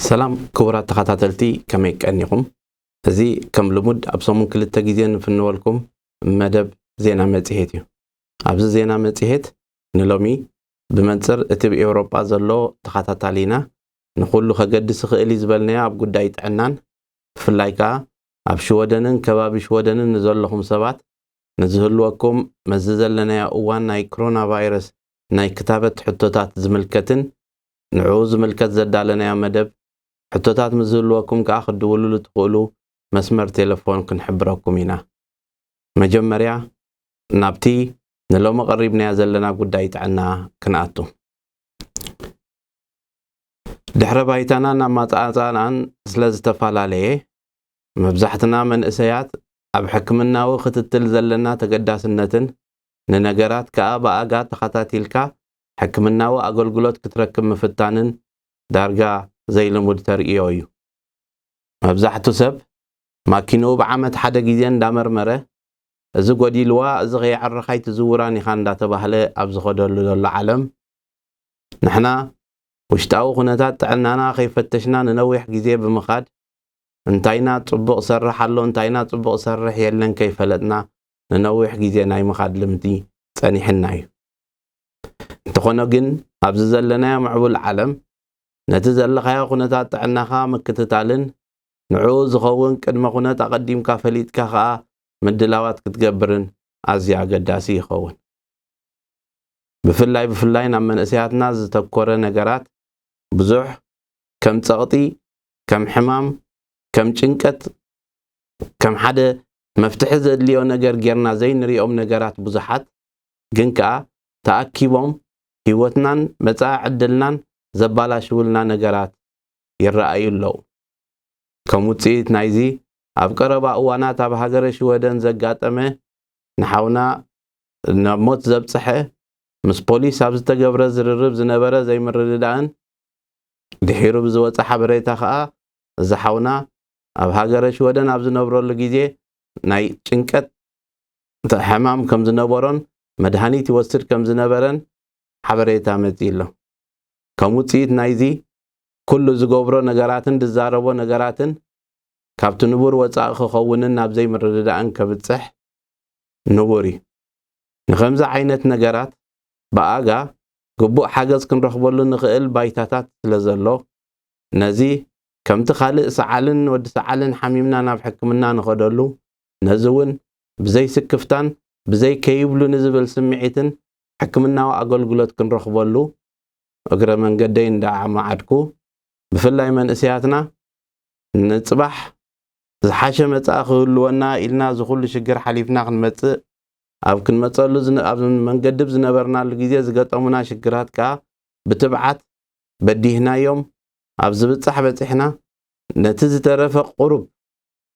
ሰላም ክቡራት ተኸታተልቲ፣ ከመይ ቀኒኹም? እዚ ከም ልሙድ ኣብ ሰሙን ክልተ ግዜ ንፍንወልኩም መደብ ዜና መጽሔት እዩ። ኣብዚ ዜና መጽሔት ንሎሚ ብመንጽር እቲ ኣብ ኤውሮጳ ዘሎ ተኸታታሊና ንኹሉ ከገድስ ይኽእል እዩ ዝበልናዮ ኣብ ጉዳይ ጥዕናን ብፍላይ ከኣ ኣብ ሽወደንን ከባቢ ሽወደንን ንዘለኹም ሰባት ንዝህልወኩም ምስዚ ዘለናዮ እዋን ናይ ኮሮና ቫይረስ ናይ ክታበት ሕቶታት ዝምልከትን ንዕኡ ዝምልከት ዘዳለናዮ መደብ ሕቶታት ምስ ዝህልወኩም ከኣ ክትድውሉሉ ትኽእሉ መስመር ቴሌፎን ክንሕብረኩም ኢና። መጀመርያ ናብቲ ንሎሚ ቀሪብናዮ ዘለና ጉዳይ ጥዕና ክንኣቱ። ድሕረ ባይታናን ኣማጻጽኣናን ስለ ዝተፈላለየ፣ መብዛሕትና መንእሰያት ኣብ ሕክምናዊ ክትትል ዘለና ተገዳስነትን ንነገራት ከኣ ብኣጋ ተኸታቲልካ ሕክምናዊ ኣገልግሎት ክትረክብ ምፍታንን ዳርጋ ዘይልሙድ ተርእዮ እዩ። መብዛሕቱ ሰብ ማኪንኡ ብዓመት ሓደ ግዜ እንዳመርመረ፣ እዚ ጎዲልዋ፣ እዚ ከየዕረኻ ኣይትዝውራን ኢኻ እንዳተባህለ ኣብ ዝኸደሉ ዘሎ ዓለም፣ ንሕና ውሽጣዊ ኩነታት ጥዕናና ከይፈተሽና ንነዊሕ ግዜ ብምኻድ፣ እንታይና ጽቡቕ ሰርሕ ኣሎ፣ እንታይና ጽቡቕ ሰርሕ የለን ከይፈለጥና ንነዊሕ ግዜ ናይ ምኻድ ልምዲ ጸኒሕና እዩ። እንተኾነ ግን ኣብዚ ዘለናዮ ምዕቡል ዓለም ነቲ ዘለኻዮ ኩነታት ጥዕናኻ ምክትታልን ንዕኡ ዝኸውን ቅድመ ኩነት ኣቐዲምካ ፈሊጥካ ኸኣ ምድላዋት ክትገብርን ኣዝዩ ኣገዳሲ ይኸውን። ብፍላይ ብፍላይ ናብ መንእሰያትና ዝተኮረ ነገራት ብዙሕ ከም ጸቕጢ፣ ከም ሕማም፣ ከም ጭንቀት፣ ከም ሓደ መፍትሒ ዘድልዮ ነገር ጌርና ዘይንሪኦም ነገራት ብዙሓት ግን ከኣ ተኣኪቦም ህይወትናን መጻኢ ዕድልናን ዘባላሽውልና ነገራት ይረኣዩ ኣለዉ። ከም ውጽኢት ናይዚ ኣብ ቀረባ እዋናት ኣብ ሃገረ ሽወደን ዘጋጠመ ንሓውና ናብ ሞት ዘብጽሐ ምስ ፖሊስ ኣብ ዝተገብረ ዝርርብ ዝነበረ ዘይምርድዳእን ድሒሩ ብዝወጸ ሓበሬታ ከኣ እዚ ሓውና ኣብ ሃገረ ሽወደን ኣብ ዝነብረሉ ግዜ ናይ ጭንቀት ሕማም ከም ዝነበሮን መድሃኒት ይወስድ ከም ዝነበረን ሓበሬታ መጺኡ ኣሎ። ከም ውጽኢት ናይዚ ኩሉ ዝገብሮ ነገራትን ዝዛረቦ ነገራትን ካብቲ ንቡር ወጻኢ ክኸውንን ናብ ዘይምርድዳእን ከብጽሕ ንቡር እዩ። ንኸምዚ ዓይነት ነገራት ብኣጋ ግቡእ ሓገዝ ክንረኽበሉ ንኽእል ባይታታት ስለ ዘሎ፣ ነዚ ከምቲ ካልእ ሰዓልን ወዲ ሰዓልን ሓሚምና ናብ ሕክምና ንኸደሉ፣ ነዚ እውን ብዘይ ስክፍታን ብዘይ ከይብሉ ንዝብል ስምዒትን ሕክምናዊ ኣገልግሎት ክንረኽበሉ እግረ መንገደይ እንዳዓማዓድኩ፣ ብፍላይ መንእሰያትና ንጽባሕ ዝሓሸ መጻኢ ክህልወና ኢልና እዚ ኩሉ ሽግር ሓሊፍና ክንመጽእ፣ ኣብ ክንመጸሉ ዝነ-፣ ኣብ መንገዲ ብዝነበርናሉ ግዜ ዝገጠሙና ሽግራት ከኣ ብትብዓት በዲህናዮም ኣብ ዝብጻሕ በጺሕና፣ ነቲ ዝተረፈ ቁሩብ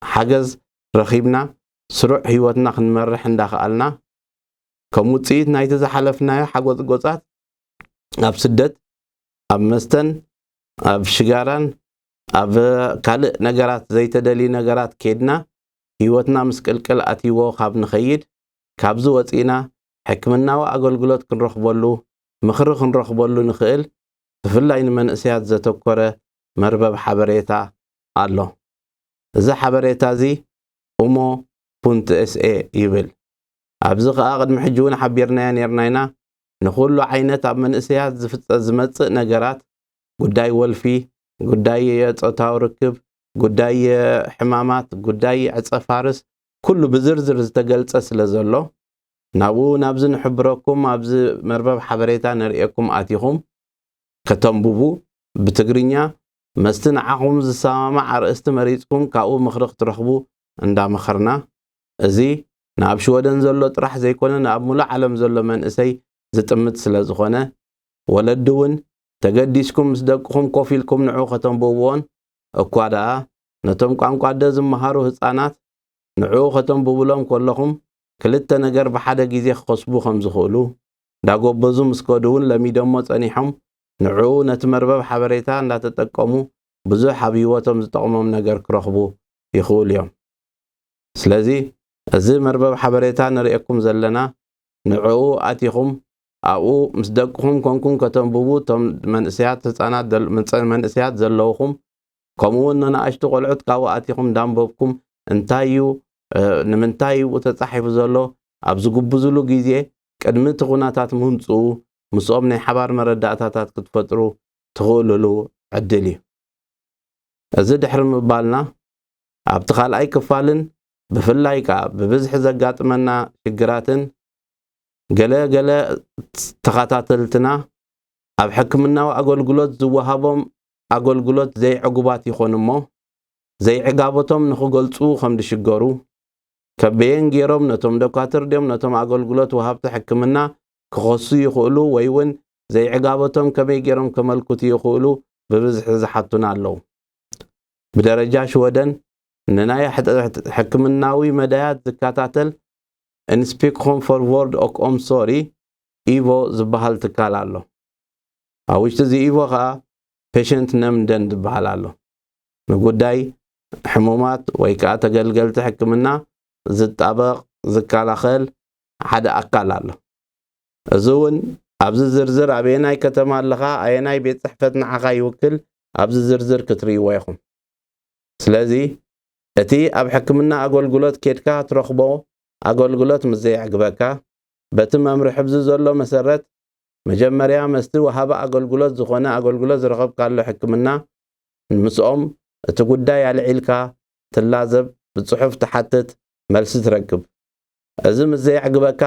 ሓገዝ ረኺብና ስሩዕ ህይወትና ክንመርሕ እንዳኸኣልና፣ ከም ውጽኢት ናይቲ ዝሓለፍናዮ ሓጎጽጎጻት ኣብ ስደት፣ ኣብ መስተን፣ ኣብ ሽጋራን፣ ኣብ ካልእ ነገራት ዘይተደልዩ ነገራት ኬድና ህይወትና ምስቅልቅል ኣትይዎ ካብ ንኸይድ፣ ካብዚ ወጺእና ሕክምናዊ ኣገልግሎት ክንረኽበሉ፣ ምኽሪ ክንረኽበሉ ንኽእል ብፍላይ ንመንእሰያት ዘተኮረ መርበብ ሓበሬታ ኣሎ። እዚ ሓበሬታ እዚ ኡሞ ፑንት ኤስኤ ይብል። ኣብዚ ኸኣ ቅድሚ ሕጂ እውን ሓቢርናዮ ኔርና ኢና። ንኹሉ ዓይነት ኣብ መንእሰያት ዝፍጸ-፣ ዝመጽእ ነገራት፣ ጉዳይ ወልፊ፣ ጉዳይ የጾታዊ ርክብ፣ ጉዳይ የሕማማት፣ ጉዳይ ዕጸ ፋርስ፣ ኩሉ ብዝርዝር ዝተገልጸ ስለ ዘሎ፣ ናብኡ ናብዚ ንሕብረኩም፣ ኣብዚ መርበብ ሓበሬታ ነርእየኩም ኣቲኹም ከተንብቡ፣ ብትግርኛ መስቲ ንዓኹም ዝሰማማዕ ኣርእስቲ መሪጽኩም ካብኡ ምኽሪ ክትረኽቡ እንዳመኸርና፣ እዚ ንኣብ ሽወደን ዘሎ ጥራሕ ዘይኮነ ንኣብ ሙሉእ ዓለም ዘሎ መንእሰይ ዝጥምት ስለ ዝኾነ፣ ወለዲ እውን ተገዲስኩም ምስ ደቅኹም ኮፍ ኢልኩም ንዑ ከተንብብዎን እኳ ደኣ ነቶም ቋንቋ ኣደ ዝመሃሩ ህጻናት ንዕኡ ከተንብቡሎም ከለኹም ክልተ ነገር ብሓደ ግዜ ክኸስቡ ከም ዝኽእሉ እንዳጎበዙ ምስ ከዱ እውን ለሚዶሞ ጸኒሖም ንዕኡ ነቲ መርበብ ሓበሬታ እንዳተጠቀሙ ብዙሕ ኣብ ህይወቶም ዝጠቕሞም ነገር ክረኽቡ ይኽእሉ እዮም። ስለዚ እዚ መርበብ ሓበሬታ ንርእየኩም ዘለና ንዕኡ ኣቲኹም ኣብኡ ምስ ደቅኹም ኮንኩም ከተንብቡ እቶም መንእሰያት ህጻናት ዘል-፣ መንጸ-፣ መንእሰያት ዘለውኹም ከምኡ እውን ንንኣሽቱ ቆልዑት ካብኡ ኣቲኹም እንዳንበብኩም እንታይ እዩ፣ እ፣ ንምንታይ እዩ ተጻሒፉ ዘሎ ኣብ ዝጉብዝሉ ግዜ ቅድሚ እቲ ኩነታት ምምጽኡ ምስኦም ናይ ሓባር መረዳእታታት ክትፈጥሩ ትኽእሉሉ ዕድል እዩ። እዚ ድሕሪ ምባልና ኣብቲ ካልኣይ ክፋልን ብፍላይ ከኣ ብብዝሒ ዘጋጥመና ሽግራትን ገለ ገለ ተኸታተልትና ኣብ ሕክምናዊ ኣገልግሎት ዝወሃቦም ኣገልግሎት ዘይዕጉባት ይኾኑ እሞ ዘይዕጋበቶም ንኽገልጹ ከም ዝሽገሩ ከበየን ገይሮም ነቶም ዶካትር ድዮም ነቶም ኣገልግሎት ወሃብቲ ሕክምና ክኸሱ ይኽእሉ ወይ እውን ዘይዕጋበቶም ከመይ ገይሮም ከመልክቱ ይኽእሉ ብብዝሒ ዝሓቱና ኣለዉ። ብደረጃ ሽወደን ንናይ ሕክምናዊ መዳያት ዝከታተል ኢንስፒክሽን ፎር ቮርድ ኦክ ኦምሶሪ ኢቮ ዝበሃል ትካል ኣሎ። ኣብ ውሽጢ እዚ ኢቮ ከዓ ፔሸንት ነምደን ዝበሃል ኣሎ። ንጉዳይ ሕሙማት ወይ ከዓ ተገልገልቲ ሕክምና ዝጣበቕ ዝከላኸል ሓደ ኣካል ኣሎ። እዚ እውን ኣብዚ ዝርዝር ኣበየናይ ከተማ ኣለኻ፣ ኣየናይ ቤት ጽሕፈት ንዓኻ ይውክል ኣብዚ ዝርዝር ክትርእይዎ ኢኹም። ስለዚ እቲ ኣብ ሕክምና ኣገልግሎት ኬድካ ትረኽቦ ኣገልግሎት ምስ ዘየዕግበካ በቲ መምርሒ ኣብዚ ዘሎ መሰረት መጀመርያ መስቲ ወሃቢ ኣገልግሎት ዝኾነ ኣገልግሎት ዝረኸብካሉ ሕክምና ምስኦም እቲ ጉዳይ ኣልዒልካ ትላዘብ፣ ብጽሑፍ ትሓትት፣ መልሲ ትረክብ። እዚ ምስ ዘየዕግበካ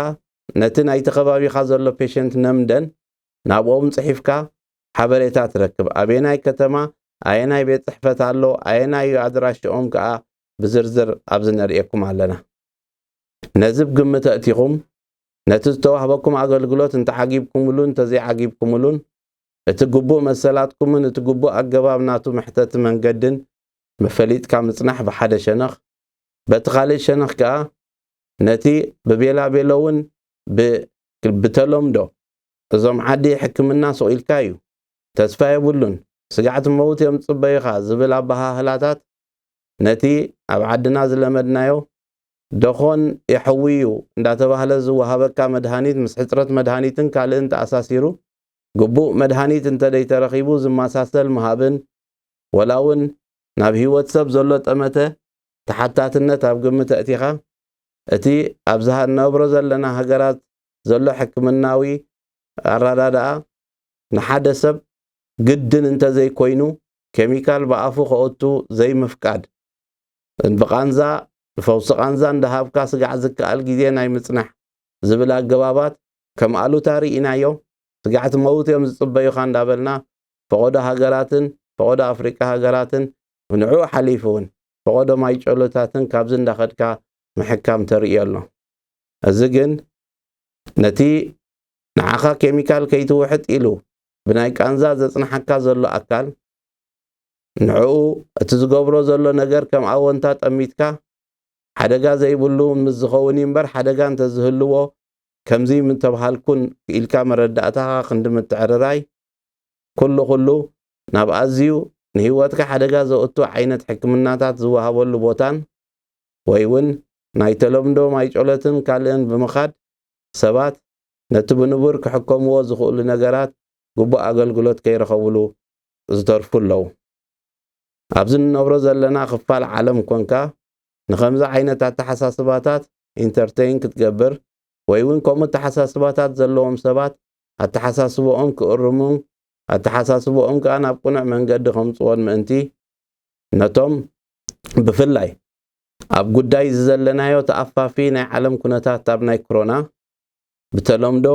ነቲ ናይቲ ከባቢኻ ዘሎ ፔሸንት ነምደን ናብኦም ጽሒፍካ ሓበሬታ ትረክብ። ኣበየናይ ከተማ ኣየናይ ቤት ጽሕፈት ኣሎ ኣየናይ እዩ ኣድራሽኦም ከኣ ብዝርዝር ኣብዚ ነርእየኩም ኣለና። ነዚ ብግምት ኣእቲኹም ነቲ ዝተዋህበኩም ኣገልግሎት እንተዓጊብኩምሉን እንተዘይዓጊብኩምሉን እቲ ግቡእ መሰላትኩምን እቲ ግቡእ ኣገባብ ናቱ መሕተቲ መንገድን መፈሊጥካ ምጽናሕ ብሓደ ሸነኽ፣ በቲ ካልእ ሸነኽ ከኣ ነቲ ብቤላቤሎ እውን ብ-፣ ብተለምዶ እዞም ዓዲ ሕክምና ስቕ ኢልካ እዩ፣ ተስፋ የብሉን፣ ስጋዕቲ መውት እዮም ዝጽበዩኻ ዝብል ኣበሃህላታት ነቲ ኣብ ዓድና ዝለመድናዮ ደኾን የሕዊ እዩ እንዳተባህለ ዝወሃበካ መድሃኒት ምስ ሕጽረት መድሃኒትን ካልእን ተኣሳሲሩ ግቡእ መድሃኒት እንተደይተረኺቡ ዝመሳሰል ምሃብን ወላ እውን ናብ ህይወት ሰብ ዘሎ ጠመተ ተሓታትነት ኣብ ግምት ኣእቲኻ እቲ ኣብዚ ንነብሮ ዘለና ሃገራት ዘሎ ሕክምናዊ ኣረዳድኣ ንሓደ ሰብ ግድን እንተዘይኮይኑ ኬሚካል ብኣፉ ከእቱ ዘይምፍቃድ፣ ብቓንዛ፣ ብፈውሲ ቓንዛ እንዳሃብካ ስጋዕ ዝከኣል ግዜ ናይ ምጽናሕ ዝብል ኣገባባት ከም ኣሉታ ርኢናዮ። ስጋዕቲ መውት እዮም ዝጽበዩኻ እንዳበልና ፈቐዶ ሃገራትን ፈቐዶ ኣፍሪቃ ሃገራትን ንዕኡ ሓሊፉ እውን ፈቐዶ ማይጨሎታትን ካብዚ እንዳኸድካ ምሕካም ተርእዮ ኣሎ። እዚ ግን ነቲ ንዓኻ ኬሚካል ከይትውሕጥ ኢሉ ብናይ ቃንዛ ዘጽንሓካ ዘሎ ኣካል ንዕኡ እቲ ዝገብሮ ዘሎ ነገር ከም ኣወንታ ጠሚትካ ሓደጋ ዘይብሉ ምስ ዝኸውን እዩ እምበር ሓደጋ እንተዝህልዎ ከምዚ ምተባሃልኩን ኢልካ መረዳእታኻ ክንዲ ምትዕርራይ ኩሉ ኩሉ ናብ ኣዝዩ ንህይወትካ ሓደጋ ዘእቱ ዓይነት ሕክምናታት ዝወሃበሉ ቦታን ወይ እውን ናይ ተለምዶ ማይ ጨሎትን ካልእን ብምኻድ ሰባት ነቲ ብንቡር ክሕከምዎ ዝኽእሉ ነገራት ግቡእ ኣገልግሎት ከይረኸብሉ ዝተርፉ ኣለዉ። ኣብዚ ንነብሮ ዘለና ክፋል ዓለም ኮንካ ንኸምዚ ዓይነት ኣተሓሳስባታት ኢንተርቴይን ክትገብር ወይ እውን ከምኡ ኣተሓሳስባታት ዘለዎም ሰባት ኣተሓሳስብኦም ክእርሙን ኣተሓሳስብኦም ከኣ ናብ ቅኑዕ መንገዲ ከምጽዎን ምእንቲ ነቶም ብፍላይ ኣብ ጉዳይ እዚ ዘለናዮ ተኣፋፊ ናይ ዓለም ኩነታት ኣብ ናይ ክሮና ብተለምዶ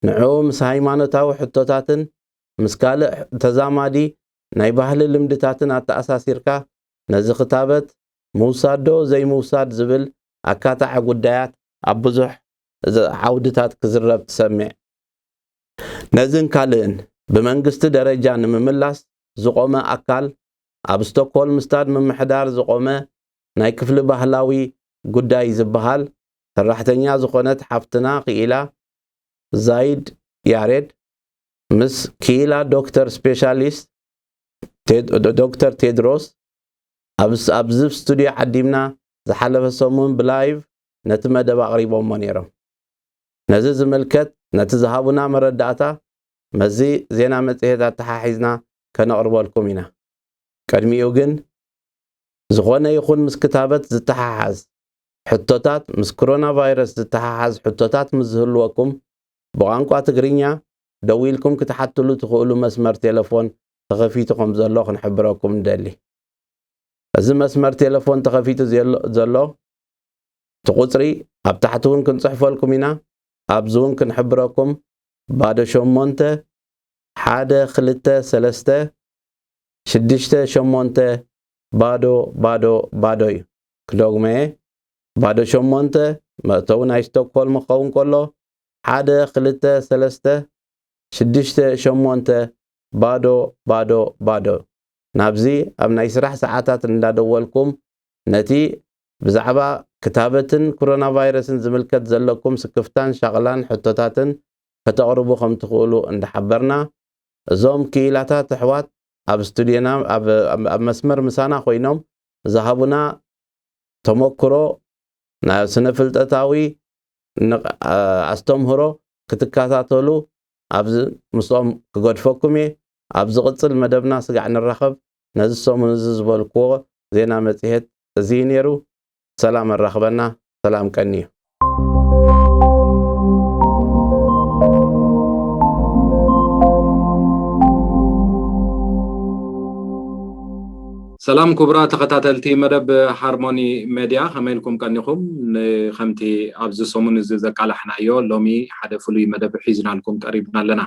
ንዕኡ ምስ ሃይማኖታዊ ሕቶታትን ምስ ካልእ ተዛማዲ ናይ ባህሊ ልምድታትን ኣተኣሳሲርካ ነዚ ክታበት ምውሳድ ዶ ዘይምውሳድ ዝብል ኣካታዒ ጉዳያት ኣብ ብዙሕ ዓውድታት ክዝረብ ትሰምዕ። ነዝን ካልእን ብመንግስቲ ደረጃ ንምምላስ ዝቖመ ኣካል ኣብ ስቶክሆልም ስታድ ምምሕዳር ዝቖመ ናይ ክፍሊ ባህላዊ ጉዳይ ዝበሃል ሰራሕተኛ ዝኾነት ሓፍትና ክኢላ ዛይድ ያሬድ ምስ ክኢላ ዶክተር ስፔሻሊስት ቴድ-፣ ዶ-፣ ዶክተር ቴድሮስ ኣብ ስ-፣ ኣብዚ ስቱድዮ ዓዲምና ዝሓለፈ ሰሙን ብላይቭ ነቲ መደብ ኣቕሪቦሞ ነይሮም። ነዚ ዝምልከት ነቲ ዝሃቡና መረዳእታ መዚ ዜና መጽሔት ኣተሓሒዝና ከነቕርበልኩም ኢና። ቅድሚኡ ግን ዝኾነ ይኹን ምስ ክታበት ዝተሓሓዝ ሕቶታት፣ ምስ ኮሮና ቫይረስ ዝተሓሓዝ ሕቶታት ምስ ዝህልወኩም፣ ብቋንቋ ትግርኛ ደዊልኩም ክትሓትሉ ትኽእሉ መስመር ቴሌፎን ተኸፊቱ ከም ዘሎ ክንሕብረኩም ንደሊ። እዚ መስመር ቴሌፎን ተኸፊቱ ዘሎ፣ ዘሎ እቲ ቁጽሪ ኣብ ታሕቲ እውን ክንጽሕፈልኩም ኢና። ኣብዚ እውን ክንሕብረኩም፣ ባዶ ሸሞንተ፣ ሓደ ክልተ ሰለስተ፣ ሽዱሽተ ሸሞንተ፣ ባዶ፣ ባዶ፣ ባዶ እዩ። ክደግሞ እየ፣ ባዶ ሸሞንተ፣ መእተዊ ናይ ስቶክሆልም ክኸውን ከሎ፣ ሓደ ክልተ ሰለስተ፣ ሽዱሽተ ሸሞንተ፣ ባዶ፣ ባዶ፣ ባዶ። ናብዚ ኣብ ናይ ስራሕ ሰዓታት እንዳደወልኩም ነቲ ብዛዕባ ክታበትን ኮሮና ቫይረስን ዝምልከት ዘለኩም ስክፍታን ሻቕላን ሕቶታትን ከተቕርቡ ከም ትኽእሉ እንዳሓበርና፣ እዞም ክኢላታት ኣሕዋት ኣብ ስቱድዮና፣ ኣብ፣ ኣብ፣ ኣብ መስመር ምሳና ኮይኖም ዝሃቡና ተመክሮ፣ ናይ ስነ ፍልጠታዊ ንቕ-፣ ኣ-፣ ኣስተምህሮ ክትከታተሉ ኣብዚ ምስኦም ክገድፈኩም እየ። ኣብ ዝቕጽል መደብና ስጋዕ ንራኸብ። ነዚ ሰሙን እዚ ዝበልክዎ ዜና መጽሔት እዚ እዩ ነይሩ። ሰላም ኣራኽበና። ሰላም ቀንዩ። ሰላም ክቡራት ተኸታተልቲ መደብ ሃርሞኒ ሜድያ፣ ከመይ ኢልኩም ቀኒኹም? ን-፣ ከምቲ ኣብዚ ሰሙን እዚ ዘቃላሕናዮ፣ ሎሚ ሓደ ፍሉይ መደብ ሒዝናልኩም ቀሪብና ኣለና።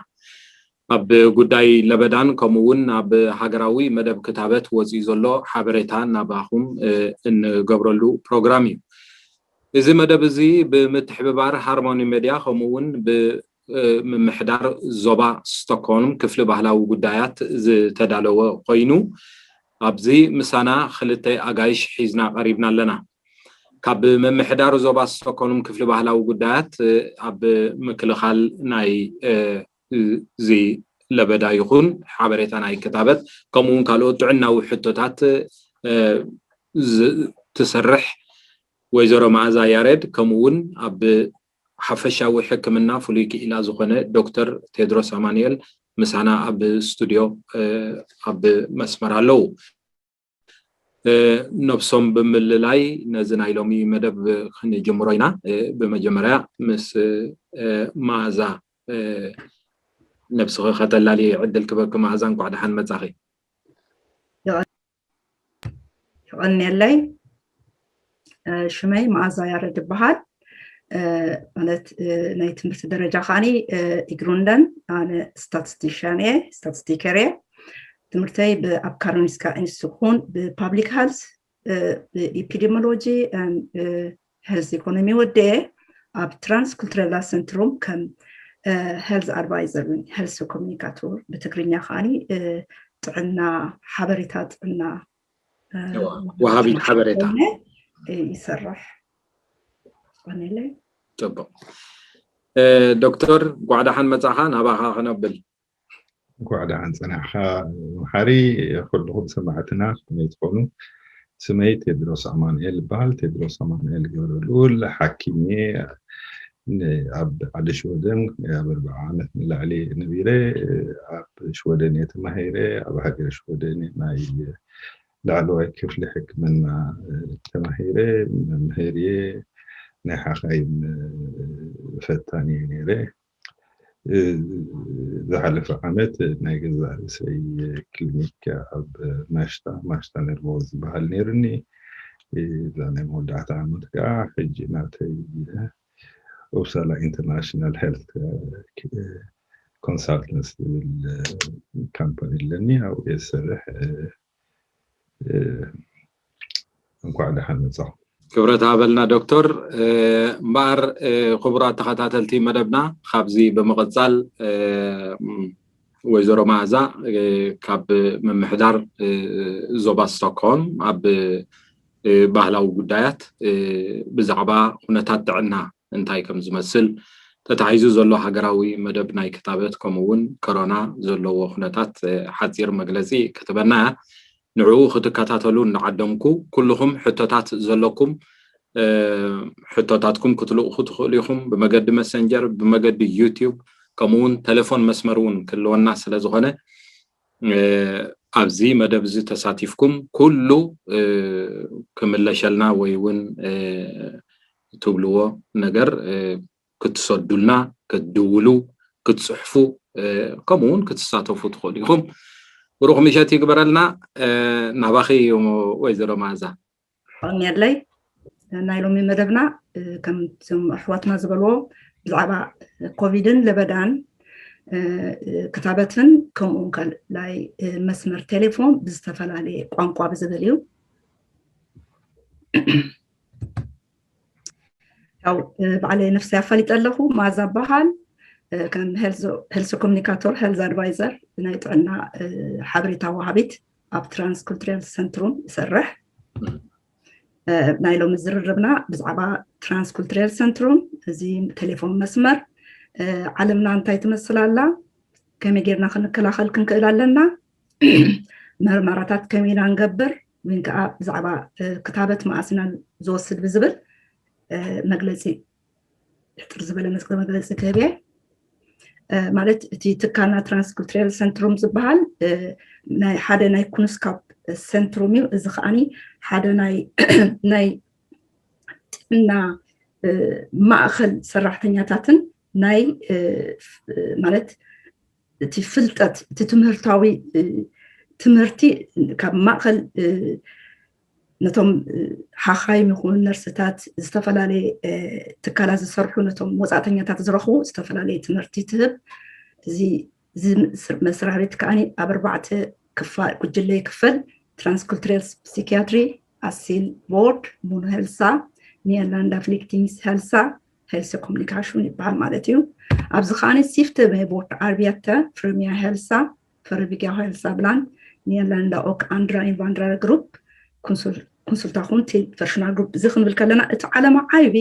ኣብ ጉዳይ ለበዳን ከምኡ እውን ኣብ ሃገራዊ መደብ ክታበት ወፂኡ ዘሎ ሓበሬታ ናባኹም፣ እ፣ እንገብረሉ ፕሮግራም እዩ። እዚ መደብ እዚ ብምትሕብባር ሃርሞኒ ሜድያ ከምኡ እውን ብ-፣ እ፣ ምምሕዳር ዞባ ስቶክሆልም ክፍሊ ባህላዊ ጉዳያት ዝተዳለወ ኮይኑ፣ ኣብዚ ምሳና ክልተ ኣጋይሽ ሒዝና ቀሪብና ኣለና። ካብ ምምሕዳር ዞባ ስቶክሆልም ክፍሊ ባህላዊ ጉዳያት፣ እ፣ ኣብ ምክልኻል ናይ፣ እ፣ እዚ ለበዳ ይኹን ሓበሬታ ናይ ክታበት፣ ከምኡ እውን ካልኦት ጥዕናዊ ሕቶታት፣ እ፣ ዝ-፣ ትሰርሕ ወይዘሮ መኣዛ ያሬድ፣ ከምኡ እውን ኣብ ሓፈሻዊ ሕክምና ፍሉይ ክኢላ ዝኾነ ዶክተር ቴድሮስ ኣማኑኤል ምሳና ኣብ ስቱድዮ፣ እ፣ ኣብ መስመር ኣለዉ። እ፣ ነብሶም ብምልላይ ነዚ ናይ ሎሚ መደብ ክንጅምሮ ኢና። እ፣ ብመጀመርያ ምስ፣ እ፣ መኣዛ፣ እ፣ ነብስኺ ከተላሊ ዕድል ክበኪ። መኣዛ፣ እንኳዕ ደሓን መጻኺ። የቐ-፣ የቐንየለይ። እ፣ ሽመይ መኣዛ ያረድ ይበሃል። እ፣ ማለት፣ እ፣ ናይ ትምህርቲ ደረጃ ከዓኒ፣ እ፣ ኢግሩንደን፣ ኣነ ስታቲስቲሽያን እየ፣ ስታቲስቲከር እየ። ትምህርተይ ብ-፣ ኣብ ካሮሊንስካ ኢንስቲትዩት ብ-ፓብሊክ ሄልዝ፣ እ፣ ብኢፒዲሞሎጂ፣ እ፣ እ፣ ሄልዝ ኢኮኖሚ ወደየ። ኣብ ትራንስ ኩልቱረላ ሰንትሩም ከም፣ እ፣ ሄልዝ ኣድቫይዘር፣ ሄልዝ ኮሚኒካቶር ብትግርኛ ከዓኒ፣ እ፣ ጥዕና፣ ሓበሬታ ጥዕና፣ እ፣ እዋ፣ ወሃቢት ሓበሬታ ኮይነ፣ እ፣ ይሰርሕ። ቀኒለይ። ጽቡቕ። እ፣ ዶክተር፣ እንኳዕ ደሓን መጻኻ፣ ናባኻ ክነብል። እንኳዕ ደሓን ጸናሕካ መሓሪ። ኩልኹም ሰማዕትና ከመይ ትኾኑ? ስመይ ቴድሮስ ኣማኑኤል ይበሃል። ቴድሮስ ኣማኑኤል ገብረልኡል ሓኪም እየ። ን-፣ ኣብ ዓዲ ሽወደን ኣብ ኣርብዓ ዓመት ንላዕሊ ነቢረ። ኣብ ሽወደን እየ ተማሂረ። ኣብ ሃገር ሽወደን ናይ ላዕለዋይ ክፍሊ ሕክምና፣ እ፣ ተማሂረ። መምህር እየ። ናይ ሓኻይም፣ እ፣ ፈታኒ እየ ነይረ። እ፣ ዝሓለፈ ዓመት ናይ ገዛእ ርእሰይ ክሊኒክ ኣብ ማሽታ፣ ማሽታ ነርቮ ዝበሃል ነይሩኒ። እ፣ እዛ ናይ መወዳእታ ዓመት ከዓ ሕጂ ናተይ ኡፕሳላ ኢንተርናሽናል ሄልት፣ እ፣ ኮንሳልተንስ ዝብል፣ እ፣ ካምፓኒ ኣለኒ። ኣብኡ እየ ዝሰርሕ። እ፣ እ፣ እንኳዕ ደሓን መጻኹም። ክብረት ሃበልና ዶክተር። እ፣ እምበኣር፣ እ፣ ክቡራት ተኸታተልቲ መደብና፣ ካብዚ ብምቕጻል፣ እ፣ ም፣ ወይዘሮ መኣዛ፣ እ፣ ካብ ምምሕዳር፣ እ፣ ዞባ ስቶክሆልም ኣብ፣ እ፣ ባህላዊ ጉዳያት፣ እ፣ ብዛዕባ ኩነታት ጥዕና እንታይ ከም ዝመስል፣ ተታሒዙ ዘሎ ሃገራዊ መደብ ናይ ክታበት፣ ከምኡ እውን ኮሮና ዘለዎ ኩነታት፣ እ፣ ሓጺር መግለጺ ክትበና እያ። ንዕኡ ክትከታተሉ እናዓደምኩ፣ ኩልኹም ሕቶታት ዘለኩም፣ እ፣ ሕቶታትኩም ክትልእኹ ትኽእሉ ኢኹም። ብመገዲ መሰንጀር፣ ብመገዲ ዩትዩብ፣ ከምኡ እውን ቴሌፎን መስመር እውን ክህልወና ስለ ዝኾነ፣ እ፣ ኣብዚ መደብ እዚ ተሳቲፍኩም ኩሉ ክምለሸልና ወይ እውን ትብልዎ ነገር ክትሰዱልና፣ ክትድውሉ፣ ክትፅሕፉ፣ ከምኡ እውን ክትሳተፉ ትኽእሉ ኢኹም። ብሩኽ ምሸት ይግበረልና። ናባኺ እዩ ወይዘሮ መኣዛ። የድለይ ናይ ሎሚ መደብና ከምቶም ኣሕዋትና ዝበልዎ ብዛዕባ ኮቪድን ለበዳን ክታበትን ከምኡ ካልኣይ መስመር ቴሌፎን ብዝተፈላለየ ቋንቋ ብዝብል እዩ። ያው ባዕለይ ነፍሰይ ኣፋሊጠ ኣለኹ። መኣዛ በሃል ከም ሄልስ ኮሚኒካቶር፣ ሄልዝ ኣድቫይዘር፣ ናይ ጥዕና ሓበሬታ ወሃቢት ኣብ ትራንስኩልቱራል ሰንትሩም ይሰርሕ። ናይ ሎሚ ዝርርብና ብዛዕባ ትራንስኩልቱራል ሰንትሩም፣ እዚ ቴሌፎን መስመር፣ ዓለምና እንታይ ትመስል ኣላ፣ ከመይ ጌርና ክንከላኸል ክንክእል ኣለና፣ መርመራታት ከመይ ኢና ንገብር፣ ወይ ከዓ ብዛዕባ ክታበት መኣስ ኢና ዝወስድ ብዝብል መግለፂ፣ ሕጥር ዝበለ መግለፂ ክህብ እየ። ማለት እቲ ትካልና ትራንስኩልቱራል ሰንትሩም ዝበሃል ናይ ሓደ ናይ ኩንስካፕ ሰንትሩም እዩ። እዚ ከዓኒ ሓደ ናይ ጥዕና ማእኸል ሰራሕተኛታትን ናይ ማለት እቲ ፍልጠት፣ እቲ ትምህርታዊ ትምህርቲ ካብ ማእኸል ነቶም ሓኻይም ይኹኑ ነርስታት፣ ዝተፈላለየ ትካላት ዝሰርሑ ነቶም ወፃእተኛታት ዝረኽቡ ዝተፈላለየ ትምህርቲ ትህብ። እዚ መስራሕ ቤት ከዓኒ ኣብ ኣርባዕተ ክፋል ጉጅለ ይክፈል። ትራንስኩልቱራል ሲኪያትሪ፣ ኣሲል ቦርድ፣ ሙኑ ሄልሳ፣ ኒያላንዳ ፍሊክቲንግስ ሄልሳ፣ ሄልስ ኮሚኒካሽን ይበሃል ማለት እዩ። ኣብዚ ከዓኒ ሲፍተ ቦርድ ዓርብያተ፣ ፍርሚያ ሄልሳ፣ ፈረቢጋ ሄልሳ ብላን፣ ኒያላንዳ ኦክ ኣንድራ ኢንቫንድራ ግሩፕ፣ ኩንሱልታኹን ቲል ፈርሽና ግሩፕ። እዚ ክንብል ከለና እቲ ዓለማ ዓይቢ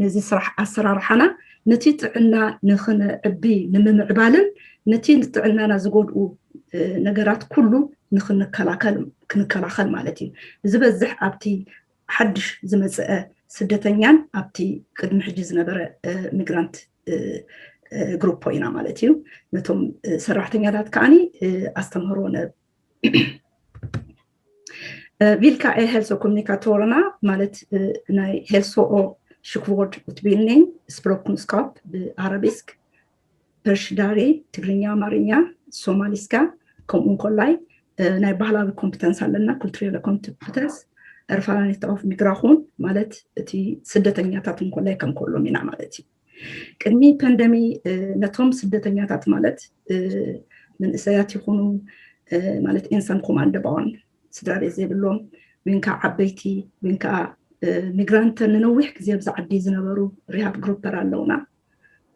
ነዚ ስራሕ ኣሰራርሓና ነቲ ጥዕና ንክነዕቢ ንምምዕባልን ነቲ ጥዕናና ዝጎድኡ ነገራት ኩሉ ንክንከላከል ክንከላከል ማለት እዩ። ብዝበዝሕ ኣብቲ ሓድሽ ዝመፀአ ስደተኛን ኣብቲ ቅድሚ ሕጂ ዝነበረ ሚግራንት ግሩፕ ኮይና ማለት እዩ። ነቶም ሰራሕተኛታት ከዓኒ ኣስተምህሮ ነብ ቪልካ ኤ ሄልሶ ኮሚኒካቶርና ማለት ናይ ሄልሶኦ ሽክቮርድ ኡትቢልኒን ስፕሮኩንስካፕ ብኣረቢስክ፣ ፐርሽዳሪ፣ ትግርኛ፣ ኣማርኛ፣ ሶማሊስካ፣ ከምኡ እንኮላይ ናይ ባህላዊ ኮምፕተንስ ኣለና፣ ኩልቱሬለ ኮምፕተንስ፣ ኤርፋራኒት ኦፍ ሚግራኹን ማለት እቲ ስደተኛታት እንኮላይ ከም ከሎም ኢና ማለት እዩ። ቅድሚ ፓንደሚ ነቶም ስደተኛታት ማለት መንእሰያት ይኹኑ ማለት ኢንሳም ኮማንደ ባውን ስድራ ቤት ዘይብሎም ወይን ከዓ ዓበይቲ ወይን ከዓ ሚግራንት ንነዊሕ ግዜ ኣብዚ ዓዲ ዝነበሩ ሪሃብ ግሩፐር ኣለውና።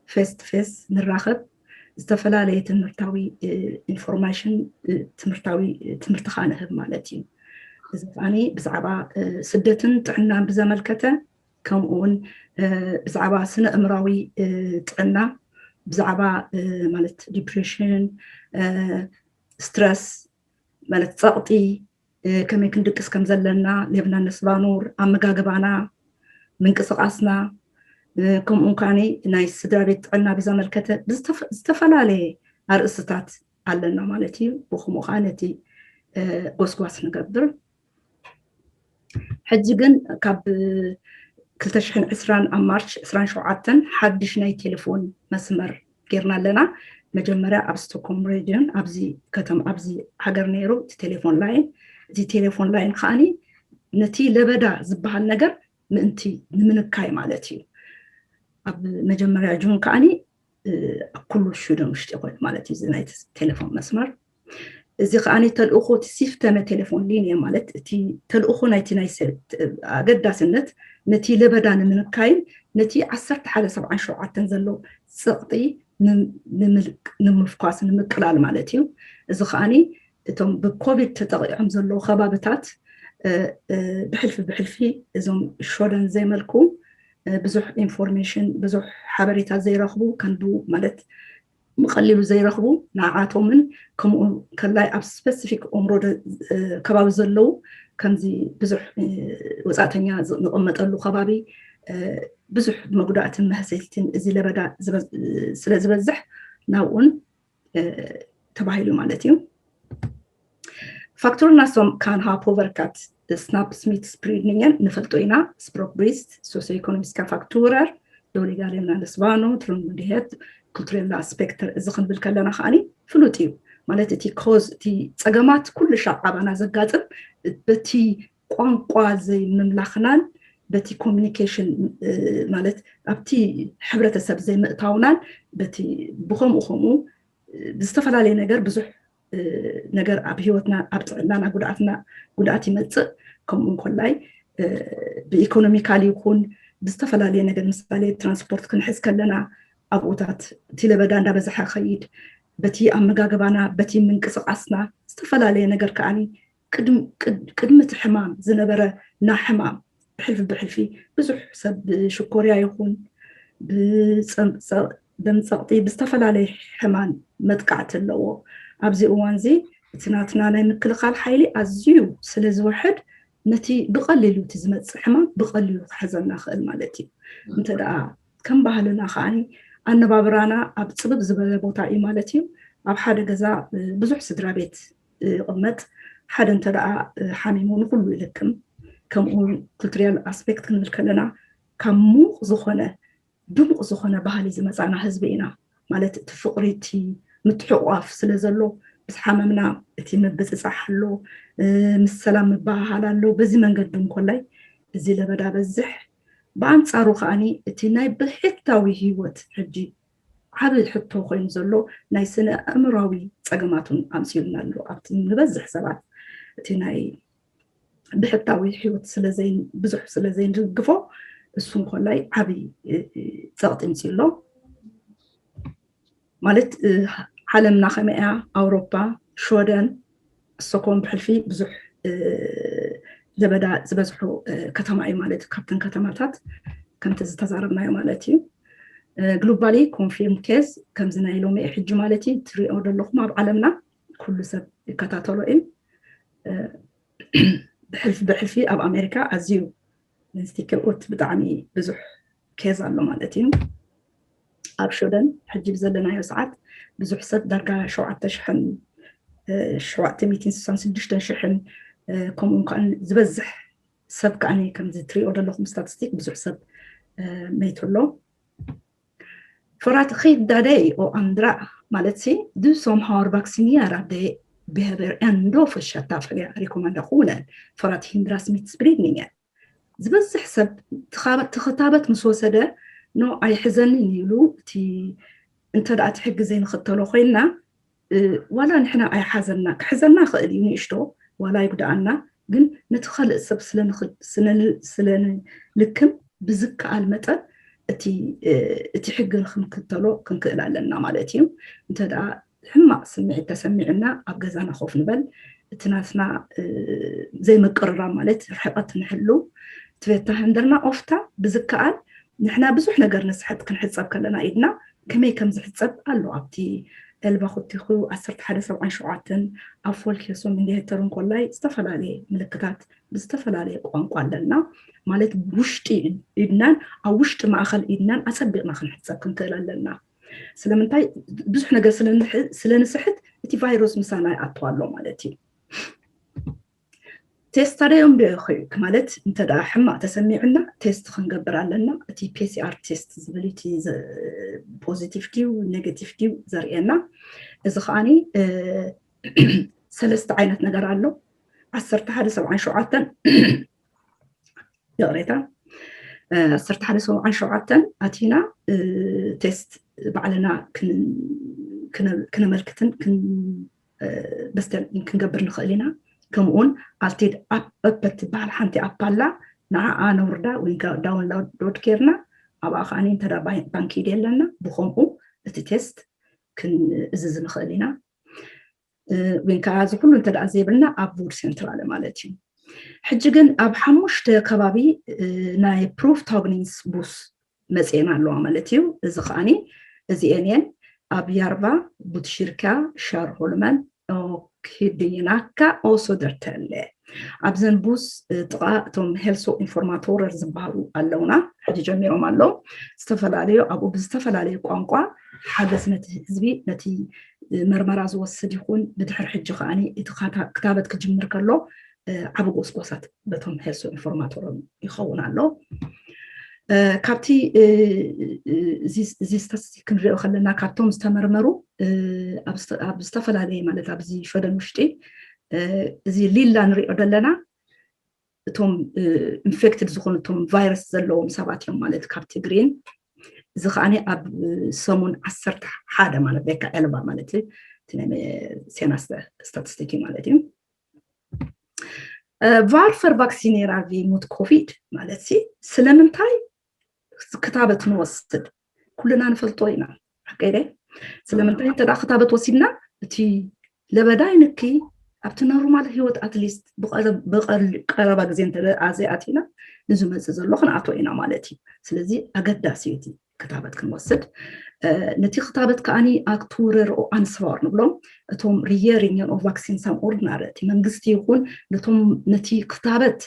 ፌስ ቱ ፌስ ንራኸብ፣ ዝተፈላለየ ትምህርታዊ ኢንፎርሜሽን ትምህርታዊ ትምህርቲ ከዓ ንህብ ማለት እዩ። እዚ ከዓኒ ብዛዕባ ስደትን ጥዕናን ብዘመልከተ ከምኡ እውን ብዛዕባ ስነ እምራዊ ጥዕና ብዛዕባ ማለት ዲፕሬሽን፣ ስትረስ ማለት ፀቕጢ፣ ከመይ ክንድቅስ ከም ዘለና፣ ሌብና ነስባኑር፣ ኣመጋግባና፣ ምንቅስቃስና፣ ከምኡ ከዓኒ ናይ ስድራ ቤት ጥዕና ብዘመልከተ ዝተፈላለየ ኣርእስትታት ኣለና ማለት እዩ። ብከምኡ ከዓ ነቲ ጎስጓስ ንገብር። ሕጂ ግን ካብ ክልተ ሽሕን ዕስራን ኣብ ማርች ዕስራን ሸውዓተን ሓድሽ ናይ ቴሌፎን መስመር ጌርና ኣለና። መጀመርያ ኣብ ስቶክሆልም ሬጅን ኣብዚ ከተማ ኣብዚ ሃገር ነይሩ እቲ ቴሌፎን ላይን። እቲ ቴሌፎን ላይን ከዓኒ ነቲ ለበዳ ዝበሃል ነገር ምእንቲ ንምንካይ ማለት እዩ። ኣብ መጀመርያ ጁን ከዓኒ ኣብ ኩሉ ሽዱን ውሽጢ ኮይኑ ማለት እዩ እዚ ናይ ቴሌፎን መስመር። እዚ ከዓኒ ተልእኾ እቲ ሲፍተመ ቴሌፎን ሊንየ ማለት እቲ ተልእኾ ናይቲ ናይ ኣገዳስነት ነቲ ለበዳ ንምንካይን ነቲ ዓሰርተ ሓደ ሰብዓን ሸውዓተን ዘሎ ፀቕጢ ንምፍኳስ ንምቅላል ማለት እዩ። እዚ ከዓኒ እቶም ብኮቪድ ተጠቂዖም ዘለዉ ከባብታት ብሕልፊ ብሕልፊ እዞም ሾደን ዘይመልኩ ብዙሕ ኢንፎርሜሽን ብዙሕ ሓበሬታ ዘይረኽቡ ከንዱ ማለት ብቐሊሉ ዘይረኽቡ ንዓዓቶምን ከምኡ ከላይ ኣብ ስፐሲፊክ ኦምሮደ ከባቢ ዘለዉ ከምዚ ብዙሕ ወፃእተኛ ንቐመጠሉ ከባቢ ብዙሕ መጉዳእትን መህሰይትን እዚ ለበዳ ስለ ዝበዝሕ ናብኡን ተባሂሉ ማለት እዩ። Faktorerna som kan ha påverkat snabbsmittspridningen, ንፈልጦ ኢና። Språkbrist, socioekonomiska faktorer, dåliga levnadsvanor, trångboddhet, kulturella aspekter፣ እዚ ክንብል ከለና ከዓኒ ፍሉጥ እዩ። ማለት እቲ ኮዝ፣ እቲ ጸገማት ኩሉ ሻዕ ኣባና ዘጋጥም በቲ ቋንቋ ዘይምምላኽናን በቲ ኮሚኒኬሽን፣ ማለት ኣብቲ ሕብረተሰብ ዘይምእታውናን በቲ ብኸምኡ ከምኡ ብዝተፈላለየ ነገር ብዙሕ ነገር ኣብ ህይወትና፣ ኣብ ጥዕናና ጉድኣትና ጉድኣት ይመፅእ። ከምኡ እንኮላይ ብኢኮኖሚካል ይኹን ብዝተፈላለየ ነገር፣ ምሳሌ ትራንስፖርት ክንሕዝ ከለና ኣብኡታት እቲ ለበዳ እንዳበዝሐ ኸይድ፣ በቲ ኣመጋግባና በቲ ምንቅስቃስና ዝተፈላለየ ነገር ከዓኒ ቅድሚ እቲ ሕማም ዝነበረ ና ሕማም ብሕልፊ ብሕልፊ ብዙሕ ሰብ ብሽኮርያ ይኹን ብደም ጸቕጢ ብዝተፈላለየ ሕማም መጥቃዕቲ ኣለዎ። ኣብዚ እዋን እዚ እቲ ናትና ናይ ምክልኻል ሓይሊ ኣዝዩ ስለ ዝውሕድ ነቲ ብቐሊሉ እቲ ዝመፅእ ሕማም ብቐሊሉ ክሕዘና ክእል ማለት እዩ። እንተ ደኣ ከም ባህልና ከዓኒ ኣነባብራና ኣብ ፅብብ ዝበለ ቦታ እዩ ማለት እዩ። ኣብ ሓደ ገዛ ብዙሕ ስድራ ቤት ይቕመጥ፣ ሓደ እንተ ደኣ ሓሚሙ ንኩሉ ይልክም። ከምኡ ኩልቱሪያል ኣስፔክት ክንብል ከለና ካብ ሙቕ ዝኾነ ድሙቕ ዝኾነ ባህሊ ዝመፃና ህዝቢ ኢና። ማለት እቲ ፍቕሪ፣ እቲ ምትሕቑቋፍ ስለ ዘሎ ምስ ሓመምና እቲ ምብፅፃሕ ኣሎ፣ ምስ ሰላም ምበሃሃል ኣሎ። በዚ መንገዲ እንኮላይ እዚ ለበዳ በዝሕ። ብኣንፃሩ ከዓኒ እቲ ናይ ብሕታዊ ህይወት ሕጂ ዓቢ ሕቶ ኮይኑ ዘሎ ናይ ስነ ኣእምራዊ ጸገማት እውን ኣምጺኡልና ኣሎ። ኣብቲ ንበዝሕ ሰባት እቲ ናይ ብሕታዊ ህይወት ብዙሕ ስለ ዘይንድግፎ እሱ እንኮላይ ዓቢ ጸቕጢ ኣምጺኡ ኣሎ። ማለት ዓለምና ከመይ እያ? ኣውሮፓ፣ ሽወደን፣ ስቶኮም ብሕልፊ ብዙሕ ለበዳ ዝበዝሑ ከተማ እዩ ማለት እዩ። ካብተን ከተማታት ከምቲ ዝተዛረብናዮ ማለት እዩ። ግሎባሊ ኮንፊርም ኬዝ ከምዚ ናይ ሎሚ ሕጂ ማለት እዩ ትሪኦ ዘለኹም ኣብ ዓለምና ኩሉ ሰብ ይከታተሎ እዩ። ብሕልፊ ብሕልፊ ኣብ ኣሜሪካ ኣዝዩ ኢንስቲትዩት ብጣዕሚ ብዙሕ ኬዝ ኣሎ ማለት እዩ። ኣብ ሽወደን ሕጂ ብዘለናዮ ሰዓት ብዙሕ ሰብ ዳርጋ ሸውዓተ ሽሕን ሸውዓተ ሚእትን ስሳን ሽዱሽተን ሽሕን ከምኡ ከዓ ዝበዝሕ ሰብ ከዓ ከምዚ ትሪኦ ዘለኹም ስታቲስቲክ ብዙሕ ሰብ መይቱ ኣሎ። För att skydda dig och andra ማለት ሲ du som har vaccinerat dig behöver ändå fortsätta följa rekommendationen för att hindra smittspridningen. ዝበዝሕ ሰብ ትኻበት ምስ ወሰደ ኖ ኣይሕዘንን ኢሉ እቲ እንተ ደኣ እቲ ሕጊ ዘይንኽተሎ ኮይንና ዋላ ንሕና ኣይሓዘና ክሕዘና ክእል እዩ ንእሽቶ ዋላ ይጉድኣና ግን ነቲ ካልእ ሰብ ስለንልክም ብዝከኣል መጠን እቲ ሕጊ ንክንክተሎ ክንክእል ኣለና ማለት እዩ። እንተ ደኣ ሕማቕ ስምዒት ተሰሚዑና ኣብ ገዛና ኮፍ ንበል። እቲ ናትና ዘይምቅርራብ ማለት ርሕቐት ንሕሉ። ትቤታ ህንደርና ኦፍታ ብዝከኣል ንሕና ብዙሕ ነገር ንስሕት ክንሕፀብ ከለና ኢድና ከመይ ከም ዝሕፀብ ኣሎ ኣብቲ ኤልባ ኩቲኹ ዓሰርተ ሓደ ሰብዓን ሸውዓተን ኣብ ፎልክ ሄሶ ምንዲሄተሩ እንኮላይ ዝተፈላለየ ምልክታት ብዝተፈላለየ ቋንቋ ኣለና ማለት ውሽጢ ኢድናን ኣብ ውሽጢ ማእኸል ኢድናን ኣፀቢቕና ክንሕፀብ ክንክእል ኣለና። ስለምንታይ ብዙሕ ነገር ስለንስሕት እቲ ቫይረስ ምሳና ይኣቱ ኣሎ ማለት እዩ። ቴስት ታዲያ እዮም ዶ ይኸዩ ማለት እንተ ደኣ ሕማቕ ተሰሚዑና ቴስት ክንገብር ኣለና። እቲ ፒሲኣር ቴስት ዝብል እቲ ፖዚቲቭ ድዩ ኔጌቲቭ ድዩ ዘርእየና። እዚ ከዓኒ ሰለስተ ዓይነት ነገር ኣሎ። ዓሰርተ ሓደ ሰብዓን ሸውዓተን ይቕሬታ ዓሰርተ ሓደ ሰብዓን ሸውዓተን ኣቲና ቴስት ባዕልና ክነመልክትን በስተር ክንገብር ንኽእል ኢና። ከምኡውን ኣልቴድ ኣፕ እትበሃል ሓንቲ ኣፕ ኣላ። ንዓኣ ነውርዳ ወይ ዳውንሎድ ጌርና ኣብኣ ከዓ እንተ ባንክ ኢድ ኣለና ብከምኡ እቲ ቴስት ክንእዝዝ ንኽእል ኢና። ወይ ከዓ እዚ ኩሉ እንተ ደኣ ዘይብልና ኣብ ቡድ ሴንትራለ ማለት እዩ። ሕጂ ግን ኣብ ሓሙሽተ ከባቢ ናይ ፕሩፍ ታግኒንስ ቡስ መፅኤን ኣለዋ ማለት እዩ። እዚ ከዓኒ እዚኤን እየን ኣብ ያርቫ፣ ቡትሽርካ፣ ሻርሆልመን፣ ኪድይናካ ኦሶደርተለ ኣብዘን ቡስ ጥቓ እቶም ሄልሶ ኢንፎርማቶረር ዝበሃሉ ኣለውና ሕጂ ጀሚሮም ኣለዉ። ዝተፈላለዩ ኣብኡ ብዝተፈላለዩ ቋንቋ ሓገዝ ነቲ ህዝቢ ነቲ መርመራ ዝወስድ ይኹን ብድሕር ሕጂ ከዓኒ እቲ ክታበት ክጅምር ከሎ ዓቢ ጎስጓሳት በቶም ሄልሶ ኢንፎርማተሮም ይኸውን ኣሎ። ካብቲ እዚ ስታስቲክ ክንሪኦ ከለና ካብቶም ዝተመርመሩ ኣብ ዝተፈላለየ ማለት ኣብዚ ሸደን ውሽጢ እዚ ሊላ ንሪኦ ዘለና እቶም ኢንፌክትድ ዝኾኑ እቶም ቫይረስ ዘለዎም ሰባት እዮም ማለት ካብቲ ግሪን እዚ ከዓኒ ኣብ ሰሙን ዓሰርተ ሓደ ማለት በካ ኤልባ ማለት እቲ ናይ ሴናስ ስታቲስቲክ ማለት እዩ። Varför vaccinerar vi mot ኮቪድ ማለት ሲ ስለምንታይ ክታበት ንወስድ ኩልና ንፈልጦ ኢና። ሓቀይ ስለምንታይ እንተ ክታበት ወሲድና እቲ ለበዳ ይንኪ ኣብቲ ኖርማል ህይወት ኣትሊስት ብቀረባ ግዜ እንተኣዘይ ኣቲና ንዝመፅእ ዘሎ ክንኣቶ ኢና ማለት እዩ። ስለዚ ኣገዳሲ እዩ እቲ ክታበት ክንወስድ። ነቲ ክታበት ከዓኒ ኣክቱረር ኦ ኣንስቫር ንብሎም እቶም ሪየሪንገን ኦ ቫክሲን ሳም ኦርድናረ እቲ መንግስቲ ይኹን ነቶም ነቲ ክታበት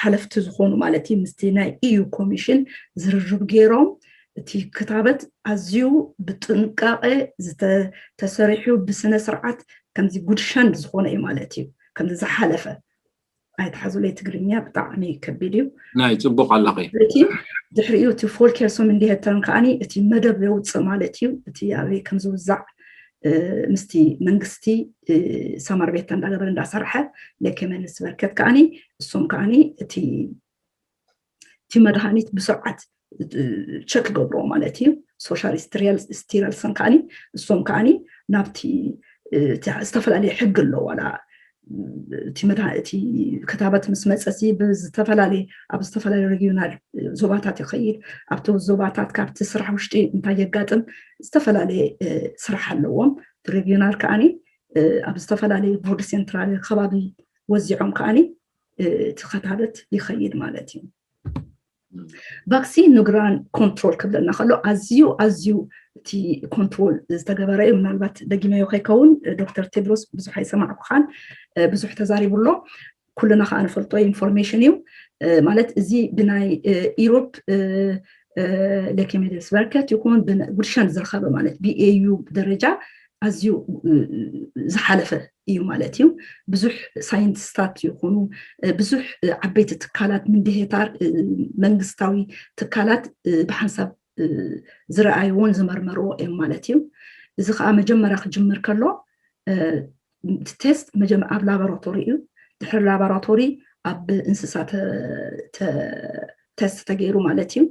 ሓለፍቲ ዝኾኑ ማለት እዩ ምስቲ ናይ ኢዩ ኮሚሽን ዝርርብ ገይሮም እቲ ክታበት ኣዝዩ ብጥንቃቐ ዝተሰሪሑ ብስነ ስርዓት ከምዚ ጉድሸንድ ዝኾነ እዩ ማለት እዩ። ከምዚ ዝሓለፈ ኣይትሓዙለይ ትግርኛ ብጣዕሚ ከቢድ እዩ። ናይ ጽቡቕ ኣለኺ። ድሕሪኡ እቲ ፎልኬር ሶም እንዲሄተርን ከዓኒ እቲ መደብ የውፅእ ማለት እዩ። እቲ ኣበይ ከም ዝውዛዕ ምስቲ መንግስቲ ሰማር ቤት እንዳገበረ እንዳሰርሐ ለኬመንስ በርከት ከዓኒ እሶም ከዓኒ እቲ እቲ መድሃኒት ብስርዓት ቸክ ገብርዎ ማለት እዩ። ሶሻል ስቲራልስን ከዓኒ እሶም ከዓኒ ናብቲ ዝተፈላለዩ ሕጊ ኣሎ ዋላ እቲ ክታበት ምስ መፀሲ ብዝተፈላለየ ኣብ ዝተፈላለዩ ሬጊዮናል ዞባታት ይኸይድ። ኣብቲ ዞባታት ካብቲ ስራሕ ውሽጢ እንታይ የጋጥም ዝተፈላለየ ስራሕ ኣለዎም። ሬጊዮናል ከዓኒ ኣብ ዝተፈላለየ ቦርድ ሴንትራል ከባቢ ወዚዖም ከዓኒ እቲ ክታበት ይኸይድ ማለት እዩ። ቫክሲን ንግራን ኮንትሮል ክብለና ከሎ ኣዝዩ ኣዝዩ እቲ ኮንትሮል ዝተገበረ እዩ። ምናልባት ደጊመዮ ከይከውን ዶክተር ቴድሮስ ብዙሕ ኣይሰማዕኩኻን ብዙሕ ተዛሪቡ ኣሎ። ኩልና ከዓ ንፈልጦ ኢንፎርሜሽን እዩ ማለት እዚ ብናይ ኢሮፕ ሌኬሜደስ በርከት ይኹን ጉድሻን ዝረኸበ ማለት ብኤዩ ደረጃ ኣዝዩ ዝሓለፈ እዩ ማለት እዩ። ብዙሕ ሳይንቲስታት ይኹኑ ብዙሕ ዓበይቲ ትካላት ምንድሄታር መንግስታዊ ትካላት ብሓንሳብ ዝረኣይዎን ዝመርመርዎ እዮም ማለት እዩ። እዚ ከዓ መጀመርያ ክጅምር ከሎ ቴስት ኣብ ላቦራቶሪ እዩ። ድሕሪ ላቦራቶሪ ኣብ እንስሳ ቴስት ተገይሩ ማለት እዩ።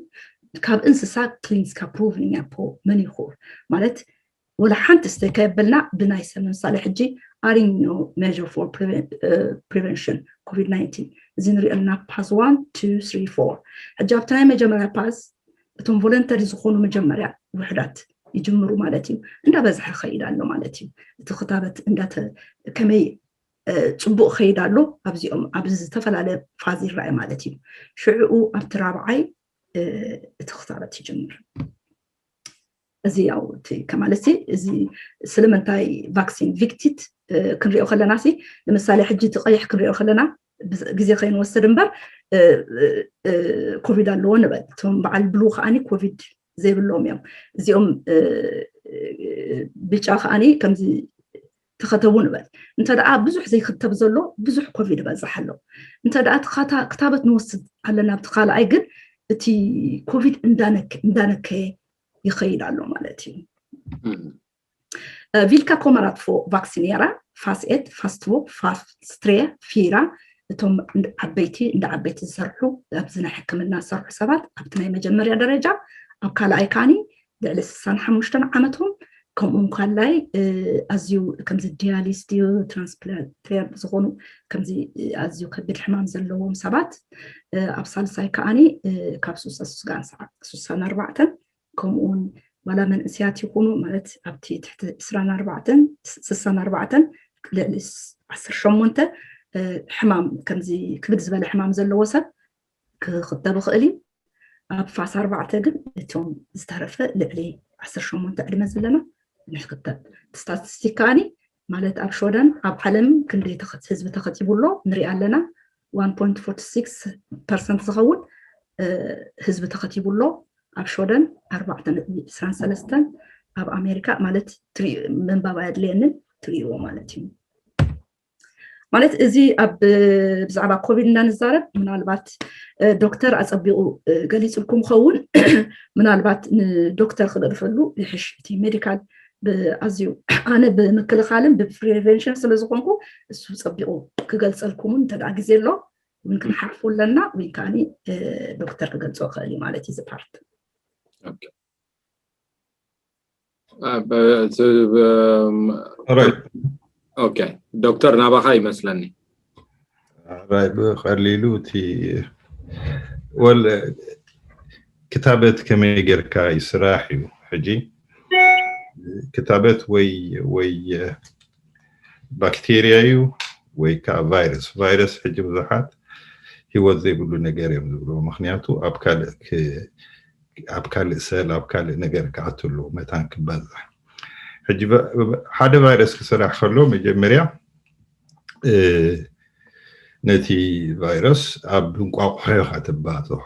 ካብ እንስሳ ክሊኒስካ ፕሩቭ ንኛፖ መን ይኹር ማለት ወላ ሓንቲ ስተይ ከየበልና ብናይ ሰብ ንምሳሌ ሕጂ ኣሪኖ ሜር ፎር ፕሪቨንሽን ኮቪድ ናይንቲን እዚ ንሪኦ ኣለና ፓስ ዋን ቱ ስሪ ፎር ሕጂ ኣብቲ ናይ መጀመርያ ፓስ እቶም ቮለንተሪ ዝኾኑ መጀመርያ ውሕዳት ይጅምሩ ማለት እዩ። እንዳበዝሐ ኸይድ ኣሎ ማለት እዩ። እቲ ክታበት እንዳተ ከመይ ፅቡቅ ኸይድ ኣሎ ኣብዚኦም ኣብ ዝተፈላለየ ፋዝ ይረኣይ ማለት እዩ። ሽዕኡ ኣብቲ ራብዓይ እቲ ክታበት ይጅምር። እዚ ያው ከማለት እዚ ስለምንታይ ቫክሲን ቪክቲት ክንሪኦ ከለና ሲ ንምሳሌ ሕጂ እቲ ቀይሕ ክንሪኦ ከለና ግዜ ከይንወስድ እምበር ኮቪድ ኣለዎ ንበል። እቶም በዓል ብሉ ከዓኒ ኮቪድ ዘይብሎም እዮም። እዚኦም ብጫ ከዓኒ ከምዚ ተኸተቡ ንበል። እንተ ደኣ ብዙሕ ዘይክተብ ዘሎ ብዙሕ ኮቪድ ይበዝሕ ኣሎ። እንተ ደኣ ክታበት ንወስድ ኣለና ኣብቲ ካልኣይ ግን እቲ ኮቪድ እንዳነከየ ይኸይድ ኣሎ ማለት እዩ። ቪልካ ኮመራት ፎ ቫክሲን የራ ፋስ ኤት ፋስ ትዎ ፋስ ትሬ ፊራ እቶም ዓበይቲ እንደ ዓበይቲ ዝሰርሑ ኣብዚ ናይ ሕክምና ዝሰርሑ ሰባት ኣብቲ ናይ መጀመርያ ደረጃ ኣብ ካልኣይ ካኒ ልዕሊ ስሳን ሓሙሽተን ዓመቶም ከምኡ እንኳላይ ኣዝዩ ከምዚ ዲያሊስ ድዩ ትራንስፕላንት ዝኾኑ ከምዚ ኣዝዩ ከቢድ ሕማም ዘለዎም ሰባት ኣብ ሳልሳይ ከዓኒ ካብ ሱሳ ሱስጋን ሰዓት ሱሳን ኣርባዕተን ከምኡውን ዋላ መንእስያት ይኹኑ ማለት ኣብቲ ትሕቲ ዕስራን ኣርባዕተን ስሳን ኣርባዕተን ልዕሊ ዓሰርተ ሸሞንተ ሕማም ከምዚ ክብድ ዝበለ ሕማም ዘለዎ ሰብ ክኽተብ ይኽእል እዩ። ኣብ ፋስ ኣርባዕተ ግን እቶም ዝተረፈ ልዕሊ ዓሰርተ ሸሞንተ ዕድመ ዘለና ንሕክተብ። ስታቲስቲክ ከዓኒ ማለት ኣብ ሸወደን ኣብ ዓለም ክንደይ ህዝቢ ተኸቲቡ ኣሎ ንሪኢ ኣለና። ዋን ፖይንት ፎርቲ ሲክስ ፐርሰንት ዝኸውን ህዝቢ ተኸቲቡ ኣሎ። ኣብ ሸወደን ኣርባዕተ ነጥቢ ዕስራን ሰለስተን ኣብ ኣሜሪካ ማለት ትሪ- ምንባብ ኣየድልየንን፣ ትርእይዎ ማለት እዩ። ማለት እዚ ኣብ ብዛዕባ ኮቪድ እንዳንዛረብ ምናልባት እ፣ ዶክተር ኣጸቢቑ እ፣ ገሊጹልኩም ኸውን ምናልባት ንዶክተር ክደርፈሉ ይሕሽ። እቲ ሜዲካል ኣዝዩ ኣነ ብምክልኻልን ብፕሪቨንሽን ስለ ዝኾንኩ እሱ ጸቢቑ ክገልጸልኩምን እንተ ግዜ ኣሎ እውን ክንሓልፎ ኣለና ወይ ከዓኒ እ፣ ዶክተር ክገልጾ ክእል እዩ ማለት እዩ እዚ ፓርት። ኦኬ፣ ዶክተር ናባኻ ይመስለኒ። ራይ ብቐሊሉ እቲ ወል ክታበት ከመይ ጌርካ ይስራሕ እዩ። ሕጂ ክታበት ወይ ወይ ባክቴርያ እዩ ወይ ከዓ ቫይረስ። ቫይረስ ሕጂ ብዙሓት ህይወት ዘይብሉ ነገር እዮም ዝብሉ፣ ምክንያቱ ኣብ ካልእ ክ- ኣብ ካልእ ሰል ኣብ ካልእ ነገር ክኣቱ ኣለዎ መታን ክባዛሕ። ሕጂ ቫ- ሓደ ቫይረስ ክስራሕ ከሎ መጀመርያ እ፣ ነቲ ቫይረስ ኣብ እንቋቑሖ ኢኻ ትባዝሖ።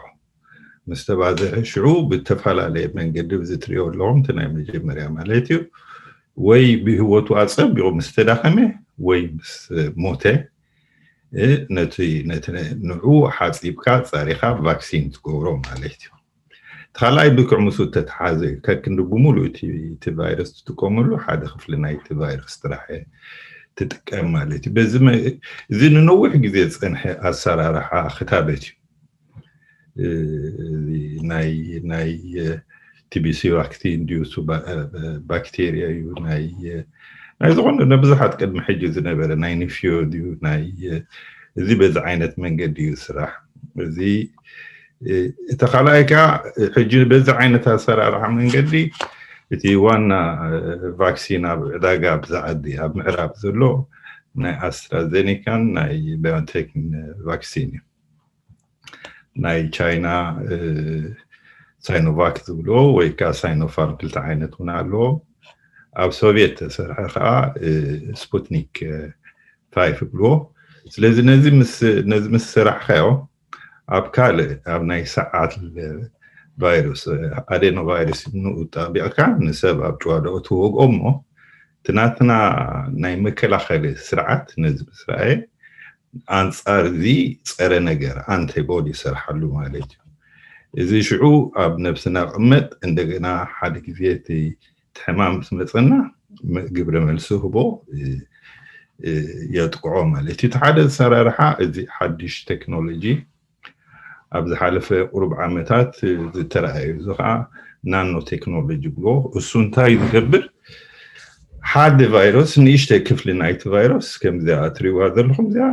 ምስ ተባዝሐ ሽዑ ብተፈላለየ መንገዲ እዚ ትሪኦ ኣለኹም እቲ ናይ መጀመርያ ማለት እዩ። ወይ ብህይወቱ ኣጸቢቑ ምስ ተዳኸመ ወይ ምስ ሞተ እ፣ ነቲ ነቲ ንዑ ሓጺብካ ጸሪኻ ቫክሲን ትገብሮ ማለት እዩ። እቲ ካልኣይ ልክዕ ምስኡ ተተሓዘ እዩ። ከክንዲ ብምሉእ እቲ እቲ ቫይረስ ትጥቀመሉ ሓደ ክፍሊ ናይቲ ቫይረስ ጥራሕ ትጥቀም ማለት እዩ። በዚ መ- እዚ ንነዊሕ ግዜ ዝጸንሐ ኣሰራርሓ ክታበት እዩ። እ፣ እዚ ናይ ናይ ቲቢሲ ቫክሲን ድዩ እሱ ባ- እ፣ ባክቴርያ እዩ ናይ እ፣ ናይ ዝኾነ ንብዙሓት ቅድሚ ሕጂ ዝነበረ ናይ ንፍዮ ድዩ ናይ እ፣ እዚ በዚ ዓይነት መንገዲ እዩ ስራሕ። እዚ እ፣ እቲ ካልኣይ ከዓ ሕጂ በዚ ዓይነት ኣሰራርሓ መንገዲ እቲ ዋና እ፣ ቫክሲን ኣብ ዕዳጋ ኣብዚ ዓዲ ኣብ ምዕራብ ዘሎ ናይ ኣስትራዜኒካን ናይ ባዮንቴክን ቫክሲን እዩ። ናይ ቻይና እ፣ ሳይኖቫክ ዝብልዎ ወይ ከዓ ሳይኖፋርም ክልተ ዓይነት እውን ኣለዎ። ኣብ ሶቪየት ተሰርሐ ከዓ እ፣ ስፑትኒክ እ፣ ፋይፍ ይብልዎ። ስለዚ ነዚ ምስ ነዚ ምስ ሰራሕካዮ ኣብ ካልእ ኣብ ናይ ሰዓል ቫይረስ ኣዴኖ ቫይረስ ንኡ ጣቢቕካ ንሰብ ኣብ ጭዋዳኡ ትወግኦ እሞ እቲ ናትና ናይ መከላኸሊ ስርዓት ነዚ ምስ ረኣየ ኣንጻር እዚ ጸረ ነገር ኣንቲቦዲ ይሰርሓሉ ማለት እዩ። እዚ ሽዑ ኣብ ነብስና ቅመጥ እንደገና ሓደ ግዜ እቲ እቲ ሕማም ምስ መፀና ም- ግብረ መልሲ ህቦ እ፣ እ፣ የጥቅዖ ማለት እዩ። እቲ ሓደ ኣሰራርሓ እዚ ሓድሽ ቴክኖሎጂ ኣብ ዝሓለፈ ቁሩብ ዓመታት ዝተረኣዩ እዚ ከዓ ናኖ ቴክኖሎጂ ብሎ እሱ እንታይ ዝገብር ሓደ ቫይረስ ንእሽተይ ክፍሊ ናይቲ ቫይረስ ከምዚኣ እትሪዋ ዘለኹም እዚኣ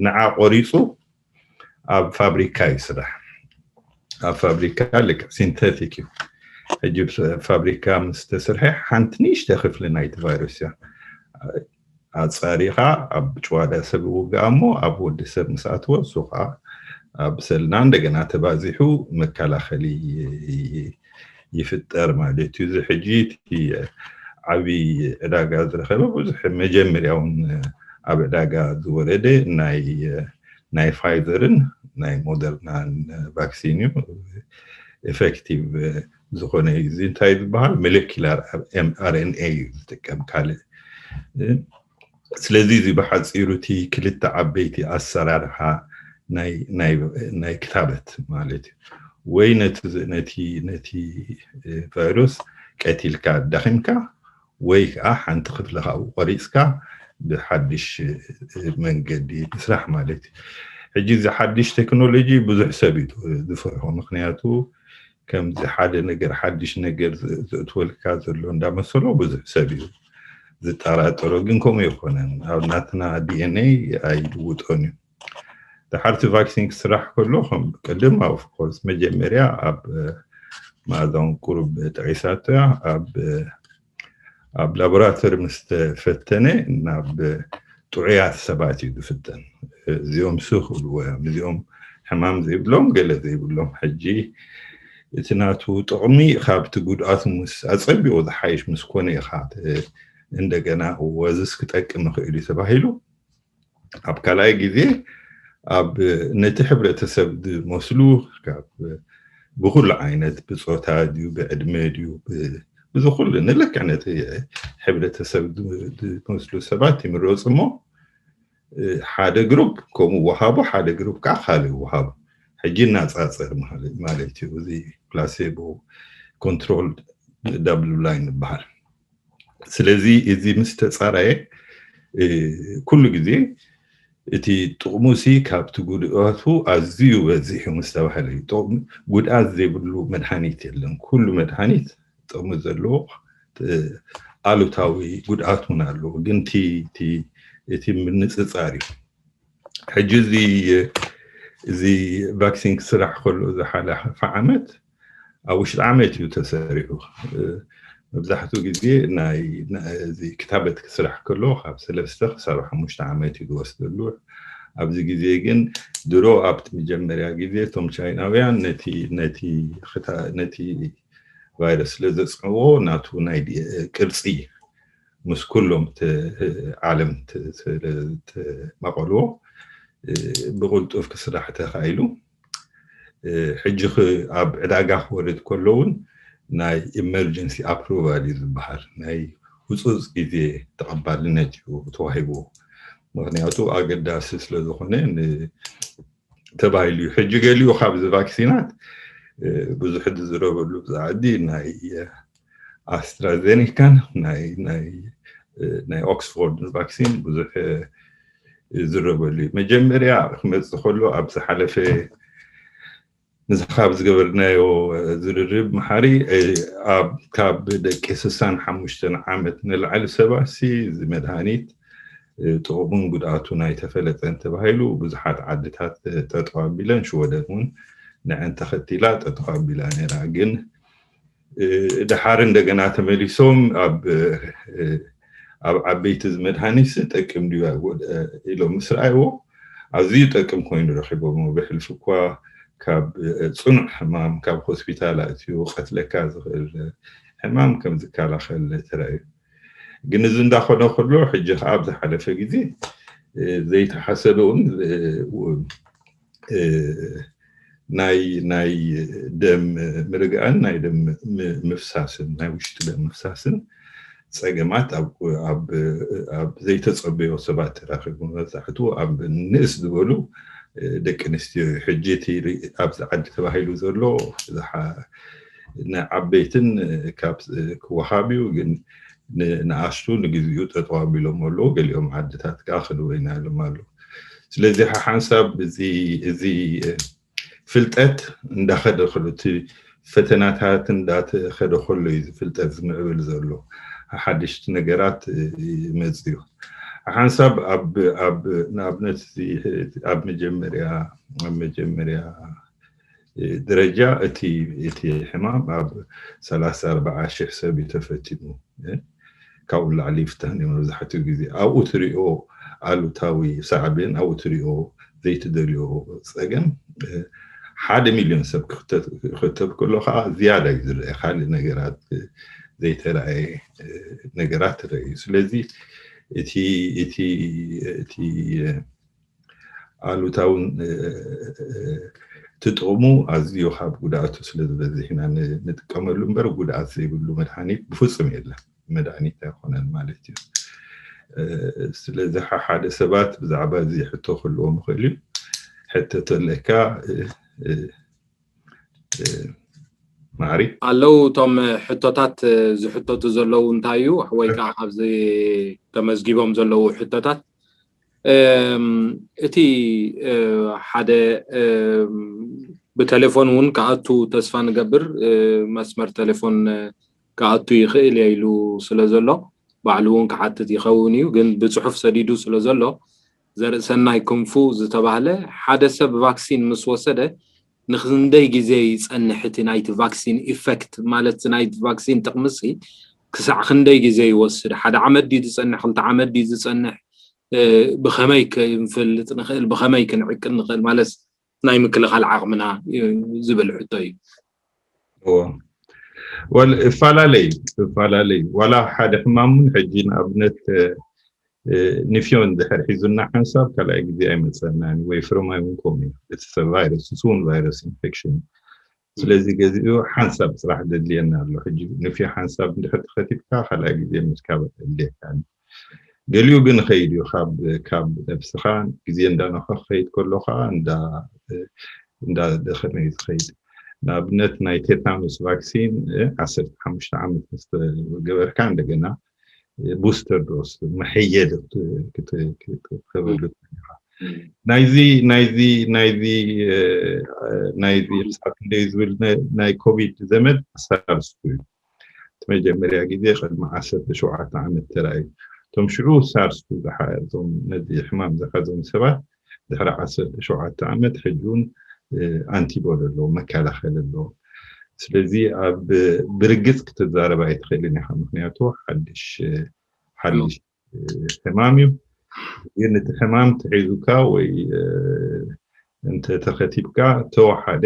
ንዓ ቆሪፁ ኣብ ፋብሪካ ይስራሕ። ኣብ ፋብሪካ ልክዕ ሲንተቲክ እዩ። ሕጂ ብ- ፋብሪካ ምስ ተሰርሐ ሓንቲ ንእሽተ ክፍሊ ናይቲ ቫይረስ እያ ኣፃሪኻ ኣብ ጭዋዳ ሰብ ይውግኣ እሞ ኣብ ወዲ ሰብ ምስ ኣትወ እሱ ከዓ ኣብ ሰልና እንደገና ተባዚሑ መከላኸሊ ይፍጠር ማለት እዩ። እዚ ሕጂ እቲ ዓብዪ ዕዳጋ ዝረኸበ ብዙሕ መጀመርያ እውን ኣብ ዕዳጋ ዝወረደ ናይ ናይ ፋይዘርን ናይ ሞደርናን ቫክሲን እዩ። ኤፌክቲቭ ዝኾነ እዩ። እዚ እንታይ ዝበሃል ሞለኪላር ኣርኤንኤ እዩ ዝጥቀም ካልእ። ስለዚ እዚ ብሓፂሩ እቲ ክልተ ዓበይቲ ኣሰራርሓ ናይ ናይ ናይ ክታበት ማለት እዩ። ወይ ነቲ ነቲ ነቲ ቫይረስ ቀቲልካ ኣዳኺምካ ወይ ከዓ ሓንቲ ክፍሊ ካብኡ ቆሪፅካ ብሓድሽ መንገዲ ምስራሕ ማለት እዩ። ሕጂ እዚ ሓድሽ ቴክኖሎጂ ብዙሕ ሰብ እዩ ዝፈርሖ። ምክንያቱ ከምዚ ሓደ ነገር ሓድሽ ነገር ዘእትወልካ ዘሎ እንዳመሰሎ ብዙሕ ሰብ እዩ ዝጠራጠሮ። ግን ከምኡ ኣይኮነን። ኣብ ናትና ዲኤንኤ ኣይልውጦን እዩ። ድሓርቲ ቫክሲን ክስራሕ ከሎ ከም ቅድም ኦፍኮርስ መጀመርያ ኣብ መኣዛውን ቁሩብ ጠቂሳቶ እያ ኣብ ኣብ ላቦራቶሪ ምስ ተፈተነ ናብ ጥዑያት ሰባት እዩ ዝፍተን። እዚኦም ስኽ ኢልዎ እዮም። እዚኦም ሕማም ዘይብሎም ገለ ዘይብሎም። ሕጂ እቲ ናቱ ጥቕሚ ካብቲ ጉድኣቱ ምስ ኣጸቢቑ ዝሓይሽ ምስ ኮነ ኢኻ ተ- እንደገና ወዝስ ክጠቅም ይኽእል እዩ ተባሂሉ ኣብ ካልኣይ ግዜ ኣብ ነቲ ሕብረተሰብ ዝመስሉ ካብ ብኩሉ ዓይነት ብጾታ ድዩ ብዕድመ ድዩ ብ- እዚ ኩሉ ንልክዕ ነቲ ሕብረተሰብ ዝመስሉ ሰባት ይምረፁ እሞ ሓደ ግሩፕ ከምኡ ወሃቦ፣ ሓደ ግሩፕ ከዓ ካልእ ወሃቦ። ሕጂ እናፃፀር ማለት እዩ። እዚ ፕላሴቦ ኮንትሮል ዳብል ብላይንድ ይበሃል። ስለዚ እዚ ምስ ተፃረየ ኩሉ ግዜ እቲ ጥቕሙ ሲ ካብቲ ጉድኣቱ ኣዝዩ በዚሑ ምስ ተባህለ እዩ። ጉድኣት ዘይብሉ መድሃኒት የለን። ኩሉ መድሃኒት ጥቕሚ ዘለዎ ኣሉታዊ ጉድኣት እውን ኣለዎ። ግን እቲ ምንፅፃር እዩ። ሕጂ እዚ እዚ ቫክሲን ክስራሕ ከሎ ዝሓለፈ ዓመት ኣብ ውሽጢ ዓመት እዩ ተሰሪሑ። መብዛሕትኡ ግዜ ናይ ክታበት ክስራሕ ከሎ ካብ ሰለስተ ክሳብ ሓሙሽተ ዓመት እዩ ዝወስደሉ። ኣብዚ ግዜ ግን ድሮ ኣብቲ መጀመርያ ግዜ እቶም ቻይናውያን ነቲ ነቲ ቫይረስ ስለ ዘፅንዕዎ ናቱ ናይ ቅርፂ ምስ ኩሎም ዓለም ስለተማቐልዎ ብቕልጡፍ ክስራሕ ተኻኢሉ። ሕጂ ኣብ ዕዳጋ ክወርድ ከሎ እውን ናይ ኢመርጀንሲ ኣፕሩቫል እዩ ዝበሃል። ናይ ህፁፅ ግዜ ተቐባልነት እዩ ተዋሂብዎ። ምክንያቱ ኣገዳሲ ስለዝኾነ ተባሂሉ እዩ። ሕጂ ገሊኡ ካብዚ ቫክሲናት ብዙሕ ዝዝረበሉ ብዛዕዲ ናይ ኣስትራዜኒካን ናይ ኦክስፎርድ ቫክሲን ብዙሕ ዝረበሉ እዩ። መጀመርያ ክመፅእ ከሎ ኣብ ዝሓለፈ ንስኻ ኣብ ዝገበርናዮ ዝርርብ መሓሪ ካብ ደቂ ስሳን ሓሙሽተን ዓመት ንላዕሊ ሰባት እዚ መድሃኒት ጥቕሙን ጉድኣቱ ናይ ተፈለጠን ተባሂሉ ብዙሓት ዓድታት ጠጠው ኣቢለን ሽወደን እውን ንዐን ተኸቲላ ጠጠው ኣቢላ ነይራ። ግን ድሓር እንደገና ተመሊሶም ኣብ ዓበይቲ እዚ መድሃኒት ጠቅም ድዩ ኣይጎድእ ኢሎም ምስ ረኣይዎ ኣዝዩ ጠቅም ኮይኑ ረኪቦም። ብሕልፊ እኳ ካብ ፅኑዕ ሕማም ካብ ሆስፒታል ኣእትዩ ቀትለካ ዝኽእል ሕማም ከም ዝከላኸል ተራእዩ። ግን እዚ እንዳኾነ ከሎ ሕጂ ከዓ ኣብ ዝሓለፈ ግዜ ዘይተሓሰበ እውን ናይ ናይ ደም ምርግኣን ናይ ደም ምፍሳስን ናይ ውሽጢ ደም ምፍሳስን ፀገማት ኣብ ዘይተፀበዮ ሰባት ተራኺቡ። መብዛሕትኡ ኣብ ንእስ ዝበሉ ደቂ ኣንስትዮ እዩ። ሕጂ እቲ ኣብዚ ዓዲ ተባሂሉ ዘሎ ንዓበይትን ካብ ክወሃብ እዩ፣ ግን ንኣሽቱ ንግዚኡ ጠጠው ኣቢሎም ኣለዉ። ገሊኦም ዓድታት ከዓ ክንወይና ኢሎም ኣለዉ። ስለዚ ሓሓንሳብ እዚ ፍልጠት እንዳኸደ ከሎ እቲ ፈተናታት እንዳተኸደ ከሎ እዩ ፍልጠት ዝምዕብል ዘሎ። ሓደሽቲ ነገራት ይመፅእ እዩ። ሓንሳብ ኣብ ንኣብነት ኣብ መጀመርያ ኣብ መጀመርያ ደረጃ እቲ እቲ ሕማም ኣብ ሰላሳ ኣርባዓ ሽሕ ሰብ እዩ ተፈቲኑ። ካብኡ ንላዕሊ ይፍታን እዩ መብዛሕትኡ ግዜ። ኣብኡ ትሪኦ ኣሉታዊ ሳዕቤን፣ ኣብኡ ትሪኦ ዘይትደልዮ ፀገም ሓደ ሚልዮን ሰብ ክኽተብ ከሎ ከዓ ዝያዳ እዩ ዝረአ። ካልእ ነገራት ዘይተረኣየ ነገራት ትረአ እዩ። ስለዚ እቲ እቲ እቲ ኣሉታውን ትጥቕሙ ኣዝዩ ካብ ጉድኣቱ ስለ ዝበዝሕ ኢና ንጥቀመሉ እምበር ጉድኣት ዘይብሉ መድሓኒት ብፍፁም የለን። መድሓኒት ኣይኮነን ማለት እዩ። ስለዚ ሓደ ሰባት ብዛዕባ እዚ ሕቶ ክህልዎም ይኽእል እዩ። ሕቶ ተለካ ማዕሪ ኣለዉ። እቶም ሕቶታት ዝሕተቱ ዘለዉ እንታይ እዩ ወይ ከዓ ኣብዚ ተመዝጊቦም ዘለዉ ሕቶታት እቲ ሓደ ብቴሌፎን እውን ክኣቱ ተስፋ ንገብር። መስመር ቴሌፎን ክኣቱ ይኽእል እየ ኢሉ ስለ ዘሎ ባዕሉ እውን ክሓትት ይኸውን እዩ። ግን ብፅሑፍ ሰዲዱ ስለ ዘሎ ዘርእሰናይ ክንፉ ዝተባህለ ሓደ ሰብ ቫክሲን ምስ ወሰደ ንክንደይ ግዜ ይፀንሕ እቲ ናይቲ ቫክሲን ኢፈክት ማለት ናይቲ ቫክሲን ጥቕምሲ ክሳዕ ክንደይ ግዜ ይወስድ? ሓደ ዓመት ድዩ ዝፀንሕ? ክልተ ዓመት ድዩ ዝፀንሕ? ብኸመይ ክንፈልጥ ንኽእል? ብኸመይ ክንዕቅን ንኽእል? ማለት ናይ ምክልኻል ዓቕምና ዝብል ሕቶ እዩ። ወል እፈላለይ እፈላለይ ዋላ ሓደ ሕማም እውን ሕጂ ንኣብነት ንፍዮ እንድሕር ሒዙና ሓንሳብ ካልኣይ ግዜ ኣይመፀናን ወይ ፍርማይ እውን ከምኡ እዩ። እቲ ሰብ ቫይረስ ንሱ እውን ቫይረስ ኢንፌክሽን ስለዚ ገዚኡ ሓንሳብ ስራሕ ዘድልየና ኣሎ። ሕጂ ንፊ ሓንሳብ እንድሕር ተኸቲብካ ካልኣይ ግዜ ምትካብ የድልየካ። ገሊኡ ግን ኸይድ እዩ ካብ ካብ ነብስኻ ግዜ እንዳነኸ ክኸይድ ከሎ ከዓ እንዳ እንዳ ደኸመ እዩ ዝኸይድ። ንኣብነት ናይ ቴታኖስ ቫክሲን ዓሰርተ ሓሙሽተ ዓመት ምስ ተገበርካ እንደገና ቡስተር ዶስ መሐየል ክትገብረሉ ናይዚ ናይዚ ናይዚ ናይዚ ክሳብ ክንደይ ዝብል ናይ ኮቪድ ዘመድ ሳርስ እዩ። እቲ መጀመርያ ግዜ ቅድሚ ዓሰርተ ሸውዓተ ዓመት ተራእዩ። እቶም ሽዑ ሳርስ እቶም ነዚ ሕማም ዝሓዞም ሰባት ድሕሪ ዓሰርተ ሸውዓተ ዓመት ሕጂ እውን ኣንቲቦዲ ኣለዎ፣ መከላኸሊ ኣለዎ። ስለዚ ኣብ ብርግፅ ክትዛረብ ኣይትኽእልን ኢኻ፣ ምክንያቱ ሓድሽ ሓድሽ ሕማም እዩ። ግን እቲ ሕማም ተሒዙካ ወይ እንተ ተኸቲብካ ተወሓደ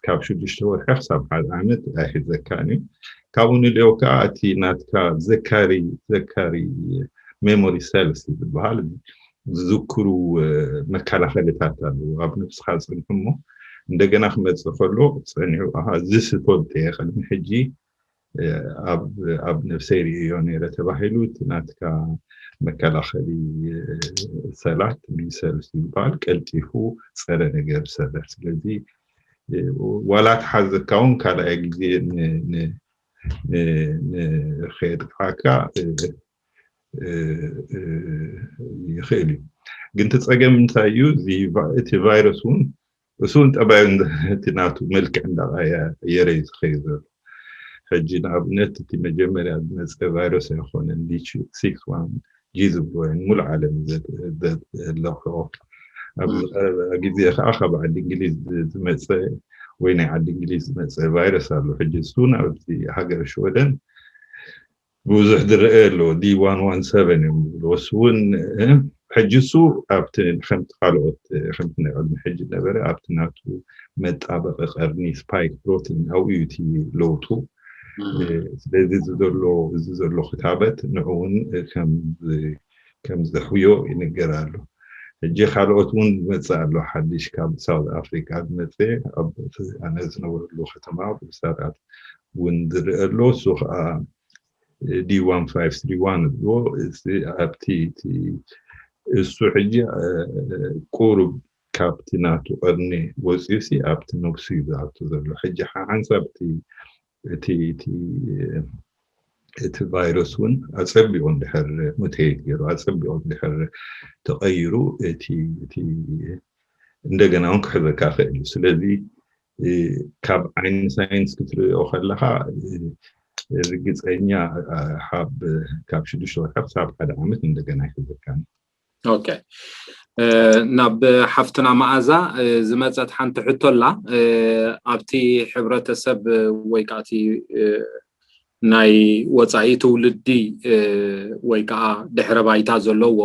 ካብ ሽዱሽተ ወርሒ ክሳብ ሓደ ዓመት ኣይሕዘካን እዩ። ካብኡ ንልዮ ከዓ እቲ ናትካ ዘካሪ ዘካሪ ሜሞሪ ሰልስ ዝበሃል ዝዝክሩ መከላኸልታት ኣለዉ ኣብ ነብስኻ ዝፅንሑ እሞ እንደገና ክመፅእ ከሎ ፀኒሑ ዝስቶልተ ቅድሚ ሕጂ ኣብ ነብሰይ ርእዮ ነይረ ተባሂሉ እቲ ናትካ መከላኸሊ ሰላት ሚሰልስ ዝበሃል ቀልጢፉ ፀረ ነገር ሰርሕ። ስለዚ ዋላ ተሓዘካ እውን ካልኣይ ግዜ ንኸየጥቃዓካ ይኽእል እዩ። ግን እቲ ፀገም እንታይ እዩ? እቲ ቫይረስ እውን እሱ እውን ጠባዩ እቲ ናቱ መልክዕ እንዳቀየረ እዩ ዝኸይድ ዘሎ። ሕጂ ንኣብነት እቲ መጀመርያ ዝመፀ ቫይረስ ኣይኮነን፣ ዲ ሲክስ ዋን ጂ ዝብልዎ እዩ ንሙሉእ ዓለም ዘለኽኦ። ኣብዚ ቀረበ ግዜ ከዓ ካብ ዓዲ እንግሊዝ ዝመፀ ወይ ናይ ዓዲ እንግሊዝ ዝመፀ ቫይረስ ኣሎ። ሕጂ እሱ ናብዚ ሃገር ሽወደን ብዙሕ ዝረአ ኣሎ። ዲ ዋን ዋን ሰቨን እዮም ዝብልዎ። እሱ እውን ሕጂ እሱ ኣብቲ ከምቲ ካልኦት ከምቲ ናይ ቅድሚ ሕጂ ነበረ ኣብቲ ናቱ መጣበቂ ቀርኒ ስፓይክ ፕሮቲን ኣብኡ እዩ እቲ ለውጡ። ስለዚ እዚ ዘሎ እዚ ዘሎ ክታበት ንዑ እውን ከም ከም ዘሕውዮ ይንገር ኣሎ። ሕጂ ካልኦት እውን ዝመፅእ ኣሎ። ሓድሽ ካብ ሳውት ኣፍሪካ ዝመፀ ኣነ ዝነበረሉ ከተማ ብሳታት እውን ዝረአ ኣሎ። እሱ ከዓ ዲ ዋን ፋይቭ ስሪ ዋን ዝብልዎ ኣብቲ እሱ ሕጂ ቁሩብ ካብቲ ናቱ ቀርኒ ወፂኡ ሲ ኣብቲ ነብሱ እዩ ዝኣቱ ዘሎ። ሕጂ ሓንሳብ እቲ እቲ እቲ እቲ ቫይረስ እውን ኣፀቢቑ እንድሕር ሙቴት ገይሩ ኣፀቢቑ እንድሕር ተቐይሩ እቲ እቲ እንደገና እውን ክሕዘካ ክእል እዩ። ስለዚ ካብ ዓይኒ ሳይንስ ክትርእዮ ከለካ ርግፀኛ ካብ ሽዱሽተ ወርሒ ክሳብ ሓደ ዓመት እንደገና ይሕዘካ። ኦኬ፣ ናብ ሓፍትና መኣዛ ዝመፀት ሓንቲ ሕቶ ኣላ። ኣብቲ ሕብረተሰብ ወይ ከዓ ናይ ወፃኢ ትውልዲ ወይ ከዓ ድሕረ ባይታ ዘለዎ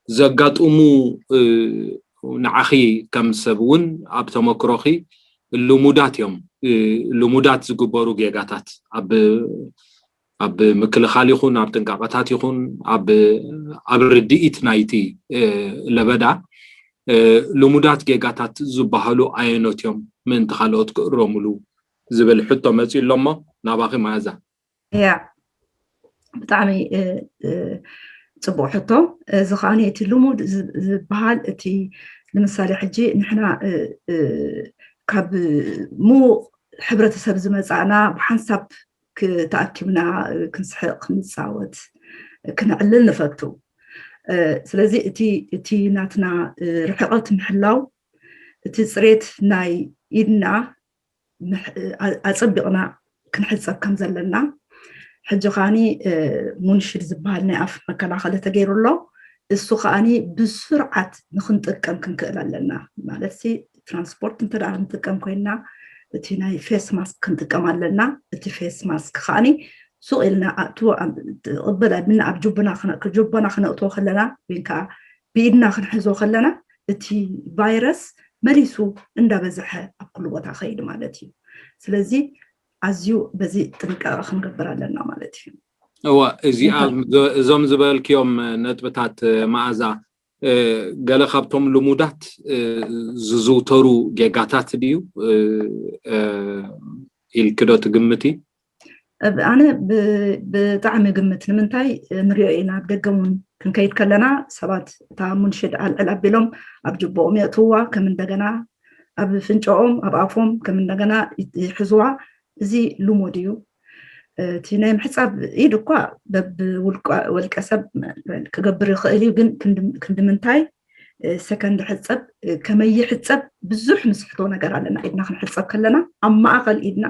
ዘጋጥሙ ንዓኺ ከም ሰብ እውን ኣብ ተመክሮኺ ልሙዳት እዮም። ልሙዳት ዝግበሩ ጌጋታት ኣብ ኣብ ምክልኻል ይኹን ኣብ ጥንቃቐታት ይኹን ኣብ ኣብ ርድኢት ናይቲ ለበዳ ልሙዳት ጌጋታት ዝበሃሉ ኣየኖት እዮም ምእንቲ ካልኦት ክእረሙሉ ዝብል ሕቶ መፂኡ ኣሎ እሞ ናባኺ መኣዛ። ያ ብጣዕሚ ፅቡቅ ሕቶ። እዚ ከዓ እቲ ልሙድ ዝበሃል እቲ ንምሳሌ ሕጂ ንሕና ካብ ምዉቅ ሕብረተሰብ ዝመፃእና ብሓንሳብ ተኣኪብና ክንስሕቅ ክንፃወት ክነዕልል ንፈቱ። ስለዚ እቲ ናትና ርሕቀት ምሕላው እቲ ፅሬት ናይ ኢድና ኣፀቢቕና ክንሕፀብ ከም ዘለና ሕጂ ከዓኒ ሙንሽድ ዝበሃል ናይ ኣፍ መከላኸሊ ተገይሩ ኣሎ። እሱ ከዓኒ ብስርዓት ንክንጥቀም ክንክእል ኣለና። ማለት ትራንስፖርት እንተ ክንጥቀም ኮይንና እቲ ናይ ፌስ ማስክ ክንጥቀም ኣለና። እቲ ፌስ ማስክ ከዓኒ ሱቕ ኢልና ኣእትዎ ቅበል ኣቢልና ኣብ ጁቦና ክነእትዎ ከለና ወይ ከዓ ብኢድና ክንሕዞ ከለና እቲ ቫይረስ መሊሱ እንዳበዝሐ ኣብ ኩሉ ቦታ ከይድ ማለት እዩ። ስለዚ ኣዝዩ በዚ ጥንቃቐ ክንገብር ኣለና ማለት እዩ። እዋ እዚኣ እዞም ዝበልክዮም ነጥብታት መኣዛ ገለ ካብቶም ልሙዳት ዝዝውተሩ ጌጋታት ድዩ ኢልክዶ ትግምቲ? ኣነ ብጣዕሚ ግምት። ንምንታይ ንሪኦ ኢና፣ ኣብ ደገ እውን ክንከይድ ከለና ሰባት እታ ሙንሽድ ኣልዕል ኣቢሎም ኣብ ጅቦኦም የእትውዋ፣ ከም እንደገና ኣብ ፍንጫኦም ኣብ ኣፎም ከም እንደገና ይሕዝዋ። እዚ ልሙድ እዩ። እቲ ናይ ምሕፃብ ኢድ እኳ በብውልቀ ሰብ ክገብር ይኽእል እዩ፣ ግን ክንዲ ምንታይ ሰከንድ ሕፀብ ከመይ ይሕፀብ ብዙሕ ንስሕቶ ነገር ኣለና። ኢድና ክንሕፀብ ከለና ኣብ ማእኸል ኢድና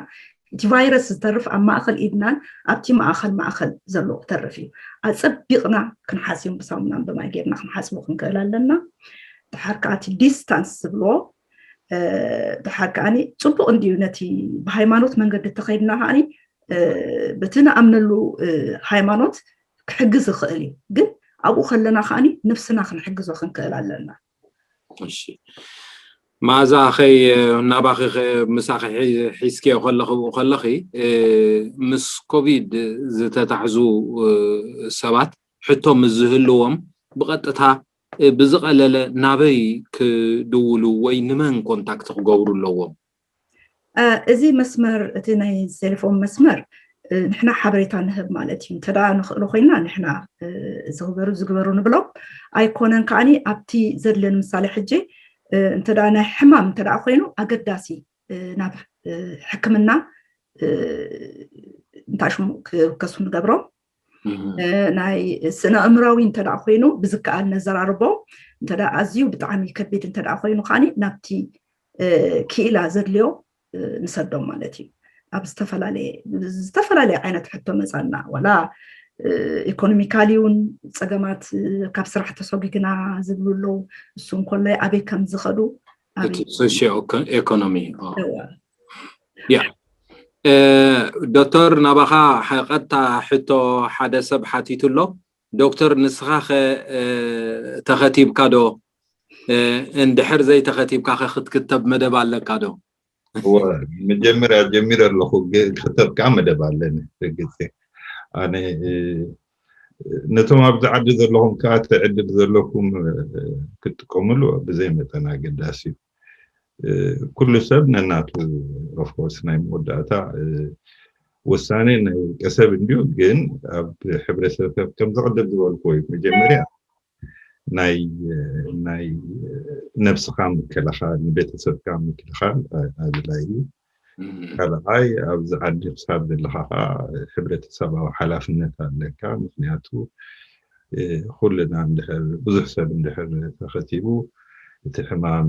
እቲ ቫይረስ ዝተርፍ ኣብ ማእኸል ኢድናን ኣብቲ ማእኸል ማእኸል ዘሎ ክተርፍ እዩ። ኣፀቢቕና ክንሓስዮም ብሳሙናን ብማይ ጌርና ክንሓስቦ ክንክእል ኣለና። ድሓር ከዓ እቲ ዲስታንስ ዝብልዎ ድሓር ከዓኒ ፅቡቕ እንድዩ። ነቲ ብሃይማኖት መንገዲ እተኸይድና ከዓኒ በቲ ንኣምነሉ ሃይማኖት ክሕግዝ ይኽእል እዩ። ግን ኣብኡ ከለና ከዓኒ ነብስና ክንሕግዞ ክንክእል ኣለና። እሺ፣ መኣዛ ኸይ ናባኺ ምሳኺ ሒዝክዮ ከለኺ ብኡ ከለኺ ምስ ኮቪድ ዝተታሕዙ ሰባት ሕቶ ምስ ዝህልዎም ብቐጥታ ብዝቐለለ ናበይ ክድውሉ ወይ ንመን ኮንታክት ክገብሩ ኣለዎም? እዚ መስመር፣ እቲ ናይ ቴሌፎን መስመር ንሕና ሓበሬታ ንህብ ማለት እዩ። እንተደኣ ንኽእሎ ኮይና ንሕና እዚ ግበሩ እዚ ግበሩ ንብሎም። ኣይኮነን ከዓኒ ኣብቲ ዘድልዮ ንምሳሌ ሕጂ እንተደኣ ናይ ሕማም እንተደኣ ኮይኑ ኣገዳሲ ናብ ሕክምና እንታይ ሽሙ ክብከሱ ንገብሮም። ናይ ስነ ኣእምራዊ እንተደኣ ኮይኑ ብዝከኣል ነዘራርቦም። እንተደኣ ኣዝዩ ብጣዕሚ ከቢድ እንተደኣ ኮይኑ ከዓኒ ናብቲ ክኢላ ዘድልዮ ንሰዶም ማለት እዩ። ኣብ ዝተፈላለየ ዓይነት ሕቶ መፃና፣ ዋላ ኢኮኖሚካሊ እውን ፀገማት፣ ካብ ስራሕ ተሰጒግና ዝብሉ ኣለዉ። እሱ እንኮላይ ኣበይ ከም ዝኸዱ እቲ ሶሽዮ ኢኮኖሚ ያ። ዶክተር፣ ናባኻ ቀጥታ ሕቶ ሓደ ሰብ ሓቲቱ ኣሎ። ዶክተር፣ ንስኻ ኸ ተኸቲብካ ዶ? እንድሕር ዘይተኸቲብካ ኸ ክትክተብ መደብ ኣለካ ዶ? መጀመርያ ጀሚረ ኣለኹ። ክተብ ከዓ መደብ ኣለኒ። ርግፅ ኣነ ነቶም ኣብዚ ዓዲ ዘለኹም ከዓ እቲ ዕድል ዘለኩም ክትጥቀምሉ ብዘይ መጠን ኣገዳሲ እዩ። ኩሉ ሰብ ነናቱ ኦፍኮርስ ናይ መወዳእታ ውሳኔ ናይ ውልቀ ሰብ እንድዩ። ግን ኣብ ሕብረተሰብ ከም ዝቕድም ዝበልኩ እዩ መጀመርያ ናይ ናይ ነብስኻ ምክልኻል ንቤተሰብካ ምክልኻል ኣድላይ እዩ። ካልኣይ ኣብዚ ዓዲ ክሳብ ዘለኻ ከዓ ሕብረተሰባዊ ሓላፍነት ኣለካ። ምክንያቱ ኩልና እንድሕር ብዙሕ ሰብ እንድሕር ተኸቲቡ እቲ ሕማም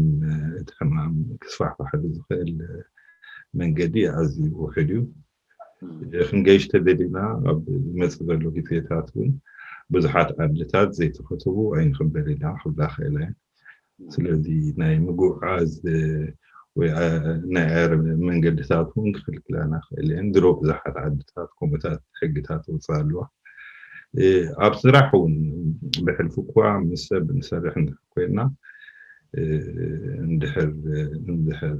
እቲ ሕማም ክስፋሕፋሓሉ ዝኽእል መንገዲ ኣዝዩ ውሑድ እዩ። ክንገይሽ ተደሊና ኣብ ዝመፅእ ዘሎ ግዜታት እውን ብዙሓት ዓድታት ዘይተኸተቡ ኣይንኽበር ኢና ክብላ ክእለ። ስለዚ ናይ ምጉዕዓዝ ወይ ናይ ኣየር መንገድታት እውን ክኽልክላና ክእል እየን። ድሮ ብዙሓት ዓድታት ከምኡታት ሕግታት ወፅእ ኣለዋ። ኣብ ስራሕ እውን ብሕልፊ እኳ ምስ ሰብ ንሰርሕ እንድሕር ኮይና እንድሕር እንድሕር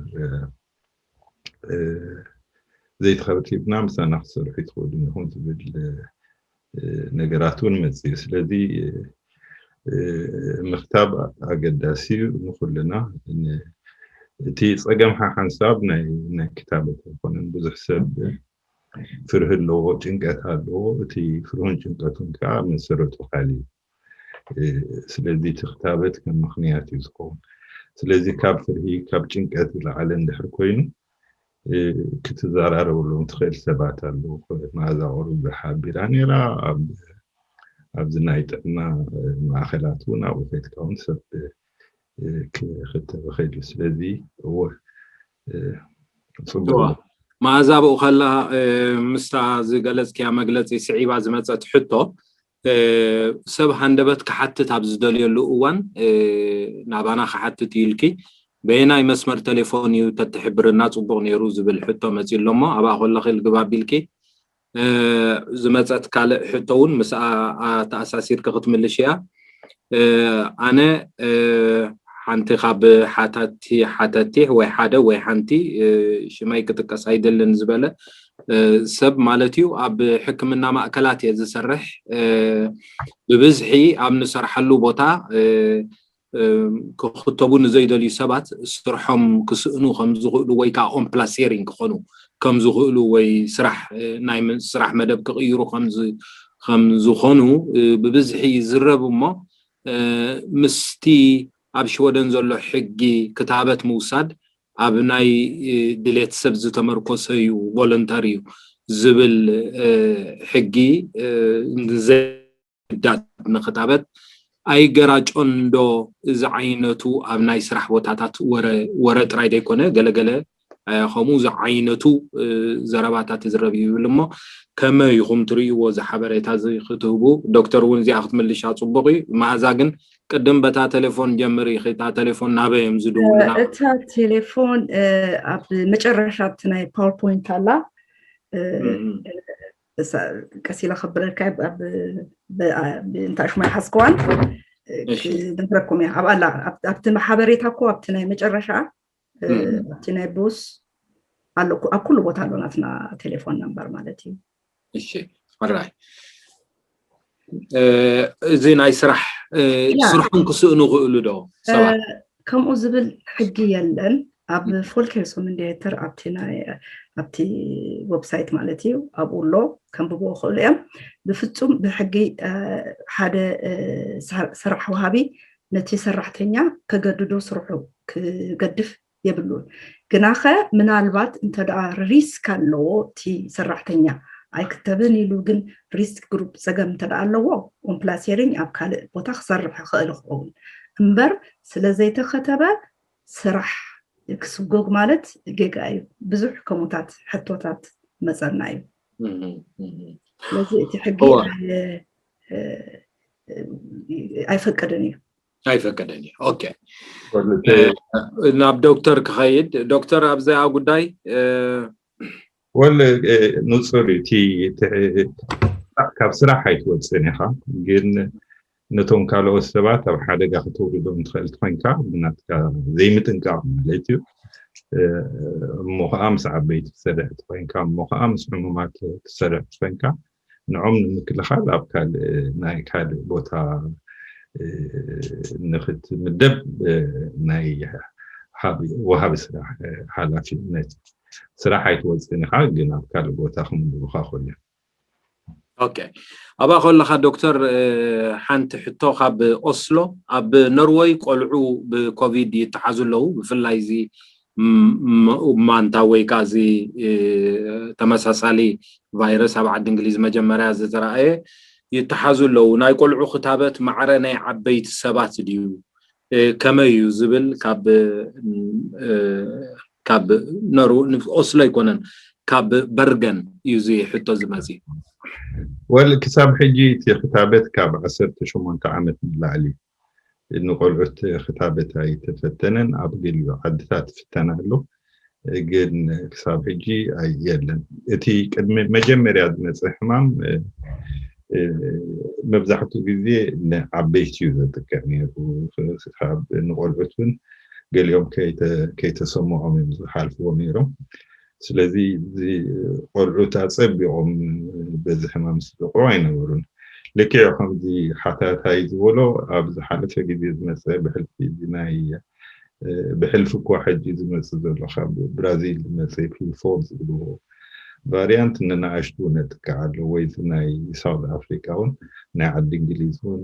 ዘይተኸቲብና ምሳና ክትሰርሑ ይትኽእሉ ኢኹም ዝብል ነገራት እውን መፅእ እዩ። ስለዚ ምክታብ ኣገዳሲ እዩ ንኩልና። እቲ ፀገም ሓሓንሳብ ናይ ክታበት ኣይኮነን። ብዙሕ ሰብ ፍርሂ ኣለዎ፣ ጭንቀት ኣለዎ። እቲ ፍርሁን ጭንቀቱን ከዓ መሰረቱ ካል እዩ። ስለዚ እቲ ክታበት ከም ምክንያት እዩ ዝኸውን። ስለዚ ካብ ፍርሂ ካብ ጭንቀት ዝለዓለ እንድሕር ኮይኑ ክትዘራረብሎም ትኽእል ሰባት ኣለዉ። መኣዛ ቁሩብ ሓቢራ ነይራ። ኣብዚ ናይ ጥዕና ማእኸላት እውን ኣብኡ ከይድካ እውን ሰብ ክኽተብ ይኽእል እዩ። ስለዚ እወ ፅቡቅ። መኣዛ ብኡ ከላ ምስታ ዝገለፅክያ መግለፂ ስዒባ ዝመፀት ሕቶ ሰብ ሃንደበት ክሓትት ኣብ ዝደልየሉ እዋን ናባና ክሓትት እዩ ኢልኪ በየናይ መስመር ቴሌፎን እዩ ተትሕብርና ፅቡቅ ነይሩ ዝብል ሕቶ መፂኡ ኣሎ እሞ ኣብኣ ከለኺ ልግብ ኣቢልኪ ዝመፀት ካልእ ሕቶ እውን ምስኣ ተኣሳሲርኪ ክትምልሽ እያ። ኣነ ሓንቲ ካብ ሓተቲ ሓተቲ ወይ ሓደ ወይ ሓንቲ ሽመይ ክጥቀስ ኣይደልን ዝበለ ሰብ ማለት እዩ። ኣብ ሕክምና ማእከላት እየ ዝሰርሕ። ብብዝሒ ኣብ ንሰርሓሉ ቦታ ክኽተቡ ንዘይደልዩ ሰባት ስርሖም ክስእኑ ከም ዝኽእሉ ወይ ከዓ ኦምፕላሴሪንግ ክኾኑ ከም ዝኽእሉ ወይ ስራሕ ናይ ስራሕ መደብ ክቕይሩ ከም ዝኾኑ ብብዝሒ ይዝረብ። እሞ ምስቲ ኣብ ሽወደን ዘሎ ሕጊ ክታበት ምውሳድ ኣብ ናይ ድሌት ሰብ ዝተመርኮሰ እዩ፣ ቮለንተሪ እዩ ዝብል ሕጊ ንዘይዳት ንክታበት ኣይገራጮን ዶ? እዚ ዓይነቱ ኣብ ናይ ስራሕ ቦታታት ወረ ጥራይ ዘይኮነ ገለገለ ከምኡ ዝዓይነቱ ዘረባታት ይዝረብ ይብል። እሞ ከመይ ኢኹም ትርእይዎ እዚ ሓበሬታ እዚ ክትህቡ? ዶክተር እውን እዚኣ ክትምልሻ ፅቡቕ እዩ። መኣዛ ግን ቅድም በታ ቴሌፎን ጀምር ኢኺ። እታ ቴሌፎን ናበይ እዮም ዝድውሉ? እታ ቴሌፎን ኣብ መጨረሻ ኣብቲ ናይ ፓወርፖይንት ኣላ ቀስ ኢለ ከብረልካ እንታሽማ ይሓዝከዋን ክነግረኩም እያ። ኣብኣ ኣብቲ ሓበሬታ እኮ ኣብቲ ናይ መጨረሻ ኣብቲ ናይ ቦስ ኣሎ፣ ኣብ ኩሉ ቦታ ኣሎ ናትና ቴሌፎን ነምበር ማለት እዩ። እሺ፣ ሕራይ እዚ ናይ ስራሕ ስርሖም ክስእኑ ክእሉ ዶ ሰባት? ከምኡ ዝብል ሕጊ የለን። ኣብ ፎልኬልሶም እንዲተር ኣብቲ ዌብሳይት ማለት እዩ፣ ኣብኡ ኣሎ፣ ከንብቦ ክእሉ እዮም። ብፍፁም ብሕጊ ሓደ ስራሕ ወሃቢ ነቲ ሰራሕተኛ ከገድዶ ስርሑ ክገድፍ የብሉን። ግናኸ ምናልባት እንተ ደኣ ሪስክ ኣለዎ እቲ ሰራሕተኛ ኣይክተብን ኢሉ ግን ሪስክ ግሩፕ ጸገም እንተ ደኣ ኣለዎ ኦምፕላሴሪንግ ኣብ ካልእ ቦታ ክሰርሕ ይኽእል ይኸውን እምበር ስለ ዘይተኸተበ ስራሕ ክስጎግ ማለት ጌጋ እዩ። ብዙሕ ከምኡታት ሕቶታት መጸና እዩ። ስለዚ እቲ ሕጊ ኣይፈቅድን እዩ። ኣይፈቀደን እዩ። ኦኬ፣ ናብ ዶክተር ክኸይድ። ዶክተር ኣብዚኣ ጉዳይ ወል ንፁር እዩ። እቲ ካብ ስራሕ ኣይትወፅእን ኢኻ፣ ግን ነቶም ካልኦት ሰባት ኣብ ሓደጋ ከተውርዶም ትኽእል ትኾይንካ ብናትካ ዘይምጥንቃቕ ማለት እዩ። እሞ ከዓ ምስ ዓበይቲ ትሰርሕ ትኾይንካ፣ እሞ ከዓ ምስ ሕሙማት ትሰርሕ ትኾይንካ ንዖም ንምክልኻል ኣብ ካልእ ናይ ካልእ ቦታ ንክትምደብ ናይ ወሃቢ ስራሕ ሓላፊነት። ስራሕ ኣይትወፅእን ኢኻ፣ ግን ኣብ ካልእ ቦታ ክምድቡኻ ክእሉ እዮም። ኦኬ፣ ኣብኣ ከለኻ ዶክተር ሓንቲ ሕቶ ካብ ኦስሎ፣ ኣብ ኖርወይ ቆልዑ ብኮቪድ ይተሓዙ ኣለዉ፣ ብፍላይ እዚ ማንታ ወይ ከዓ እዚ ተመሳሳሊ ቫይረስ ኣብ ዓዲ እንግሊዝ መጀመርያ ዝተረኣየ ይተሓዙ ኣለዉ። ናይ ቆልዑ ክታበት ማዕረ ናይ ዓበይቲ ሰባት ድዩ? ከመይ እዩ ዝብል ካብ ካብ ኦስሎ ኣይኮነን፣ ካብ በርገን እዩ እዚ ሕቶ ዝመፅእ። ወል ክሳብ ሕጂ እቲ ክታበት ካብ ዓሰርተ ሸሞንተ ዓመት ንላዕሊ ንቆልዑት ክታበት ኣይተፈተነን። ኣብ ገሊኡ ዓድታት ይፍተን ኣሎ፣ ግን ክሳብ ሕጂ የለን። እቲ ቅድሚ መጀመርያ ዝመፀ ሕማም መብዛሕትኡ ግዜ ንዓበይቲ እዩ ዘጥቅዕ ነይሩ። ንቆልዑት እውን ገሊኦም ከይተሰምዖም እዮም ዝሓልፍዎ ነይሮም። ስለዚ እዚ ቆልዑት ኣፀቢቖም በዚ ሕማም ዝጥቅዑ ኣይነበሩን። ልክዕ ከምዚ ሓታታይ ዝበሎ ኣብ ዝሓለፈ ግዜ ዝመፀ ብሕልፊ እዚ ናይ ብሕልፊ እኳ ሕጂ ዝመፅእ ዘሎ ካብ ብራዚል ዝመፅእ ፒ ፎር ዝብልዎ ቫሪያንት ንንኣሽቱ እውን የጥቅዕ ኣሎ፣ ወይ ናይ ሳውት ኣፍሪካ እውን ናይ ዓዲ እንግሊዝ እውን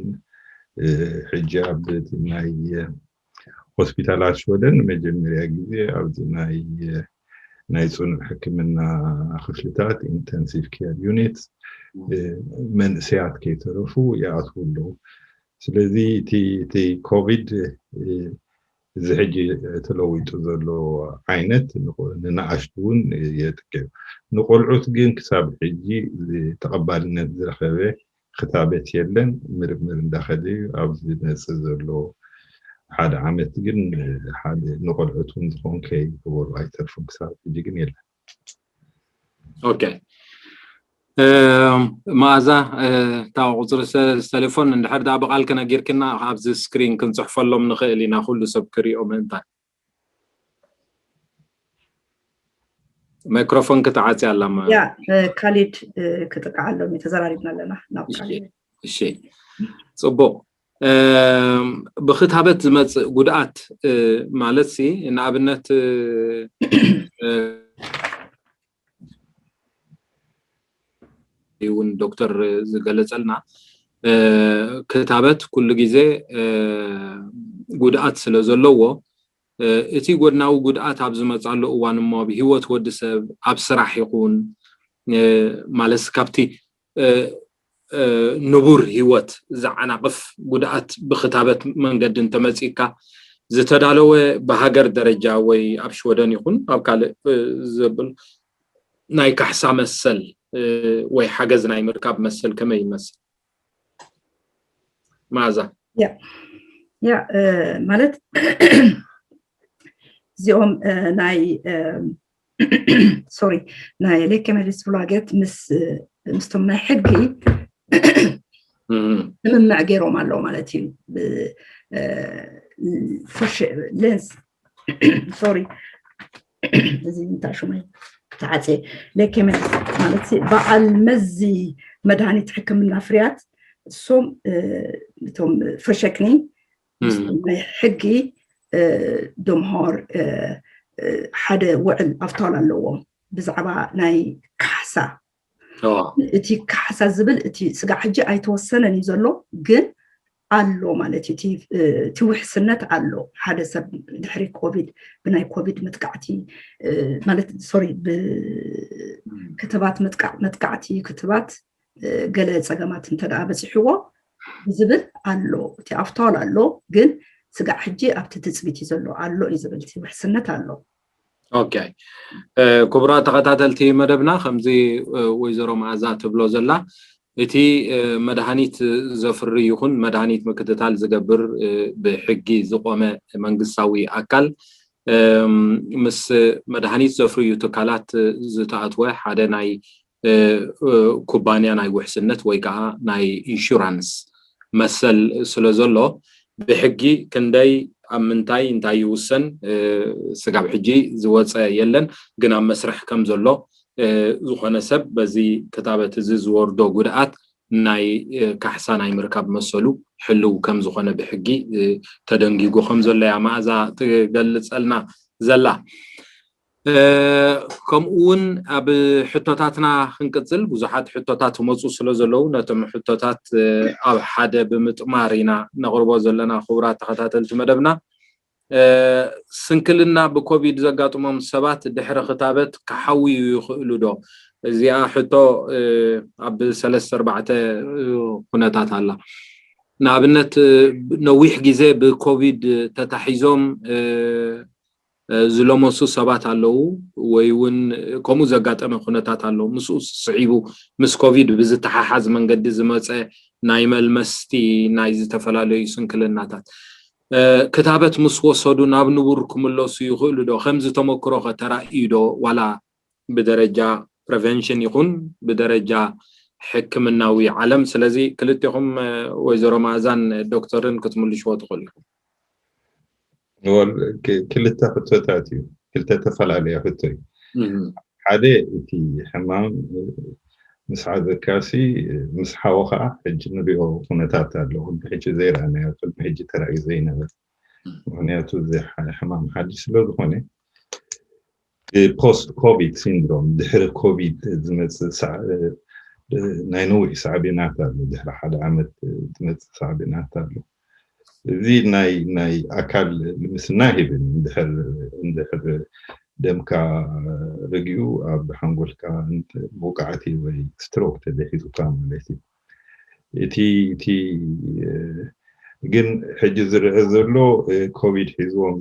ሕጂ ኣብ ናይ ሆስፒታላት ሽወደን ንመጀመርያ ግዜ ኣብዚ ናይ ናይ ፅኑዕ ሕክምና ክፍልታት ኢንተንሲቭ ኬር ዩኒት መንእሰያት ከይተረፉ ይኣትዉ ኣለዉ። ስለዚ እቲ ኮቪድ እዚ ሕጂ ተለዊጡ ዘሎ ዓይነት ንንኣሽቱ እውን የጥቅዕ። ንቆልዑት ግን ክሳብ ሕጂ ተቐባልነት ዝረኸበ ክታበት የለን። ምርምር እንዳኸደ እዩ። ኣብዚ ዝመፅእ ዘሎ ሓደ ዓመት ግን ሓደ ንቆልዑት እውን ዝኸውን ከይገበሩ ኣይተርፉን። ክሳብ ሕጂ ግን የለን። ኦኬ፣ መኣዛ እታ ቁፅሪ ቴሌፎን እንድሕር ዳ ብቃል ክነጊርክና ኣብዚ ስክሪን ክንፅሕፈሎም ንኽእል ኢና ኩሉ ሰብ ክሪኦ ምእንታን። ማይክሮፎን ክትዓጽ ኣላ። ያ ካሊድ ክጥቃዕ ኣለኒ። ተዘራሪብና ኣለና ናብ ካሊድ። እሺ፣ ጽቡቕ። ብክታበት ዝመጽእ ጉድኣት ማለት ሲ ንኣብነት እውን ዶክተር ዝገለጸልና ክታበት ኩሉ ግዜ ጉድኣት ስለ ዘለዎ እቲ ጎድናዊ ጉድኣት ኣብ ዝመጻሉ እዋን እሞ ኣብ ህይወት ወዲ ሰብ ኣብ ስራሕ ይኹን ማለት ካብቲ ንቡር ህይወት ዝዓናቕፍ ጉድኣት ብክታበት መንገዲ እንተመጺእካ ዝተዳለወ ብሃገር ደረጃ ወይ ኣብ ሽወደን ይኹን ኣብ ካልእ ዘብል ናይ ካሕሳ መሰል ወይ ሓገዝ ናይ ምርካብ መሰል ከመይ ይመስል? መኣዛ ያ ማለት እዚኦም ናይ ሶሪ ናይ ሌከመሊስ ቭላገት ምስ ምስቶም ናይ ሕጊ ስምምዕ ገይሮም ኣለዉ ማለት እዩ። ሌንስ ሶሪ እዚ እንታይ ሽመይ ተዓፀ ሌከመሊስ ማለት በዓል መዚ መድሃኒት ሕክምና ፍርያት እሶም እቶም ፈሸክኒ ናይ ሕጊ ደምሃር ሓደ ውዕል ኣፍታል ኣለዎም ብዛዕባ ናይ ካሕሳ። እቲ ካሕሳ ዝብል እቲ ስጋዕ ሕጂ ኣይተወሰነን እዩ ዘሎ፣ ግን ኣሎ ማለት እዩ። እቲ ውሕስነት ኣሎ። ሓደ ሰብ ድሕሪ ኮቪድ ብናይ ኮቪድ መጥቃዕቲ ማለት ሶሪ ብክትባት መጥቃዕቲ ክትባት ገለ ፀገማት እንተ ደኣ በፂሕዎ ዝብል ኣሎ። እቲ ኣፍታል ኣሎ፣ ግን ስጋዕ ሕጂ ኣብቲ ትፅቢት እዩ ዘሎ ኣሎ እዩ ዝብል እቲ ውሕስነት ኣሎ። ኦኬ ክቡራት ተኸታተልቲ መደብና፣ ከምዚ ወይዘሮ መኣዛ ትብሎ ዘላ እቲ መድሃኒት ዘፍሪ ይኹን መድሃኒት ምክትታል ዝገብር ብሕጊ ዝቆመ መንግስታዊ ኣካል ምስ መድሃኒት ዘፍርዩ ትካላት ዝተኣትወ ሓደ ናይ ኩባንያ ናይ ውሕስነት ወይ ከዓ ናይ ኢንሹራንስ መሰል ስለ ዘሎ ብሕጊ ክንደይ ኣብ ምንታይ እንታይ ይውሰን ስጋብ ሕጂ ዝወፀ የለን። ግን ኣብ መስርሕ ከም ዘሎ ዝኾነ ሰብ በዚ ክታበት እዚ ዝወርዶ ጉድኣት ናይ ካሕሳ ናይ ምርካብ መሰሉ ሕልው ከም ዝኾነ ብሕጊ ተደንጊጉ ከም ዘሎ እያ መኣዛ ትገልፀልና ዘላ። ከምኡ እውን ኣብ ሕቶታትና ክንቅፅል ብዙሓት ሕቶታት ይመፁ ስለ ዘለዉ ነቶም ሕቶታት ኣብ ሓደ ብምጥማር ኢና ነቕርቦ ዘለና። ክቡራት ተኸታተልቲ መደብና ስንክልና ብኮቪድ ዘጋጥሞም ሰባት ድሕሪ ክታበት ክሓውዩ ይኽእሉ ዶ? እዚኣ ሕቶ ኣብ ሰለስተ ኣርባዕተ ኩነታት ኣላ። ንኣብነት ነዊሕ ግዜ ብኮቪድ ተታሒዞም ዝለመሱ ሰባት ኣለዉ ወይ እውን ከምኡ ዘጋጠመ ኩነታት ኣሎ። ምስኡ ስዒቡ ምስ ኮቪድ ብዝተሓሓዝ መንገዲ ዝመፀ ናይ መልመስቲ ናይ ዝተፈላለዩ ስንክልናታት ክታበት ምስ ወሰዱ ናብ ንቡር ክምለሱ ይኽእሉ ዶ? ከምዚ ተመክሮ ከ ተራእዩ ዶ? ዋላ ብደረጃ ፕሪቨንሽን ይኹን ብደረጃ ሕክምናዊ ዓለም። ስለዚ ክልቴኹም ወይዘሮ መኣዛን ዶክተርን ክትምልሽዎ ትኽእሉ ኢኹም። ክልተ ሕቶታት እዩ፣ ክልተ ተፈላለየ ሕቶ እዩ። ሓደ እቲ ሕማም ምስ ሓዘካሲ ምስ ሓወ ከዓ ሕጂ ንሪኦ ኩነታት ኣሎ። ቅድሚ ሕጂ ዘይረኣናዮ፣ ቅድሚ ሕጂ ተራእዩ ዘይነበር። ምክንያቱ እዚ ሕማም ሓድሽ ስለ ዝኾነ ፖስት ኮቪድ ሲንድሮም ድሕሪ ኮቪድ ዝመፅእ ናይ ነዊሕ ሳዕቤናት ኣሎ። ድሕሪ ሓደ ዓመት ዝመፅእ ሳዕቤናት ኣሎ። እዚ ናይ ናይ ኣካል ልምስና ይህብን እንድሕር እንድሕር ደምካ ረጊኡ ኣብ ሓንጎልካ ውቃዕቲ ወይ ስትሮክ ተደሒዙካ ማለት እዩ። እቲ እቲ ግን ሕጂ ዝረአ ዘሎ ኮቪድ ሒዝዎም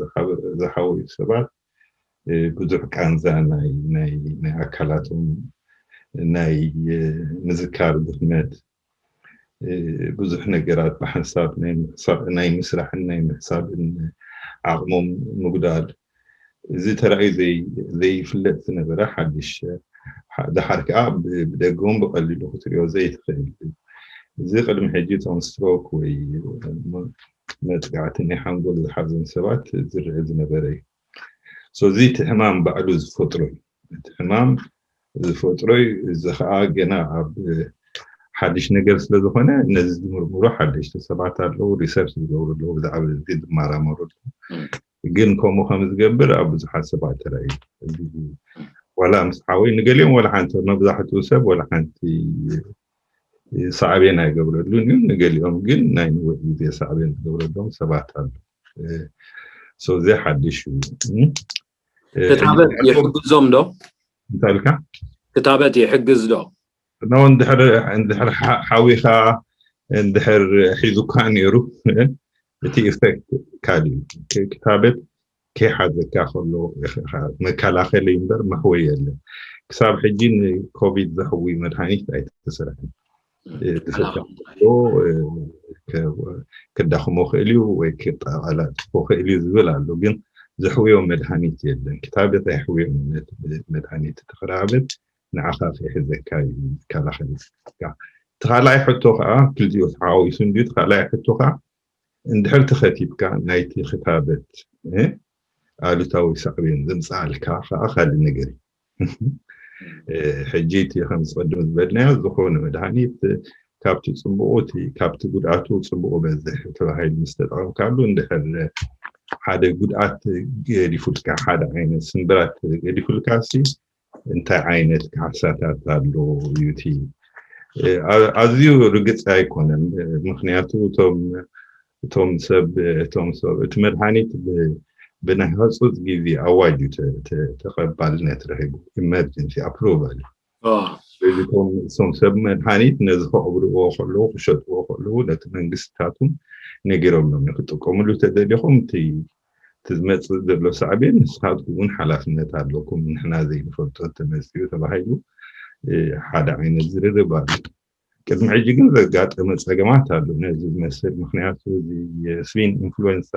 ዝሓወዩ ሰባት ብዙሕ ቃንዛ ናይ ናይ ናይ ኣካላቶም ናይ ምዝካር ድኽመት ብዙሕ ነገራት ብሓንሳብ ናይ ምስራሕን ናይ ምሕሳብን ዓቕሞም ምጉዳል እዚ ተራእዩ ዘይፍለጥ ዝነበረ ሓድሽ ደሓር ከዓ ብደገውን ብቀሊሉ ክትሪኦ ዘይትኽእል እዚ ቅድሚ ሕጂ እቶም ስትሮክ ወይ መጥቃዕቲ ናይ ሓንጎል ዝሓዞም ሰባት ዝርአ ዝነበረ እዩ። እዚ እቲ ሕማም ባዕሉ ዝፈጥሮ እዩ። እቲ ሕማም ዝፈጥሮ እዩ። እዚ ከዓ ገና ኣብ ሓድሽ ነገር ስለ ዝኾነ ነዚ ዝምርምሩ ሓደሽቲ ሰባት ኣለዉ፣ ሪሰርች ዝገብሩ ኣለዉ፣ ብዛዕባ እዚ ዝመራመሩ ኣለዉ። ግን ከምኡ ከም ዝገብር ኣብ ብዙሓት ሰባት ተራእዩ። እዚ ዋላ ምስ ሓወይ ንገሊኦም ዋላ ሓንቲ፣ መብዛሕትኡ ሰብ ዋላ ሓንቲ ሳዕቤን ኣይገብረሉን እዩ። ንገሊኦም ግን ናይ ነዊሕ ግዜ ሳዕቤን ዝገብረሎም ሰባት ኣለዉ። ሶ እዚ ሓድሽ እዩ። ክታበት ይሕግዞም ዶ? እንታይ ኢልካ? ክታበት ይሕግዝ ዶ? ኖ እንድሕር ሓዊኻ እንድሕር ሒዙካ ነይሩ እቲ ኢፌክት ካልእ እዩ። ክታበት ከይሓዘካ ከሎ መከላኸሊ እምበር መሕወይ የለን። ክሳብ ሕጂ ንኮቪድ ዘሕዊ መድሃኒት ኣይተሰርሐን። ዝፍቶ ከዳኽሞ ክእል እዩ ወይ ክጠቓላጥፎ ክእል እዩ ዝብል ኣሎ፣ ግን ዘሕውዮ መድሃኒት የለን። ክታበት ኣየሕውዮ መድሃኒት። እቲ ክታበት ንዓኻ ከይሕዘካ እዩ ዝከላኸል። እቲ ካልኣይ ሕቶ ከዓ ክልቲኡ ተሓዋዊሱ እንድዩ። እቲ ካልኣይ ሕቶ ከዓ እንድሕር ተኸቲብካ ናይቲ ክታበት ኣሉታዊ ሳዕቤን ዘምፅኣልካ ከዓ ካልእ ነገር እዩ። ሕጂ እቲ ከም ዝቀድም ዝበልናዮ ዝኾነ መድሃኒት ካብቲ ፅቡቁ እቲ ካብቲ ጉድኣቱ ፅቡቁ በዝሕ ተባሂሉ ምስ ተጠቐምካሉ እንድሕር ሓደ ጉድኣት ገዲፉልካ ሓደ ዓይነት ስምብራት ገዲፉልካ ሲ እንታይ ዓይነት ካሕሳታት ኣሎ እዩ እቲ ኣዝዩ ርግፅ ኣይኮነን። ምክንያቱ እቶም እቶም ሰብ እቶም ሰብ እቲ መድሃኒት ብናይ ህፁፅ ግዜ ኣዋጅ እዩ ተቐባልነት ረኪቡ ኢመርጀንሲ ኣፕሩቫል እዩ። ስለዚ እቶም ሰብ መድሃኒት ነዚ ከቕብልዎ ከለዉ ክሸጥዎ ከለዉ ነቲ መንግስትታቱን ነጊሮምሎም እዩ ክጥቀምሉ ተደሊኹም እቲ እቲ ዝመፅእ ዘሎ ሳዕቤን ንስኻትኩም እውን ሓላፍነት ኣለኩም። ንሕና ዘይንፈልጦ እንተመፅኡ ተባሂሉ ሓደ ዓይነት ዝርርብ ኣሎ። ቅድሚ ሕጂ ግን ዘጋጠመ ፀገማት ኣሎ ነዚ ዝመስል። ምክንያቱ እዚ ስዊን ኢንፍሉዌንሳ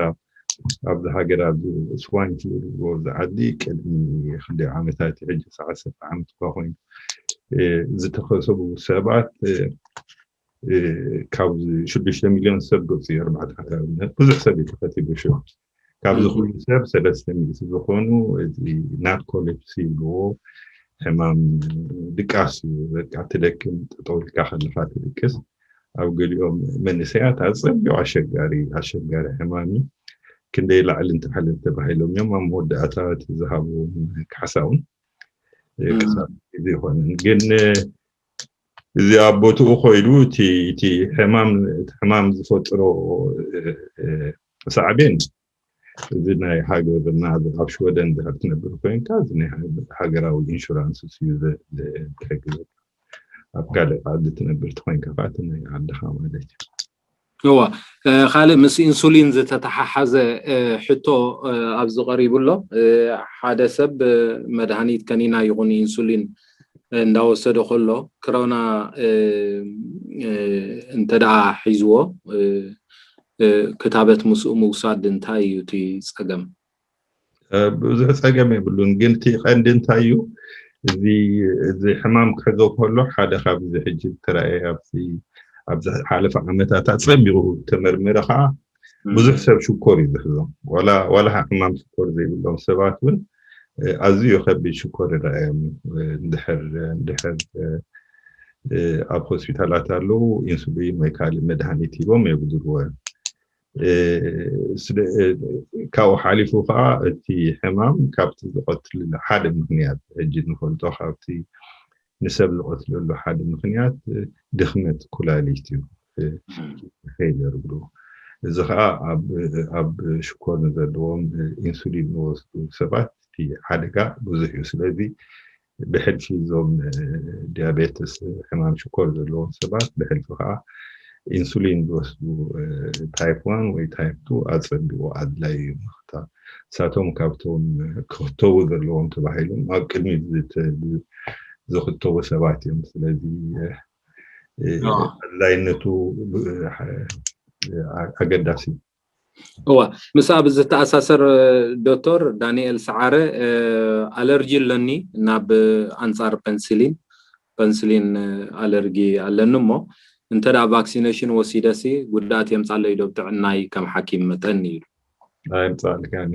ኣብዚ ሃገር ኣብዚ ስዋይን ፍሉ ኣብዚ ዓዲ ቅድሚ ክንደይ ዓመታት ሕጂ ሰዓት ዓሰርተ ዓመት እኳ ኮይኑ ዝተኸሰቡ ሰባት ካብ ሽዱሽተ ሚሊዮን ሰብ ገፁ እዩ። ኣርባዕተ ብዙሕ ሰብ እዩ ተኸቲቡ ሽዑ ካብዚ ኩሉ ሰብ ሰለስተ ሚእቲ ዝኾኑ ናርኮሌፕሲ ይብልዎ ሕማም ድቃስ እዩ። በቃ ትደክም ጠጠው ኢልካ ከለካ ትድቅስ። ኣብ ገሊኦም መንእሰያት ኣፀቢቑ ኣሸጋሪ ኣሸጋሪ ሕማም እዩ። ክንደይ ላዕሊ እንተሓለ ተባሂሎም እዮም ኣብ መወዳእታ እቲ ዝሃብዎም ካሕሳ እውን ክሳብ ግዜ ይኮነን ግን እዚ ኣብ ቦትኡ ኮይሉ እቲ ሕማም ዝፈጥሮ ሳዕቤን እዚ ናይ ሃገርና ኣብ ሽወደን ድሕር ትነብር ኮይንካ እዚ ናይ ሃገራዊ ኢንሹራንስ እዩ ዝሕግዘካ። ኣብ ካልእ ዓዲ ትነብር ተኮይንካ ከዓ እቲ ናይ ዓድኻ ማለት እዩ። እዋ ካልእ ምስ ኢንሱሊን ዝተተሓሓዘ ሕቶ ኣብዚ ቀሪቡ ኣሎ። ሓደ ሰብ መድሃኒት ከኒና ይኹን ኢንሱሊን እንዳወሰደ ከሎ ክሮና እንተ ደኣ ሒዝዎ ክታበት ምስኡ ምውሳድ እንታይ እዩ እቲ ጸገም? ብዙሕ ጸገም የብሉን፣ ግን እቲ ቀንዲ እንታይ እዩ እዚ እዚ ሕማም ክሕዞ ከሎ ሓደ ካብዚ ሕጂ ተራእየ ኣብዚ ኣብዚ ሓለፈ ዓመታት ኣጸቢቑ ተመርመረ ከዓ ብዙሕ ሰብ ሽኮር እዩ ዝሕዞም። ዋላ ዋላ ሕማም ሽኮር ዘይብሎም ሰባት እውን ኣዝዩ ከቢድ ሽኮር ይረኣዮም። እንድሕር እንድሕር ኣብ ሆስፒታላት ኣለዉ ኢንሱሊን ወይ ካልእ መድሃኒት ሂቦም የብድልዎ እዮም። ካብኡ ሓሊፉ ከዓ እቲ ሕማም ካብቲ ዝቐትል ሓደ ምክንያት ሕጂ ንፈልጦ ካብቲ ንሰብ ዝቐትለሉ ሓደ ምክንያት ድኽመት ኩላሊት እዩ። ፌለር ብሎ እዚ ከዓ ኣብ ሽኮር ንዘለዎም ኢንሱሊን ንወስዱ ሰባት እቲ ሓደጋ ብዙሕ እዩ። ስለዚ ብሕልፊ እዞም ዲያቤትስ ሕማም ሽኮር ዘለዎም ሰባት ብሕልፊ ከዓ ኢንሱሊን ዝወስዱ ታይፕ ዋን ወይ ታይፕ ቱ ኣፀቢቑ ኣድላይ እዩ። ንሳቶም ካብቶም ክክተቡ ዘለዎም ተባሂሎም ኣብ ቅድሚ ዝክተቡ ሰባት እዮም። ስለዚ ኣድላይነቱ ኣገዳሲ እዩ። እወ ምስ ኣብ ዝተኣሳሰር ዶክተር ዳንኤል ሰዓረ ኣለርጂ ኣለኒ ናብ ኣንፃር ፐንሲሊን ፐንሲሊን ኣለርጊ ኣለኒ እሞ እንተ ደኣ ቫክሲኔሽን ወሲደሲ ጉድኣት የምፃለይ ዶ ብጥዕናይ ከም ሓኪም መጠን ኢሉ። ኣይምፃልካኒ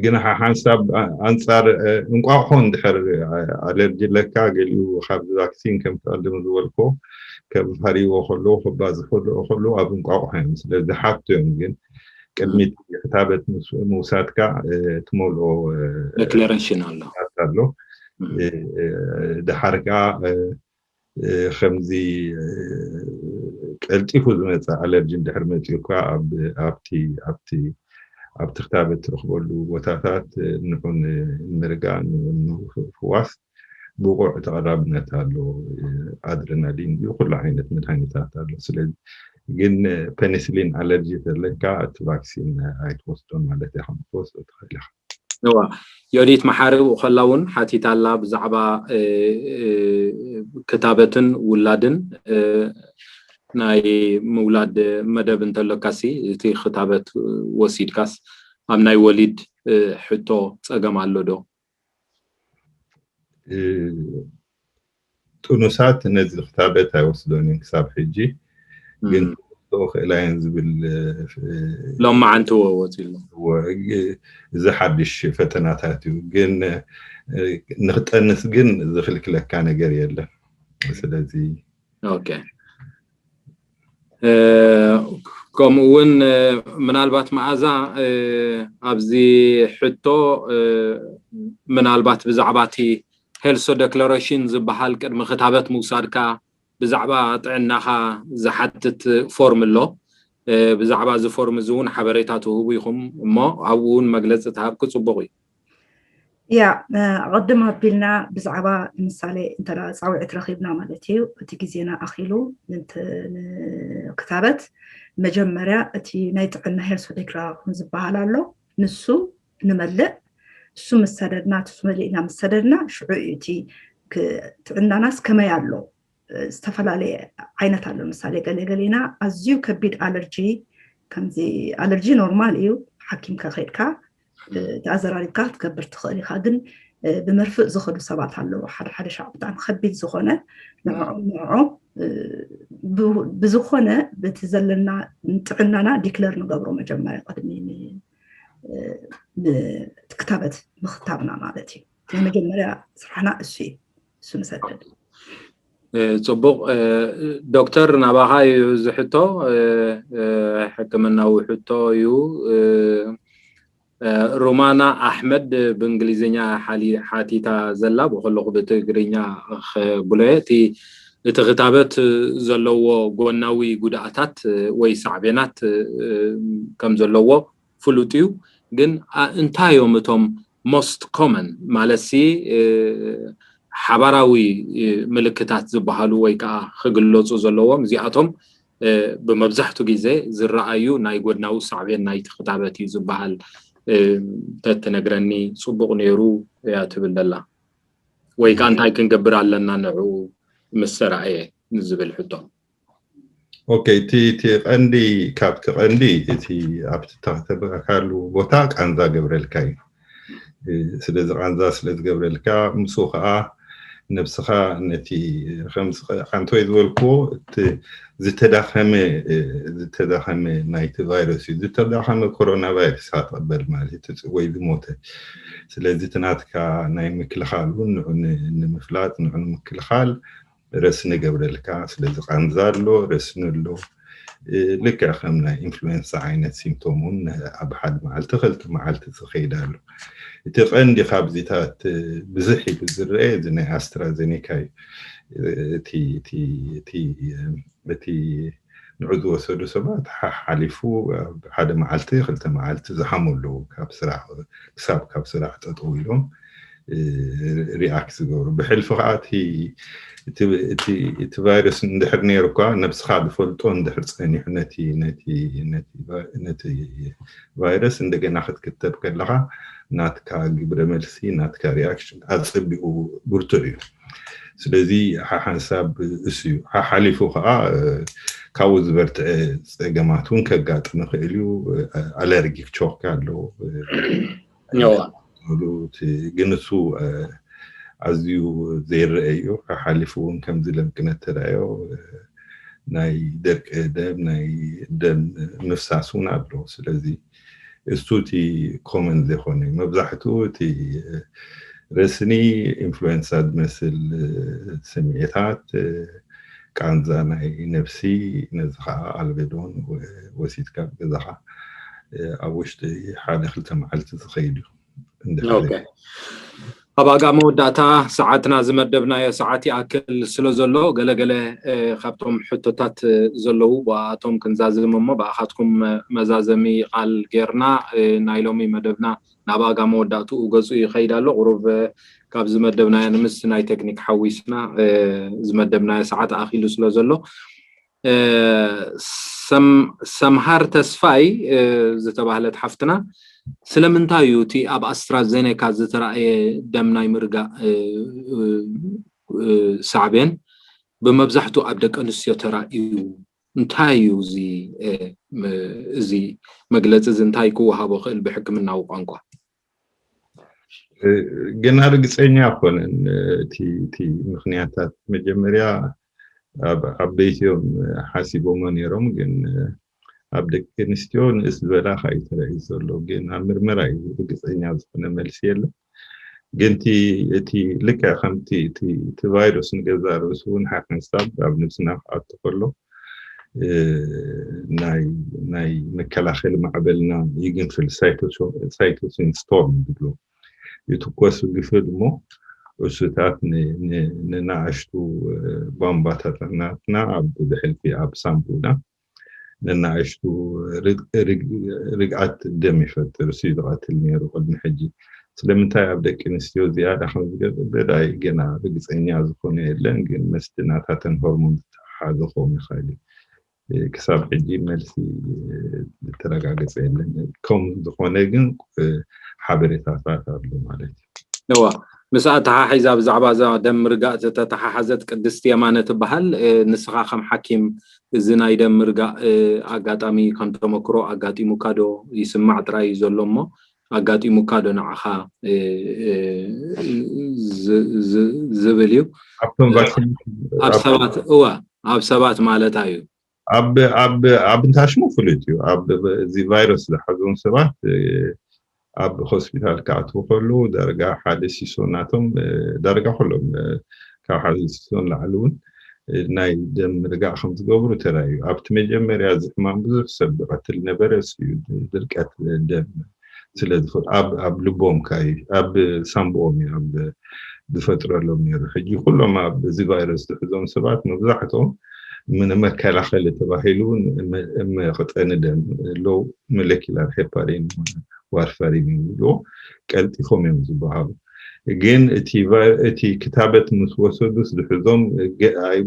ግን ሓ- ሓንሳብ ኣ- ኣንጻር እ፣ እንቋቑሖ እንድሕር ኣ- ኣለርጂ ኣለካ፣ ገሊኡ ካብዚ ቫክሲን ከም ትቐድም ዝበልኮ ከብሃርዎ ከለዉ፣ ክባዝሑ ከለዉ ኣብ እንቋቑሖ እዮም ስለ ዝሓቱ እዮም። ግን ቅድሚ እቲ ክታበት ምስ- ምውሳድካ እ፣ ትመልኦ እ፣ ዴክለሬሽን ኣሎ። ኣሎ። እ፣ እ፣ ድሓር ከኣ እ፣ እ፣ ከምዚ እ፣ ቀልጢፉ ዝመጽእ ኣለርጂ እንድሕር መጺኡካ ኣብ ኣብቲ ኣብቲ ኣብቲ ክታበት ትረኽበሉ ቦታታት እ፣ ንዑ ንምርጋእ፣ ንዑ ንምፍዋስ ብቑዕ ተቐራብነት ኣሎ። እ፣ ኣድረናሊን ድዩ፣ ኩሉ ዓይነት መድሃኒታት ኣሎ። ስለዚ ግን እ፣ ፔኒሲሊን ኣለርጂ ተለካ እቲ ቫክሲን ኣይትወስዶን ማለት እያ። ከም ትወስዶ ትኽእል ኢኻ። እዋ፣ ዮዲት መሓሪ ብኡ ከላ እውን ሓቲታ ኣላ ብዛዕባ እ፣ እ፣ ክታበትን ውላድን እ፣ ናይ ምውላድ መደብ እንተለካሲ እቲ ክታበት ወሲድካስ ኣብ ናይ ወሊድ እ፣ ሕቶ ጸገም ኣሎ ዶ? እ፣ ጥኑሳት ነዚ ክታበት ኣይወስዶን እዮም ክሳብ ሕጂ። ግን እም። ክወስድኦ ክእላ እየን ዝብል እ፣ ሎማዓንቲ ወ- ወፂሉ። ወ- እዚ ሓድሽ ፈተናታት እዩ። ግን እ፣ ንክጠንስ ግን ዝኽልክለካ ነገር የለን። ስለዚ ኦኬ። እ፣ ከምኡ እውን እ፣ ምናልባት መዓዛ እ፣ ኣብዚ ሕቶ እ፣ ምናልባት ብዛዕባ እቲ ሄልሶ ዴክለሬሽን ዝበሃል ቅድሚ ክታበት ምውሳድካ ብዛዕባ ጥዕናኻ ዝሓትት ፎርም ኣሎ። እ፣ ብዛዕባ እዚ ፎርም እዚ እውን ሓበሬታ ትህቡ ኢኹም እሞ ኣብኡ እውን መግለፂ ተሃብኪ ፅቡቕ እዩ። ያ እ፣ ኣቐድም ኣቢልና ብዛዕባ ንምሳሌ እንተ ፃውዒት ረኺብና ማለት እዩ፣ እቲ ግዜና ኣኺሉ ንት- ንክታበት መጀመርያ እቲ ናይ ጥዕና ሄልሶ ዴክላራሽን ዝበሃል ኣሎ። ንሱ ንመልእ፣ እሱ ምስ ሰደድና፣ እሱ መሊእና ምስ ሰደድና ሽዑ እዩ እቲ ክ- ጥዕናናስ ከመይ ኣሎ። እ፣ ዝተፈላለየ ዓይነት ኣሎ። ምሳሌ ገለ ገሌና ኣዝዩ ከቢድ ኣለርጂ፣ ከምዚ ኣለርጂ ኖርማል እዩ፣ ሓኪም ከኸድካ እ፣ ተኣዘራሪብካ ክትገብር ትኽእል ኢኻ። ግን እ፣ ብመርፍእ ዝኸዱ ሰባት ኣለዉ። ሓደ ሓደ ሻዕ ብጣዕሚ ከቢድ ዝኾነ ንዕኦም ንዕኦም እ፣ ብ- ብዝኾነ በቲ ዘለና ጥዕናና ዲክለር ንገብሮ መጀመርያ ቅድሚ ን- እ፣ ን- ክታበት ምኽታብና ማለት እዩ። ናይ መጀመርያ ስራሕና እሱ እዩ። እሱ ንሰደድ። እ፣ ፅቡቕ እ፣ ዶክተር ናባኻ እዩ ዝሕቶ እ፣ እ፣ ሕክምናዊ ሕቶ እዩ እ፣ እ፣ ሩማና ኣሕመድ ብእንግሊዝኛ ሓሊ- ሓቲታ ዘላ ብከለኹ ብትግርኛ ክብሎ እቲ እቲ ክታበት ዘለዎ ጎናዊ ጉድኣታት እ፣ ወይ ሳዕቤናት እ፣ ከም ዘለዎ ፍሉጥ እዩ። ግን ኣ- እንታይ እዮም እቶም ሞስት ኮመን ማለት ሲ እ፣ ሓባራዊ እ፣ ምልክታት ዝበሃሉ ወይ ከዓ ክግለፁ ዘለዎም እዚኣቶም እ፣ ብመብዛሕቱ ግዜ ዝረኣዩ ናይ ጎድናዊ ሳዕቤን ናይቲ ክታበት እዩ ዝበሃል እ፣ ተትነግረኒ ፅቡቕ ነይሩ እያ ትብል ዘላ። ወይ ከዓ እንታይ ክንገብር ኣለና ንዕኡ ምስ ተረኣየ ንዝብል ሕቶ። ኦኬ፣ እቲ እቲ ቀንዲ ካብቲ ቀንዲ እቲ ኣብቲ ተኸተብካሉ ቦታ ቃንዛ ገብረልካ እዩ። እ፣ ስለዚ ቃንዛ ስለ ዝገብረልካ ምስኡ ከዓ ነብስኻ ነቲ ከምዚ ሓንቲ ወይ ዝበልክዎ እቲ ዝተዳኸመ እ፣ ዝተዳኸመ ናይቲ ቫይረስ እዩ። ዝተዳኸመ ኮሮና ቫይረስ ሃጠበል ማለት እዩ፣ ወይ ዝሞተ። ስለዚ እቲ ናትካ ናይ ምክልኻል እውን ንዑ ን- ንምፍላጥ ንዑ ንምክልኻል ረስኒ ገብረልካ። ስለዚ ቃንዛ ኣሎ፣ ረስኒ ኣሎ። እ፣ ልክዕ ከም ናይ ኢንፍሉዌንሳ ዓይነት ሲምቶም እውን ኣብ ሓደ መዓልቲ ክልተ መዓልቲ ዝኸይድ ኣሎ። እቲ ቀንዲ ካብዚታት እ፣ ብዝሕ ኢሉ ዝረአ እዚ ናይ ኣስትራዜኔካ እዩ። እ፣ እቲ እቲ እቲ እ፣ እቲ ንዑ ዝወሰዱ ሰባት ሓ- ሓሊፉ ኣብ ሓደ መዓልቲ ክልተ መዓልቲ ዝሓሙ ኣለዉ። ካብ ስራሕ ክሳብ ካብ ስራሕ ጠጠው ኢሎም እ፣ ሪኣክት ዝገብሩ። ብሕልፊ ከዓ እቲ እቲ እቲ እቲ ቫይረስ እንድሕር ነይሩ እኳ ነብስኻ ዝፈልጦ እንድሕር ፀኒሑ ነቲ ነቲ ነቲ ቫ- ነቲ ቫይረስ እንደገና ክትክተብ ከለኻ ናትካ ግብረ መልሲ ናትካ ሪኣክሽን ኣፀቢቑ ብርቱዕ እዩ። ስለዚ ሓ- ሓንሳብ እሱ እዩ። ሓ- ሓሊፉ ከዓ እ፣ ካብኡ ዝበርትዐ ፀገማት እውን ከጋጥም ይኽእል እዩ። እ፣ ኣለርጊክ ሾክ ኣሎ እ፣ እዋ። ዝበሉ እቲ ግን እሱ እ፣ ኣዝዩ ዘይረአ እዩ። ሓሊፉ እውን ከምዚ ለምቅነት ተራእዮ እ፣ ናይ ደርቂ ደም ናይ ደም ምፍሳስ እውን ኣሎ። ስለዚ እሱ እቲ ኮመን ዘይኮነ እዩ። መብዛሕትኡ እቲ ረስኒ ኢንፍሉዌንሳ ዝመስል ስምዒታት፣ ቃንዛ ናይ ነብሲ፣ ነዚ ከዓ ኣልቤዶን ወሲድካ ኣብ ገዛኻ ኣብ ውሽጢ ሓደ ክልተ መዓልቲ ዝኸይድ እዩ። ኣብ ኣጋ መወዳእታ ሰዓትና ዝመደብናዮ ሰዓት ይኣክል ስለ ዘሎ፣ ገለገለ ካብቶም ሕቶታት ዘለዉ ብኣቶም ክንዛዝም እሞ ብኣኻትኩም መዛዘሚ ቃል ጌርና ናይ ሎሚ መደብና ናብ ኣጋ መወዳእትኡ ገፁ ይኸይድ ኣሎ። ቁሩብ ካብ ዝመደብናዮ ንምስ ናይ ቴክኒክ ሓዊስና ዝመደብናዮ ሰዓት ኣኺሉ ስለ ዘሎ፣ ሰምሃር ተስፋይ ዝተባህለት ሓፍትና፣ ስለምንታይ እዩ እቲ ኣብ ኣስትራዜኔካ ዝተራእየ ደም ናይ ምርጋእ ሳዕቤን ብመብዛሕትኡ ኣብ ደቂ ኣንስትዮ ተራእዩ? እንታይ እዩ እዚ መግለፂ እዚ? እንታይ ክወሃቦ ክእል ብሕክምናዊ ቋንቋ? ገና ርግፀኛ ኣይኮነን እቲ ምክንያታት። መጀመርያ ኣብ ዓበይቲ እዮም ሓሲቦሞ ነይሮም፣ ግን ኣብ ደቂ ኣንስትዮ ንእስ ዝበላ ከዓ እዩ ተራእዩ ዘሎ። ግን ኣብ ምርመራ እዩ፣ ርግፀኛ ዝኾነ መልሲ የለን። ግን እቲ ልክዕ ከምቲ እቲ ቫይረስ ንገዛ ርእሱ እውን ሓንሳብ ኣብ ነብስና ክኣቱ ከሎ ናይ መከላኸሊ ማዕበልና ይግንፍል፣ ሳይቶሲን ስቶርም ዝብሎ ይትኮስ ይግፍል እሞ እሱታት ንናእሽቱ ቧንቧታትና ኣብ ብሕልፊ ኣብ ሳምቡና ንናእሽቱ ርግኣት ደም ይፈጥር። እሱ ዝቐትል ነይሩ ቅድሚ ሕጂ። ስለምንታይ ኣብ ደቂ ኣንስትዮ ዝያዳ ከም ዝገብር ገና ርግፀኛ ዝኾነ የለን፣ ግን መስቲ ናታተን ሆርሞን ዝተሓሓዘ ክኸውን ይኽእል እዩ። ክሳብ ሕጂ መልሲ ዝተረጋገፀ የለን። ከም ዝኾነ ግን ሓበሬታታት ኣሎ ማለት እዩ። እዋ፣ ምስ ኣተሓሒዛ ብዛዕባ እዛ ደም ምርጋእ ዝተተሓሓዘት ቅድስቲ የማነ ትበሃል። ንስኻ ከም ሓኪም እዚ ናይ ደም ምርጋእ ኣጋጣሚ ከም ተመክሮ ኣጋጢሙካ ዶ? ይስማዕ ጥራይ እዩ ዘሎ እሞ ኣጋጢሙካ ዶ ንዓኻ ዝብል እዩ። ኣብ ሰባት እዋ፣ ኣብ ሰባት ማለት እዩ። ኣብ ኣብ ኣብ እንታሽሙ ፍሉጥ እዩ። ኣብ እዚ ቫይረስ ዝሓዞም ሰባት ኣብ ሆስፒታል ክኣትዉ ከለዉ ዳርጋ ሓደ ሲሶ ናቶም፣ ዳርጋ ኩሎም ካብ ሓደ ሲሶ ንላዕሊ እውን ናይ ደም ምርጋእ ከም ዝገብሩ ተራእዩ። ኣብቲ መጀመርያ እዚ ሕማም ብዙሕ ሰብ ዝቐትል ነበረ፣ እሱ እዩ ድርቀት ደም ስለ ዝፈ ኣብ ኣብ ልቦም ካይ ኣብ ሳምብኦም እዩ ኣብ ዝፈጥረሎም ነይሩ። ሕጂ ኩሎም ኣብ እዚ ቫይረስ ዝሕዞም ሰባት መብዛሕትኦም ንመከላኸሊ ተባሂሉ መቐፀኒ ደም ሎው ሞለኪላር ሄፓሪን ዋርፋሪን ይብልዎ፣ ቀልጢፎም እዮም ዝበሃሉ። ግን እቲ ክታበት ምስ ወሰዱስ ዝሕዞም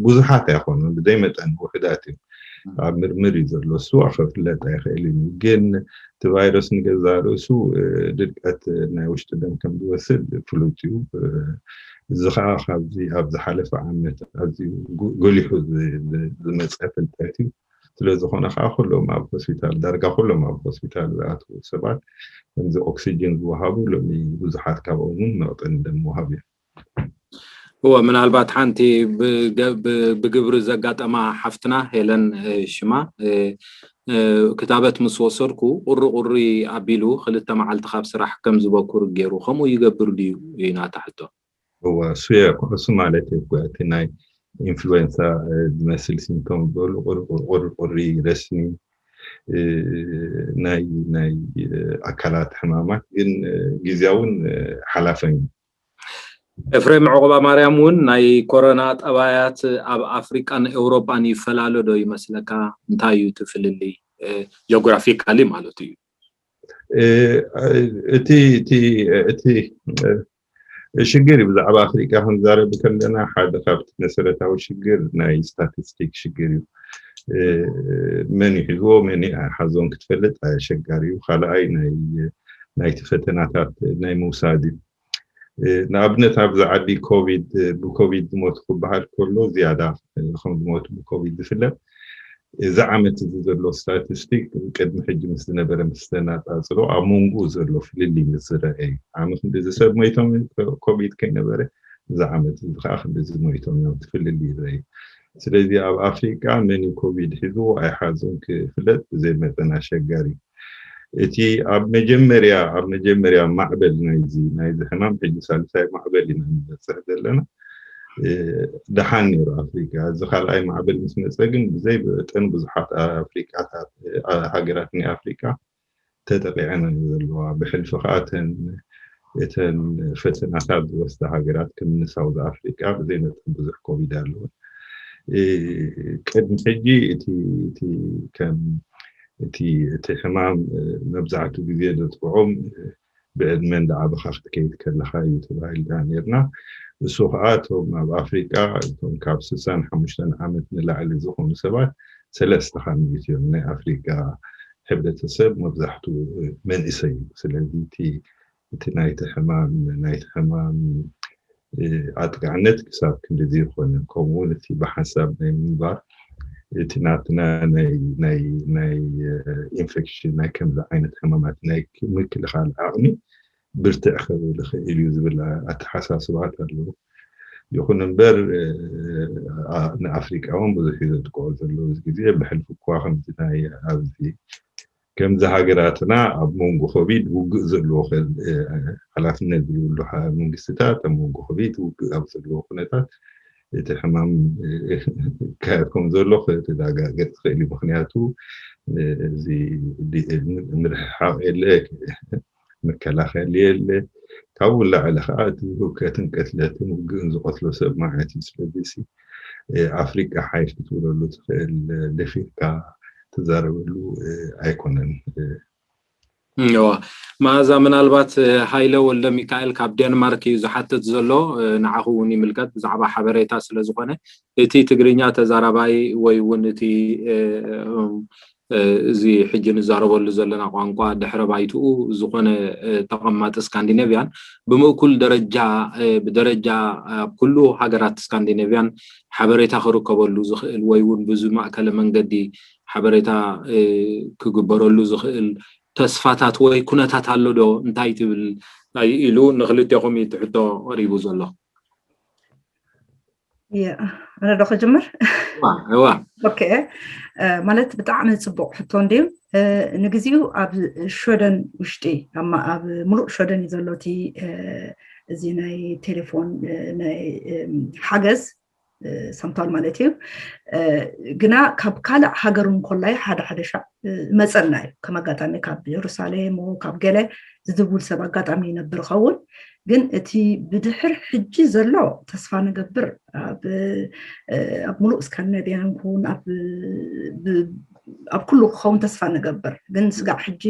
ብዙሓት ኣይኮኑን፣ ብዘይ መጠን ውሕዳት እዮም። ኣብ ምርምር እዩ ዘሎ፣ እሱ ክፍለጥ ኣይኽእልን እዩ። ግን እቲ ቫይረስ ንገዛ ርእሱ ድርቀት ናይ ውሽጢ ደም ከም ዝወስድ ፍሉጥ እዩ። እዚ ከዓ ካብዚ ኣብ ዝሓለፈ ዓመት ኣዝዩ ጎሊሑ ዝመፀ ፍልጠት እዩ። ስለ ዝኾነ ከዓ ኩሎም ኣብ ሆስፒታል፣ ዳርጋ ኩሎም ኣብ ሆስፒታል ዝኣትዉ ሰባት ከምዚ ኦክሲጅን ዝወሃቡ ሎሚ ብዙሓት ካብኦም እውን መቕጠኒ ደም ወሃቡ እዮም። እወ፣ ምናልባት ሓንቲ ብግብሪ ዘጋጠማ ሓፍትና ሄለን ሽማ፣ ክታበት ምስ ወሰድኩ ቁሪ ቁሪ ኣቢሉ ክልተ መዓልቲ ካብ ስራሕ ከም ዝበኩር ገይሩ፣ ከምኡ ይገብር ድዩ እዩ ናታ ሕቶ። እወ፣ እሱ እሱ ማለት እኮ እቲ ናይ ኢንፍሉዌንሳ ዝመስል ሲምቶም ዝበሉ ቁሪ ቁሪ፣ ረስኒ፣ ናይ ናይ ኣካላት ሕማማት ግን ግዜያውን ሓላፈን እዩ። ኤፍሬም ዕቑባ ማርያም እውን ናይ ኮሮና ጠባያት ኣብ ኣፍሪቃን ኤውሮጳን ይፈላለ ዶ ይመስለካ? እንታይ እዩ እቲ ፍልልይ? ጂኦግራፊካሊ ማለት እዩ። እቲ እቲ እቲ ሽግር እዩ። ብዛዕባ ኣፍሪቃ ክንዛረብ ከለና ሓደ ካብቲ መሰረታዊ ሽግር ናይ ስታቲስቲክ ሽግር እዩ። መን እዩ ሒዝዎ መን እዩ ኣይሓዞን ክትፈልጥ ኣሸጋሪ እዩ። ካልኣይ ናይ ናይቲ ፈተናታት ናይ ምውሳድ እዩ። ንኣብነት ኣብዚ ዓዲ ኮቪድ ብኮቪድ ዝሞቱ ክበሃል ከሎ ዝያዳ ከም ዝሞቱ ብኮቪድ ዝፍለጥ እዚ ዓመት እዚ ዘሎ ስታቲስቲክ ቅድሚ ሕጂ ምስ ዝነበረ ምስ ተነፃፅሮ ኣብ መንጎኡ ዘሎ ፍልልይ ምስ ዝረአ እዩ። ዓሚ ክንዲዚ ሰብ ሞይቶም ኮቪድ ከይነበረ እዚ ዓመት እዚ ከዓ ክንዲዚ ሞይቶም እዮም፣ እቲ ፍልልይ ይረአ እዩ። ስለዚ ኣብ ኣፍሪቃ መን እዩ ኮቪድ ሒዝዎ ኣይሓዞን ክፍለጥ ብዘይ መጠን ኣሸጋሪ እዩ። እቲ ኣብ መጀመርያ ኣብ መጀመርያ ማዕበል ናይዚ ናይዚ ሕማም ሕጂ ሳልሳይ ማዕበል ኢና ንበፅሕ ዘለና። ደሓን ነይሩ ኣፍሪቃ። እዚ ካልኣይ ማዕበል ምስ መፀ ግን ብዘይ መጠን ብዙሓት ኣፍሪቃታት ሃገራት ናይ ኣፍሪቃ ተጠቂዐን ዘለዋ። ብሕልፊ ከዓ እተን እተን ፈተናታት ዝወስዳ ሃገራት ከም ሳውዝ ኣፍሪቃ ብዘይ መጠን ብዙሕ ኮቪድ ኣለወን። ቅድሚ ሕጂ እቲ እቲ ከም እቲ እቲ ሕማም መብዛሕትኡ ግዜ ዘጥቅዖም ብዕድመ እንዳዓበኻ ክትከይድ ከለኻ እዩ ተባሂልና ነርና። እሱ ከዓ እቶም ኣብ ኣፍሪቃ እቶም ካብ ስሳን ሓሙሽተን ዓመት ንላዕሊ ዝኾኑ ሰባት ሰለስተ ካብ ሚእቲ እዮም። ናይ ኣፍሪቃ ሕብረተሰብ መብዛሕትኡ መንእሰይ እዩ። ስለዚ እቲ እቲ ናይቲ ሕማም ናይቲ ሕማም ኣጥቃዕነት ክሳብ ክንድዚ ይኮነ። ከምኡውን እቲ ብሓንሳብ ናይ ምንባር እቲ ናትና ናይ ናይ ናይ ኢንፌክሽን ናይ ከምዚ ዓይነት ሕማማት ናይ ምክልኻል ዓቕሚ ብርትዕ ክብል ይኽእል እዩ ዝብል ኣተሓሳስባት ኣለዉ። ይኹን እምበር ንኣፍሪቃ እውን ብዙሕ እዩ ዘጥቅዖ ዘሎ። እዚ ግዜ ብሕልፊ እኳ ከምዚ ናይ ኣብዚ ከምዚ ሃገራትና ኣብ መንጎ ኮቪድ ውግእ ዘለዎ ሓላፍነት ዘይብሉ መንግስትታት ኣብ መንጎ ኮቪድ ውግእ ኣብ ዘለዎ ኩነታት እቲ ሕማም ካየድ ከም ዘሎ ክረጋገፅ ይኽእል እዩ። ምክንያቱ እዚ ምርሕሓቕ የለ፣ መከላኸሊ የለ። ካብኡ ላዕሊ ከዓ እቲ ህውከትን ቅትለትን ውግእን ዝቐትሎ ሰብ ማለት እዩ። ስለዚ ኣፍሪቃ ሓይሽ ክትብለሉ ትኽእል ደፊርካ ትዛረበሉ ኣይኮነን። እዋ መኣዛ ምናልባት ሃይለ ወልደ ሚካኤል ካብ ዴንማርክ እዩ ዝሓትት ዘሎ። ንዓኹ እውን ይምልከት ብዛዕባ ሓበሬታ ስለ ዝኾነ እቲ ትግርኛ ተዛራባይ ወይ እውን እቲ እዚ ሕጂ ንዛረበሉ ዘለና ቋንቋ ድሕረ ባይትኡ ዝኾነ ተቐማጢ ስካንዲኔቭያን ብምእኩል ደረጃ ብደረጃ ኣብ ኩሉ ሃገራት ስካንዲኔቭያን ሓበሬታ ክርከበሉ ዝኽእል ወይ እውን ብዙ ማእከለ መንገዲ ሓበሬታ ክግበረሉ ዝኽእል ተስፋታት ወይ ኩነታት ኣሎ ዶ እንታይ ትብል ኢሉ ንክልቴኹም እዩ ትሕቶ ቀሪቡ ዘሎ። ኣነ ዶ ክጅምር? እዋ ኦኬ ማለት ብጣዕሚ ፅቡቅ ሕቶ እንድዩ። ንግዚኡ ኣብ ሸደን ውሽጢ ኣብ ሙሉእ ሸደን እዩ ዘሎ እቲ እዚ ናይ ቴሌፎን ናይ ሓገዝ ሰምቷል ማለት እዩ። ግና ካብ ካልእ ሃገር እንኮላይ ሓደ ሓደ ሻዕ መፀና እዩ። ከም ኣጋጣሚ ካብ ጀሩሳሌም ካብ ገለ ዝድውል ሰብ ኣጋጣሚ ይነብር ኸውን። ግን እቲ ብድሕር ሕጂ ዘሎ ተስፋ ንገብር ኣብ ሙሉእ ስካንዲናቪያን ኩን ኣብ ኩሉ ክኸውን ተስፋ ንገብር። ግን ስጋዕ ሕጂ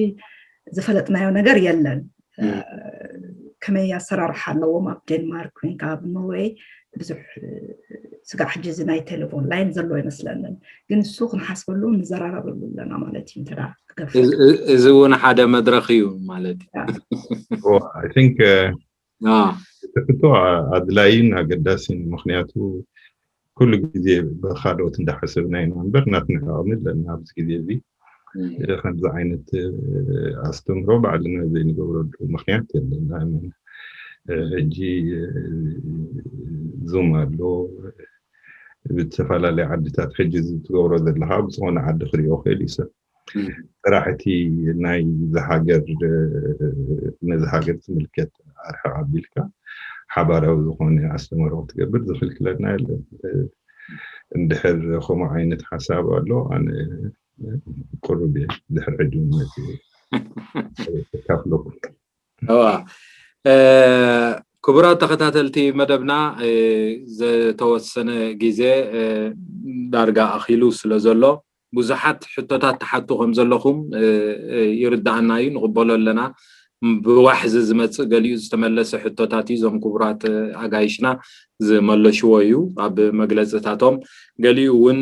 ዝፈለጥናዮ ነገር የለን። ከመይ ኣሰራርሓ ኣለዎም ኣብ ዴንማርክ ኮይንካ ኣብ ኖርዌይ ብዙሕ ስጋዕ ሕጂ እዚ ናይ ቴሌፎን ላይን ዘሎ ይመስለንን። ግን እሱ ክንሓስበሉ ንዘራረበሉ ኣለና ማለት እዩ። እንተ ክገፍ እዚ እውን ሓደ መድረክ እዩ ማለት እዩ። I think እቲ ሕቶ ኣድላይን ኣገዳሲን ምክንያቱ ኩሉ ግዜ ብካልኦት እንዳሓሰብና ኢና እምበር ናትና ዓቕሚ ኣለና ኣብዚ ግዜ እዚ ከምዚ ዓይነት ኣስተምህሮ ባዕልና ዘይንገብረሉ ምክንያት የለን። ሕጂ ዙም ኣሎ ብዝተፈላለዩ ዓድታት ሕጂ ትገብሮ ዘለካ ብዝኮነ ዓዲ ክሪኦ ክእል እዩ ሰብ ጥራሕ እቲ ናይ ዝሃገር ነዚ ሃገር ዝምልከት ኣርሕቅ ኣቢልካ ሓባራዊ ዝኮነ ኣስተምህሮ ክትገብር ዝክልክለና የለን። እንድሕር ከምኡ ዓይነት ሓሳብ ኣሎ ኣነ ቅሩብ እየ ድሕር ሕጂ እውን መፅእ ተካፍለኩም። እዋ ክቡራት ተኸታተልቲ መደብና ዝተወሰነ ግዜ ዳርጋ ኣኺሉ ስለ ዘሎ ብዙሓት ሕቶታት ትሓቱ ከም ዘለኹም ይርዳኣና እዩ፣ ንቕበሎ ኣለና። ብዋሕዚ ዝመፅእ ገሊኡ ዝተመለሰ ሕቶታት እዩ። እዞም ክቡራት ኣጋይሽና ዝመለሽዎ እዩ ኣብ መግለፅታቶም። ገሊኡ እውን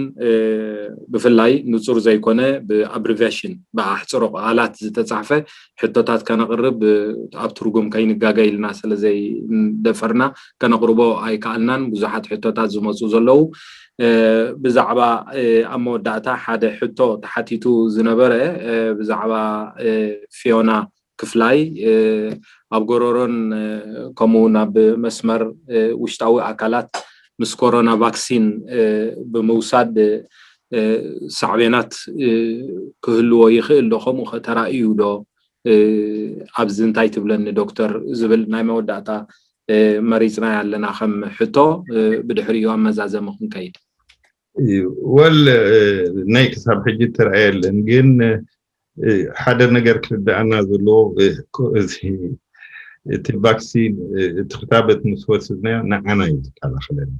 ብፍላይ ንፁር ዘይኮነ ብኣብሪቬሽን ብኣሕፅሮ ቃላት ዝተፃሕፈ ሕቶታት ከነቕርብ ኣብ ትርጉም ከይንጋገ ኢልና ስለ ዘይደፈርና ከነቕርቦ ኣይከኣልናን። ብዙሓት ሕቶታት ዝመፁ ዘለዉ ብዛዕባ ኣብ መወዳእታ ሓደ ሕቶ ተሓቲቱ ዝነበረ ብዛዕባ ፊዮና ክፍላይ ኣብ ጎረሮን ከምኡ እውን ኣብ መስመር ውሽጣዊ ኣካላት ምስ ኮሮና ቫክሲን ብምውሳድ ሳዕቤናት ክህልዎ ይኽእል ዶ? ከምኡ ከ ተራእዩ ዶ? ኣብዚ እንታይ ትብለኒ ዶክተር ዝብል ናይ መወዳእታ መሪፅና ኣለና ከም ሕቶ፣ ብድሕሪኡ ኣብ መዛዘሚ ክንከይድ። እዩ ወል ናይ ክሳብ ሕጂ ትረኣየ የለን፣ ግን ሓደ ነገር ክርዳእና ዘለዎ፣ እዚ እቲ ቫክሲን፣ እቲ ክታበት ምስ ወስድና ንዓና እዩ ዝከላኸለና።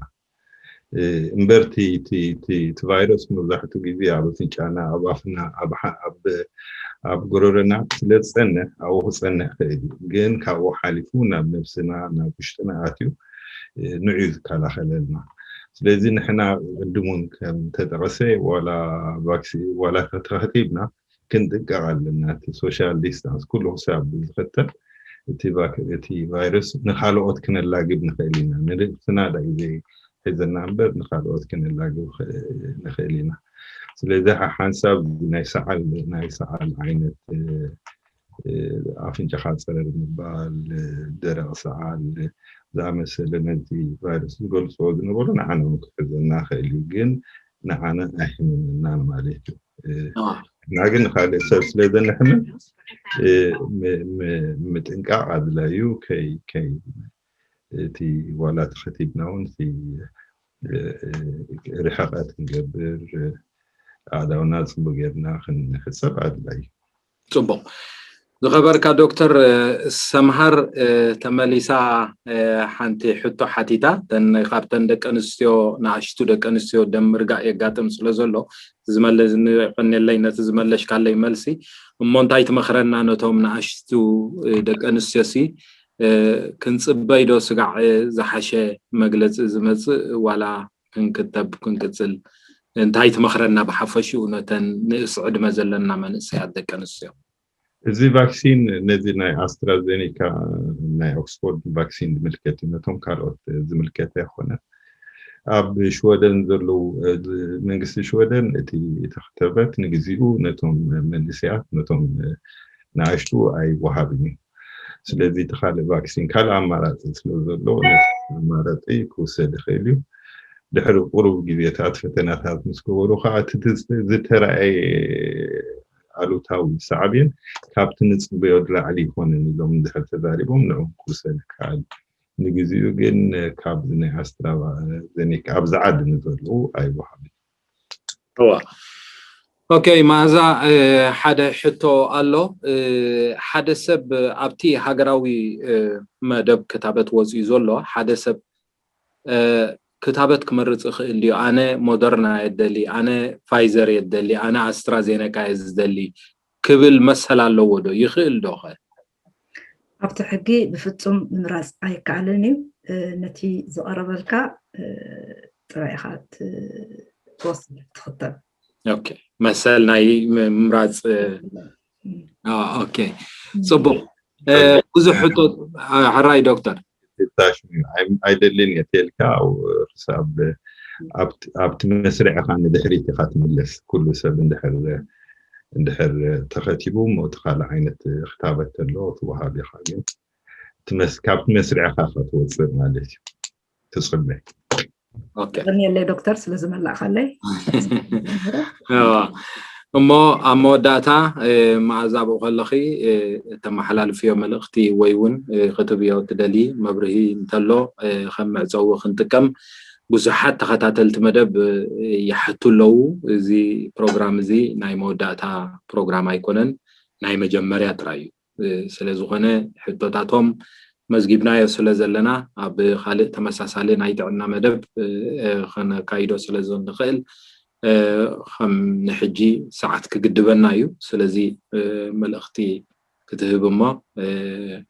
እምበርቲ እቲ ቫይረስ መብዛሕትኡ ግዜ ኣብ ኣፍንጫና፣ ኣብ ኣፍና፣ ኣብ ጎረረና ስለ ዝፀንሕ ኣብኡ ክፀንሕ ክእል እዩ። ግን ካብኡ ሓሊፉ ናብ ነብስና፣ ናብ ውሽጥና ኣትዩ ንዑ ዝከላኸለልና። ስለዚ ንሕና ቅድሙን ከም ተጠቐሰ ዋላ ተኸቲብና ክንጥንቀቕ ኣለና። እቲ ሶሻል ዲስታንስ ኩሉ ክሳብ ዝኸተል እቲ ቫይረስ ንካልኦት ክነላግብ ንኽእል ኢና። ንርእስና ዳዩ ዘይሕዘና እምበር ንካልኦት ክነላግብ ንኽእል ኢና። ስለዚ ሓንሳብ ናይ ሰዓል ናይ ሰዓል ዓይነት ኣፍንጫኻ ፀረር ምባል፣ ደረቕ ሰዓል ዝኣመሰለ ነዚ ቫይረስ ዝገልፅዎ ዝነበሩ ንዓና እውን ክሕዘና ይኽእል እዩ፣ ግን ንዓና ኣይሕምመናን ማለት እዩ። ንሕና ግን ንካልእ ሰብ ስለ ዘንሕምን ምጥንቃቕ ኣድላዩ። ከይ እቲ ዋላ ተኸቲብና እውን ርሕቐት ክንገብር፣ ኣእዳውና ፅቡቅ ጌርና ክንሕፀብ ኣድላዩ። ፅቡቅ። ዝኸበርካ ዶክተር ሰምሃር፣ ተመሊሳ ሓንቲ ሕቶ ሓቲታ። ካብተን ደቂ ኣንስትዮ፣ ንኣሽቱ ደቂ ኣንስትዮ ደም ምርጋእ የጋጥም ስለ ዘሎ ዝመለስ ንቀኔለይ ነቲ ዝመለሽካለይ መልሲ። እሞ እንታይ ትመኽረና ነቶም ንኣሽቱ ደቂ ኣንስትዮ ሲ ክንፅበይ ዶ ስጋዕ ዝሓሸ መግለፂ ዝመፅእ ዋላ ክንክተብ ክንቅፅል እንታይ ትመኽረና ብሓፈሽኡ ነተን ንእስ ዕድመ ዘለና መንእሰያት ደቂ ኣንስትዮ? እዚ ቫክሲን ነዚ ናይ ኣስትራዜኒካ ናይ ኦክስፎርድ ቫክሲን ዝምልከት እዩ፣ ነቶም ካልኦት ዝምልከት ኣይኮነን። ኣብ ሽወደን ዘለዉ መንግስቲ ሽወደን እቲ ተኽተበት ንግዚኡ ነቶም መንእሰያት ነቶም ንኣሽቱ ኣይወሃብን እዩ። ስለዚ እቲ ካልእ ቫክሲን ካልእ ኣማራፂ ስለ ዘሎ ነቲ ኣማራፂ ክውሰድ ይኽእል እዩ። ድሕሪ ቁሩብ ግዜታት ፈተናታት ምስ ገበሩ ከዓ እቲ ዝተረኣየ ኣሉታዊ ሳዕቤን ካብቲ ንፅበዮ ዝላዕሊ ይኾነን ኢሎም እንድሕር ተዛሪቦም ንዕኡ ክውሰድ ይከኣል። ንግዚኡ ግን ካብዚ ናይ ኣስትራዜኒካ ኣብዚ ዓዲ ንዘለዉ ኣይወሃብን። እዋ ኦኬ፣ መኣዛ ሓደ ሕቶ ኣሎ። ሓደ ሰብ ኣብቲ ሃገራዊ መደብ ክታበት ወፂኡ ዘሎ ሓደ ሰብ ክታበት ክመርፅ ይኽእል ድዩ? ኣነ ሞደርና የደሊ፣ ኣነ ፋይዘር የደሊ፣ ኣነ ኣስትራዜነካ እየ ዝደሊ ክብል መሰል ኣለዎ ዶ? ይኽእል ዶ ኸ? ኣብቲ ሕጊ ብፍፁም ምምራፅ ኣይከኣልን እዩ። ነቲ ዝቐረበልካ ጥራይ ኢኻ ትወስድ ትኽተብ። መሰል ናይ ምምራፅ። ኦኬ፣ ፅቡቅ። ብዙሕ ሕቶ። ሕራይ ዶክተር። ኣይደልን እየ ተልካ ክሳብ ኣብቲ መስርዕ ኢኻ ንድሕሪት ኢኻ ትምለስ። ኩሉ ሰብ እንድሕር ተኸቲቡ ሞቲ ካልእ ዓይነት ክታበት ተሎ ትወሃብ ኢኻ። ግን ካብቲ መስርዕ ኢኻ ትወፅእ ማለት እዩ። ትፅበ። ቀኒየለይ ዶክተር ስለ ዝመላእካለይ። እሞ ኣብ መወዳእታ መኣዛ ኣብኡ ከለኺ እተመሓላልፍዮ መልእኽቲ ወይ እውን ክትብዮ ትደሊ መብርሂ እንተሎ ከም መዕፀዊ ክንጥቀም ብዙሓት ተኸታተልቲ መደብ ይሓቱ ኣለዉ። እዚ ፕሮግራም እዚ ናይ መወዳእታ ፕሮግራም ኣይኮነን፣ ናይ መጀመርያ ጥራይ እዩ። ስለዝኾነ ሕቶታቶም መዝጊብናዮ ስለ ዘለና ኣብ ካልእ ተመሳሳሊ ናይ ጥዕና መደብ ከነካይዶ ስለ ንኽእል ከም ንሕጂ ሰዓት ክግድበና እዩ። ስለዚ መልእኽቲ ክትህብ እሞ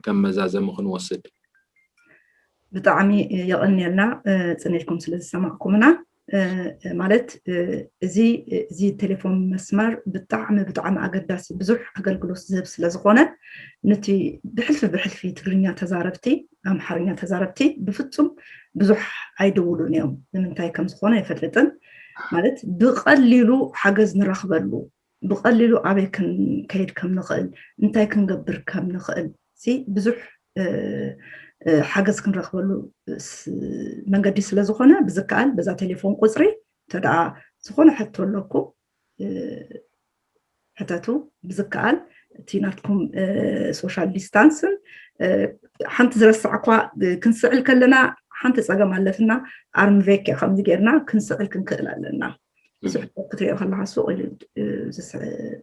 ከም መዛዘሚ ክንወስድ። ብጣዕሚ የቐንየልና ፅን ኢልኩም ስለ ዝሰማዕኩምና። ማለት እዚ እዚ ቴሌፎን መስመር ብጣዕሚ ብጣዕሚ ኣገዳሲ ብዙሕ ኣገልግሎት ዝህብ ስለ ዝኾነ ነቲ ብሕልፊ ብሕልፊ ትግርኛ ተዛረብቲ ኣምሓርኛ ተዛረብቲ ብፍፁም ብዙሕ ኣይድውሉን እዮም። ንምንታይ ከም ዝኾነ ኣይፈልጥን። ማለት ብቐሊሉ ሓገዝ ንረኽበሉ ብቐሊሉ ኣበይ ክንከይድ ከም ንኽእል እንታይ ክንገብር ከም ንኽእል ብዙሕ ሓገዝ ክንረኽበሉ መንገዲ ስለ ዝኾነ ብዝከኣል በዛ ቴሌፎን ቁፅሪ እንተደኣ ዝኾነ ሕቶ ኣለኩም ሕተቱ። ብዝከኣል እቲ ናትኩም ሶሻል ዲስታንስን ሓንቲ ዝረሳዕኳ፣ ክንስዕል ከለና ሓንቲ ፀገም ኣለትና። ኣርምቬክ ከምዚ ጌርና ክንስዕል ክንክእል ኣለና። ብዙሕ ክትሪኦ ከለካ ሱቕ ኢሉ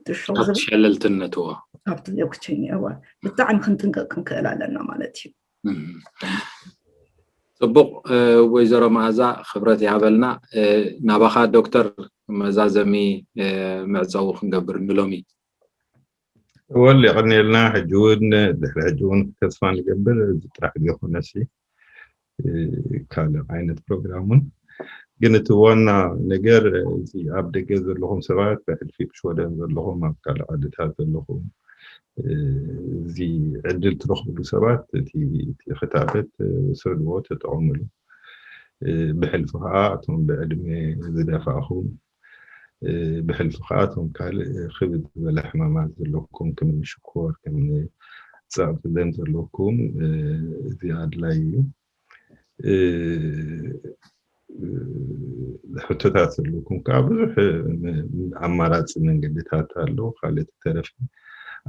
ዝሸው ዝብል ሸለልትነትዎ ካብቲ ብሎክቸይን እዋ ብጣዕሚ ክንጥንቀቅ ክንክእል ኣለና ማለት እዩ። ፅቡቕ። ወይዘሮ መዓዛ ክብረት ይሃበልና። ናባኻ ዶክተር መዛዘሚ መዕፀዊ ክንገብር ንሎሚ። ወል የቐንየልና። ሕጂ እውን ድሕሪ ሕጂ እውን ተስፋ ንገብር እዚ ጥራሕ ዘይኮነሲ ካልእ ዓይነት ፕሮግራም እውን፣ ግን እቲ ዋና ነገር እዚ ኣብ ደገ ዘለኹም ሰባት ብሕልፊ ብሽወደን ዘለኹም ኣብ ካልእ ዓድታት ዘለኹም እዚ ዕድል ትረኽብሉ ሰባት እቲ ክታበት ውሰድዎ፣ ተጠቐምሉ። ብሕልፊ ከዓ እቶም ብዕድመ ዝደፋእኹም፣ ብሕልፊ ከዓ እቶም ካልእ ክብድ ዝበለ ሕማማት ዘለኩም ከም ሽኮር ከም ጸቕጢ ደም ዘለኩም እዚ ኣድላይ እዩ። ሕቶታት ዘለኩም ከዓ ብዙሕ ኣማራፂ መንገድታት ኣሎ። ካልእ ተረፈ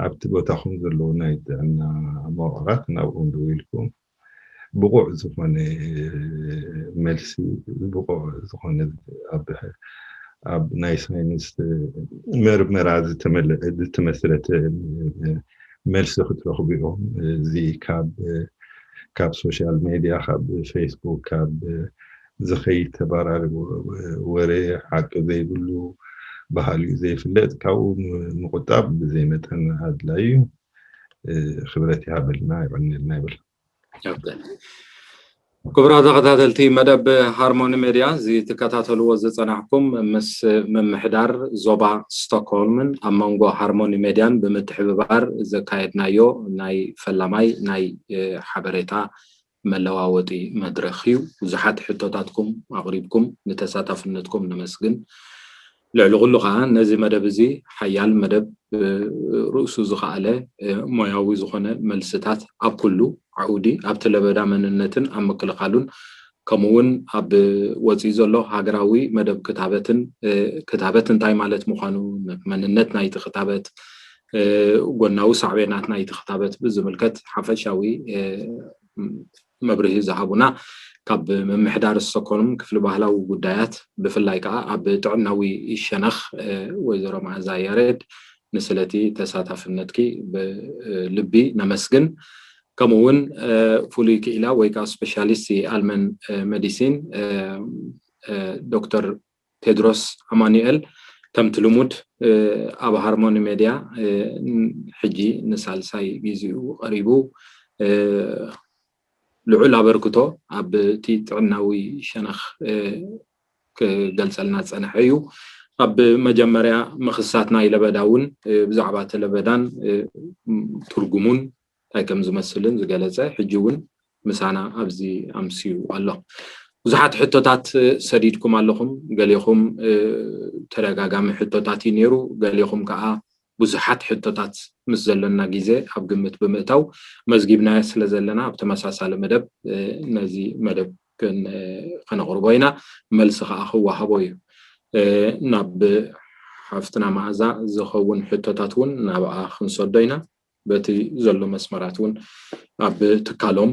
ኣብቲ ቦታኹም ዘለዉ ናይ ጥዕና መዋቕራት ናብኦም ደው ኢልኩም ብቑዕ ዝኾነ መልሲ ብቑዕ ዝኾነ ኣብ ናይ ሳይንስ መርመራ ዝተመስረተ መልሲ ክትረኽቡ ኢኹም። እዚ ካብ ካብ ሶሻል ሜድያ ካብ ፌስቡክ ካብ ዝኸይድ ተባራሪ ወረ ሓቂ ዘይብሉ ባህሊኡ ዘይፍለጥ ካብኡ ምቁጣብ ብዘይ መጠን ኣድላይ እዩ። ክብረት ይሃበልና ይቐንየልና ይብል። ክቡራት ተኸታተልቲ መደብ ሃርሞኒ ሜድያ፣ እዚ ትከታተልዎ ዝጸናሕኩም ምስ ምምሕዳር ዞባ ስቶክሆልምን ኣብ መንጎ ሃርሞኒ ሜድያን ብምትሕብባር ዘካየድናዮ ናይ ፈላማይ ናይ ሓበሬታ መለዋወጢ መድረኽ እዩ። ብዙሓት ሕቶታትኩም ኣቕሪብኩም ንተሳታፍነትኩም ነመስግን። ልዕሊ ኩሉ ከዓ ነዚ መደብ እዚ ሓያል መደብ ርእሱ ዝኸኣለ ሞያዊ ዝኾነ መልስታት ኣብ ኩሉ ዓውዲ ኣብቲ ለበዳ መንነትን ኣብ ምክልኻሉን ከምኡ እውን ኣብ ወፂኢ ዘሎ ሃገራዊ መደብ ክታበትን ክታበት እንታይ ማለት ምዃኑ መንነት ናይቲ ክታበት ጎናዊ ሳዕቤናት ናይቲ ክታበት ብዝምልከት ሓፈሻዊ መብርሂ ዝሃቡና ካብ ምምሕዳር ስቶኮልም ክፍሊ ባህላዊ ጉዳያት ብፍላይ ከዓ ኣብ ጥዕናዊ ሸነኽ ወይዘሮ መዓዛ ያሬድ ንስለቲ ተሳታፍነትኪ ብልቢ ነመስግን። ከምኡ እውን ፍሉይ ክኢላ ወይ ከዓ ስፔሻሊስት ኣልመን ሜዲሲን ዶክተር ቴድሮስ ኣማኑኤል ከምቲ ልሙድ ኣብ ሃርሞኒ ሜድያ ሕጂ ንሳልሳይ ግዜኡ ቀሪቡ ልዑል ኣበርክቶ ኣብ እቲ ጥዕናዊ ሸነኽ ክገልጸልና ዝጸንሐ እዩ። ኣብ መጀመርያ ምኽሳት ናይ ለበዳ እውን ብዛዕባ እቲ ለበዳን ትርጉሙን እንታይ ከም ዝመስልን ዝገለጸ ሕጂ እውን ምሳና ኣብዚ ኣምስዩ ኣሎ። ብዙሓት ሕቶታት ሰዲድኩም ኣለኹም። ገሌኹም ተደጋጋሚ ሕቶታት እዩ ነይሩ፣ ገሌኹም ከዓ ብዙሓት ሕቶታት ምስ ዘለና ግዜ ኣብ ግምት ብምእታው መዝጊብናዮ ስለ ዘለና ኣብ ተመሳሳሊ መደብ ነዚ መደብ ከነቕርቦ ኢና። መልሲ ከዓ ክወሃቦ እዩ። ናብ ሓፍትና መዓዛ ዝኸውን ሕቶታት እውን ናብኣ ክንሰዶ ኢና። በቲ ዘሎ መስመራት እውን ኣብ ትካሎም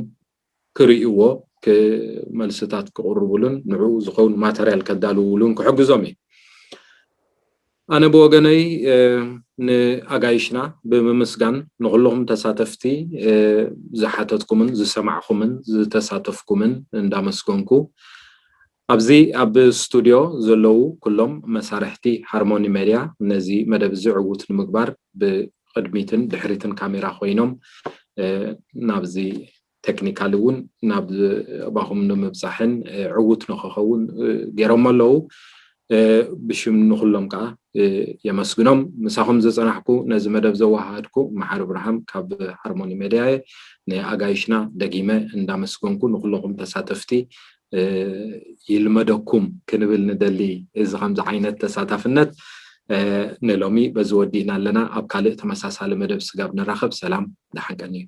ክርእይዎ መልስታት ክቕርቡሉን ንዕኡ ዝኸውን ማተርያል ከዳልውሉን ክሕግዞም እዩ። ኣነ ብወገነይ ንኣጋይሽና ብምምስጋን ንኩለኹም ተሳተፍቲ ዝሓተትኩምን ዝሰማዕኩምን ዝተሳተፍኩምን እንዳመስገንኩ ኣብዚ ኣብ ስቱድዮ ዘለዉ ኩሎም መሳርሕቲ ሃርሞኒ ሜድያ ነዚ መደብ እዚ ዕዉት ንምግባር ብቕድሚትን ድሕሪትን ካሜራ ኮይኖም ናብዚ ቴክኒካል እውን ናብ ኣባኹም ንምብፃሕን ዕዉት ንክኸውን ገይሮም ኣለዉ። ብሽም ንኩሎም ከዓ የመስግኖም። ምሳኹም ዝፀናሕኩ ነዚ መደብ ዘወሃድኩ መሓሪ ብርሃም ካብ ሃርሞኒ ሜድያ እየ። ንኣጋይሽና ደጊመ እንዳመስገንኩ ንኩለኹም ተሳተፍቲ ይልመደኩም ክንብል ንደሊ። እዚ ከምዚ ዓይነት ተሳታፍነት ንሎሚ በዚ ወዲእና ኣለና። ኣብ ካልእ ተመሳሳሊ መደብ ስጋብ ንራኸብ ሰላም ደሓን ቀንዩ።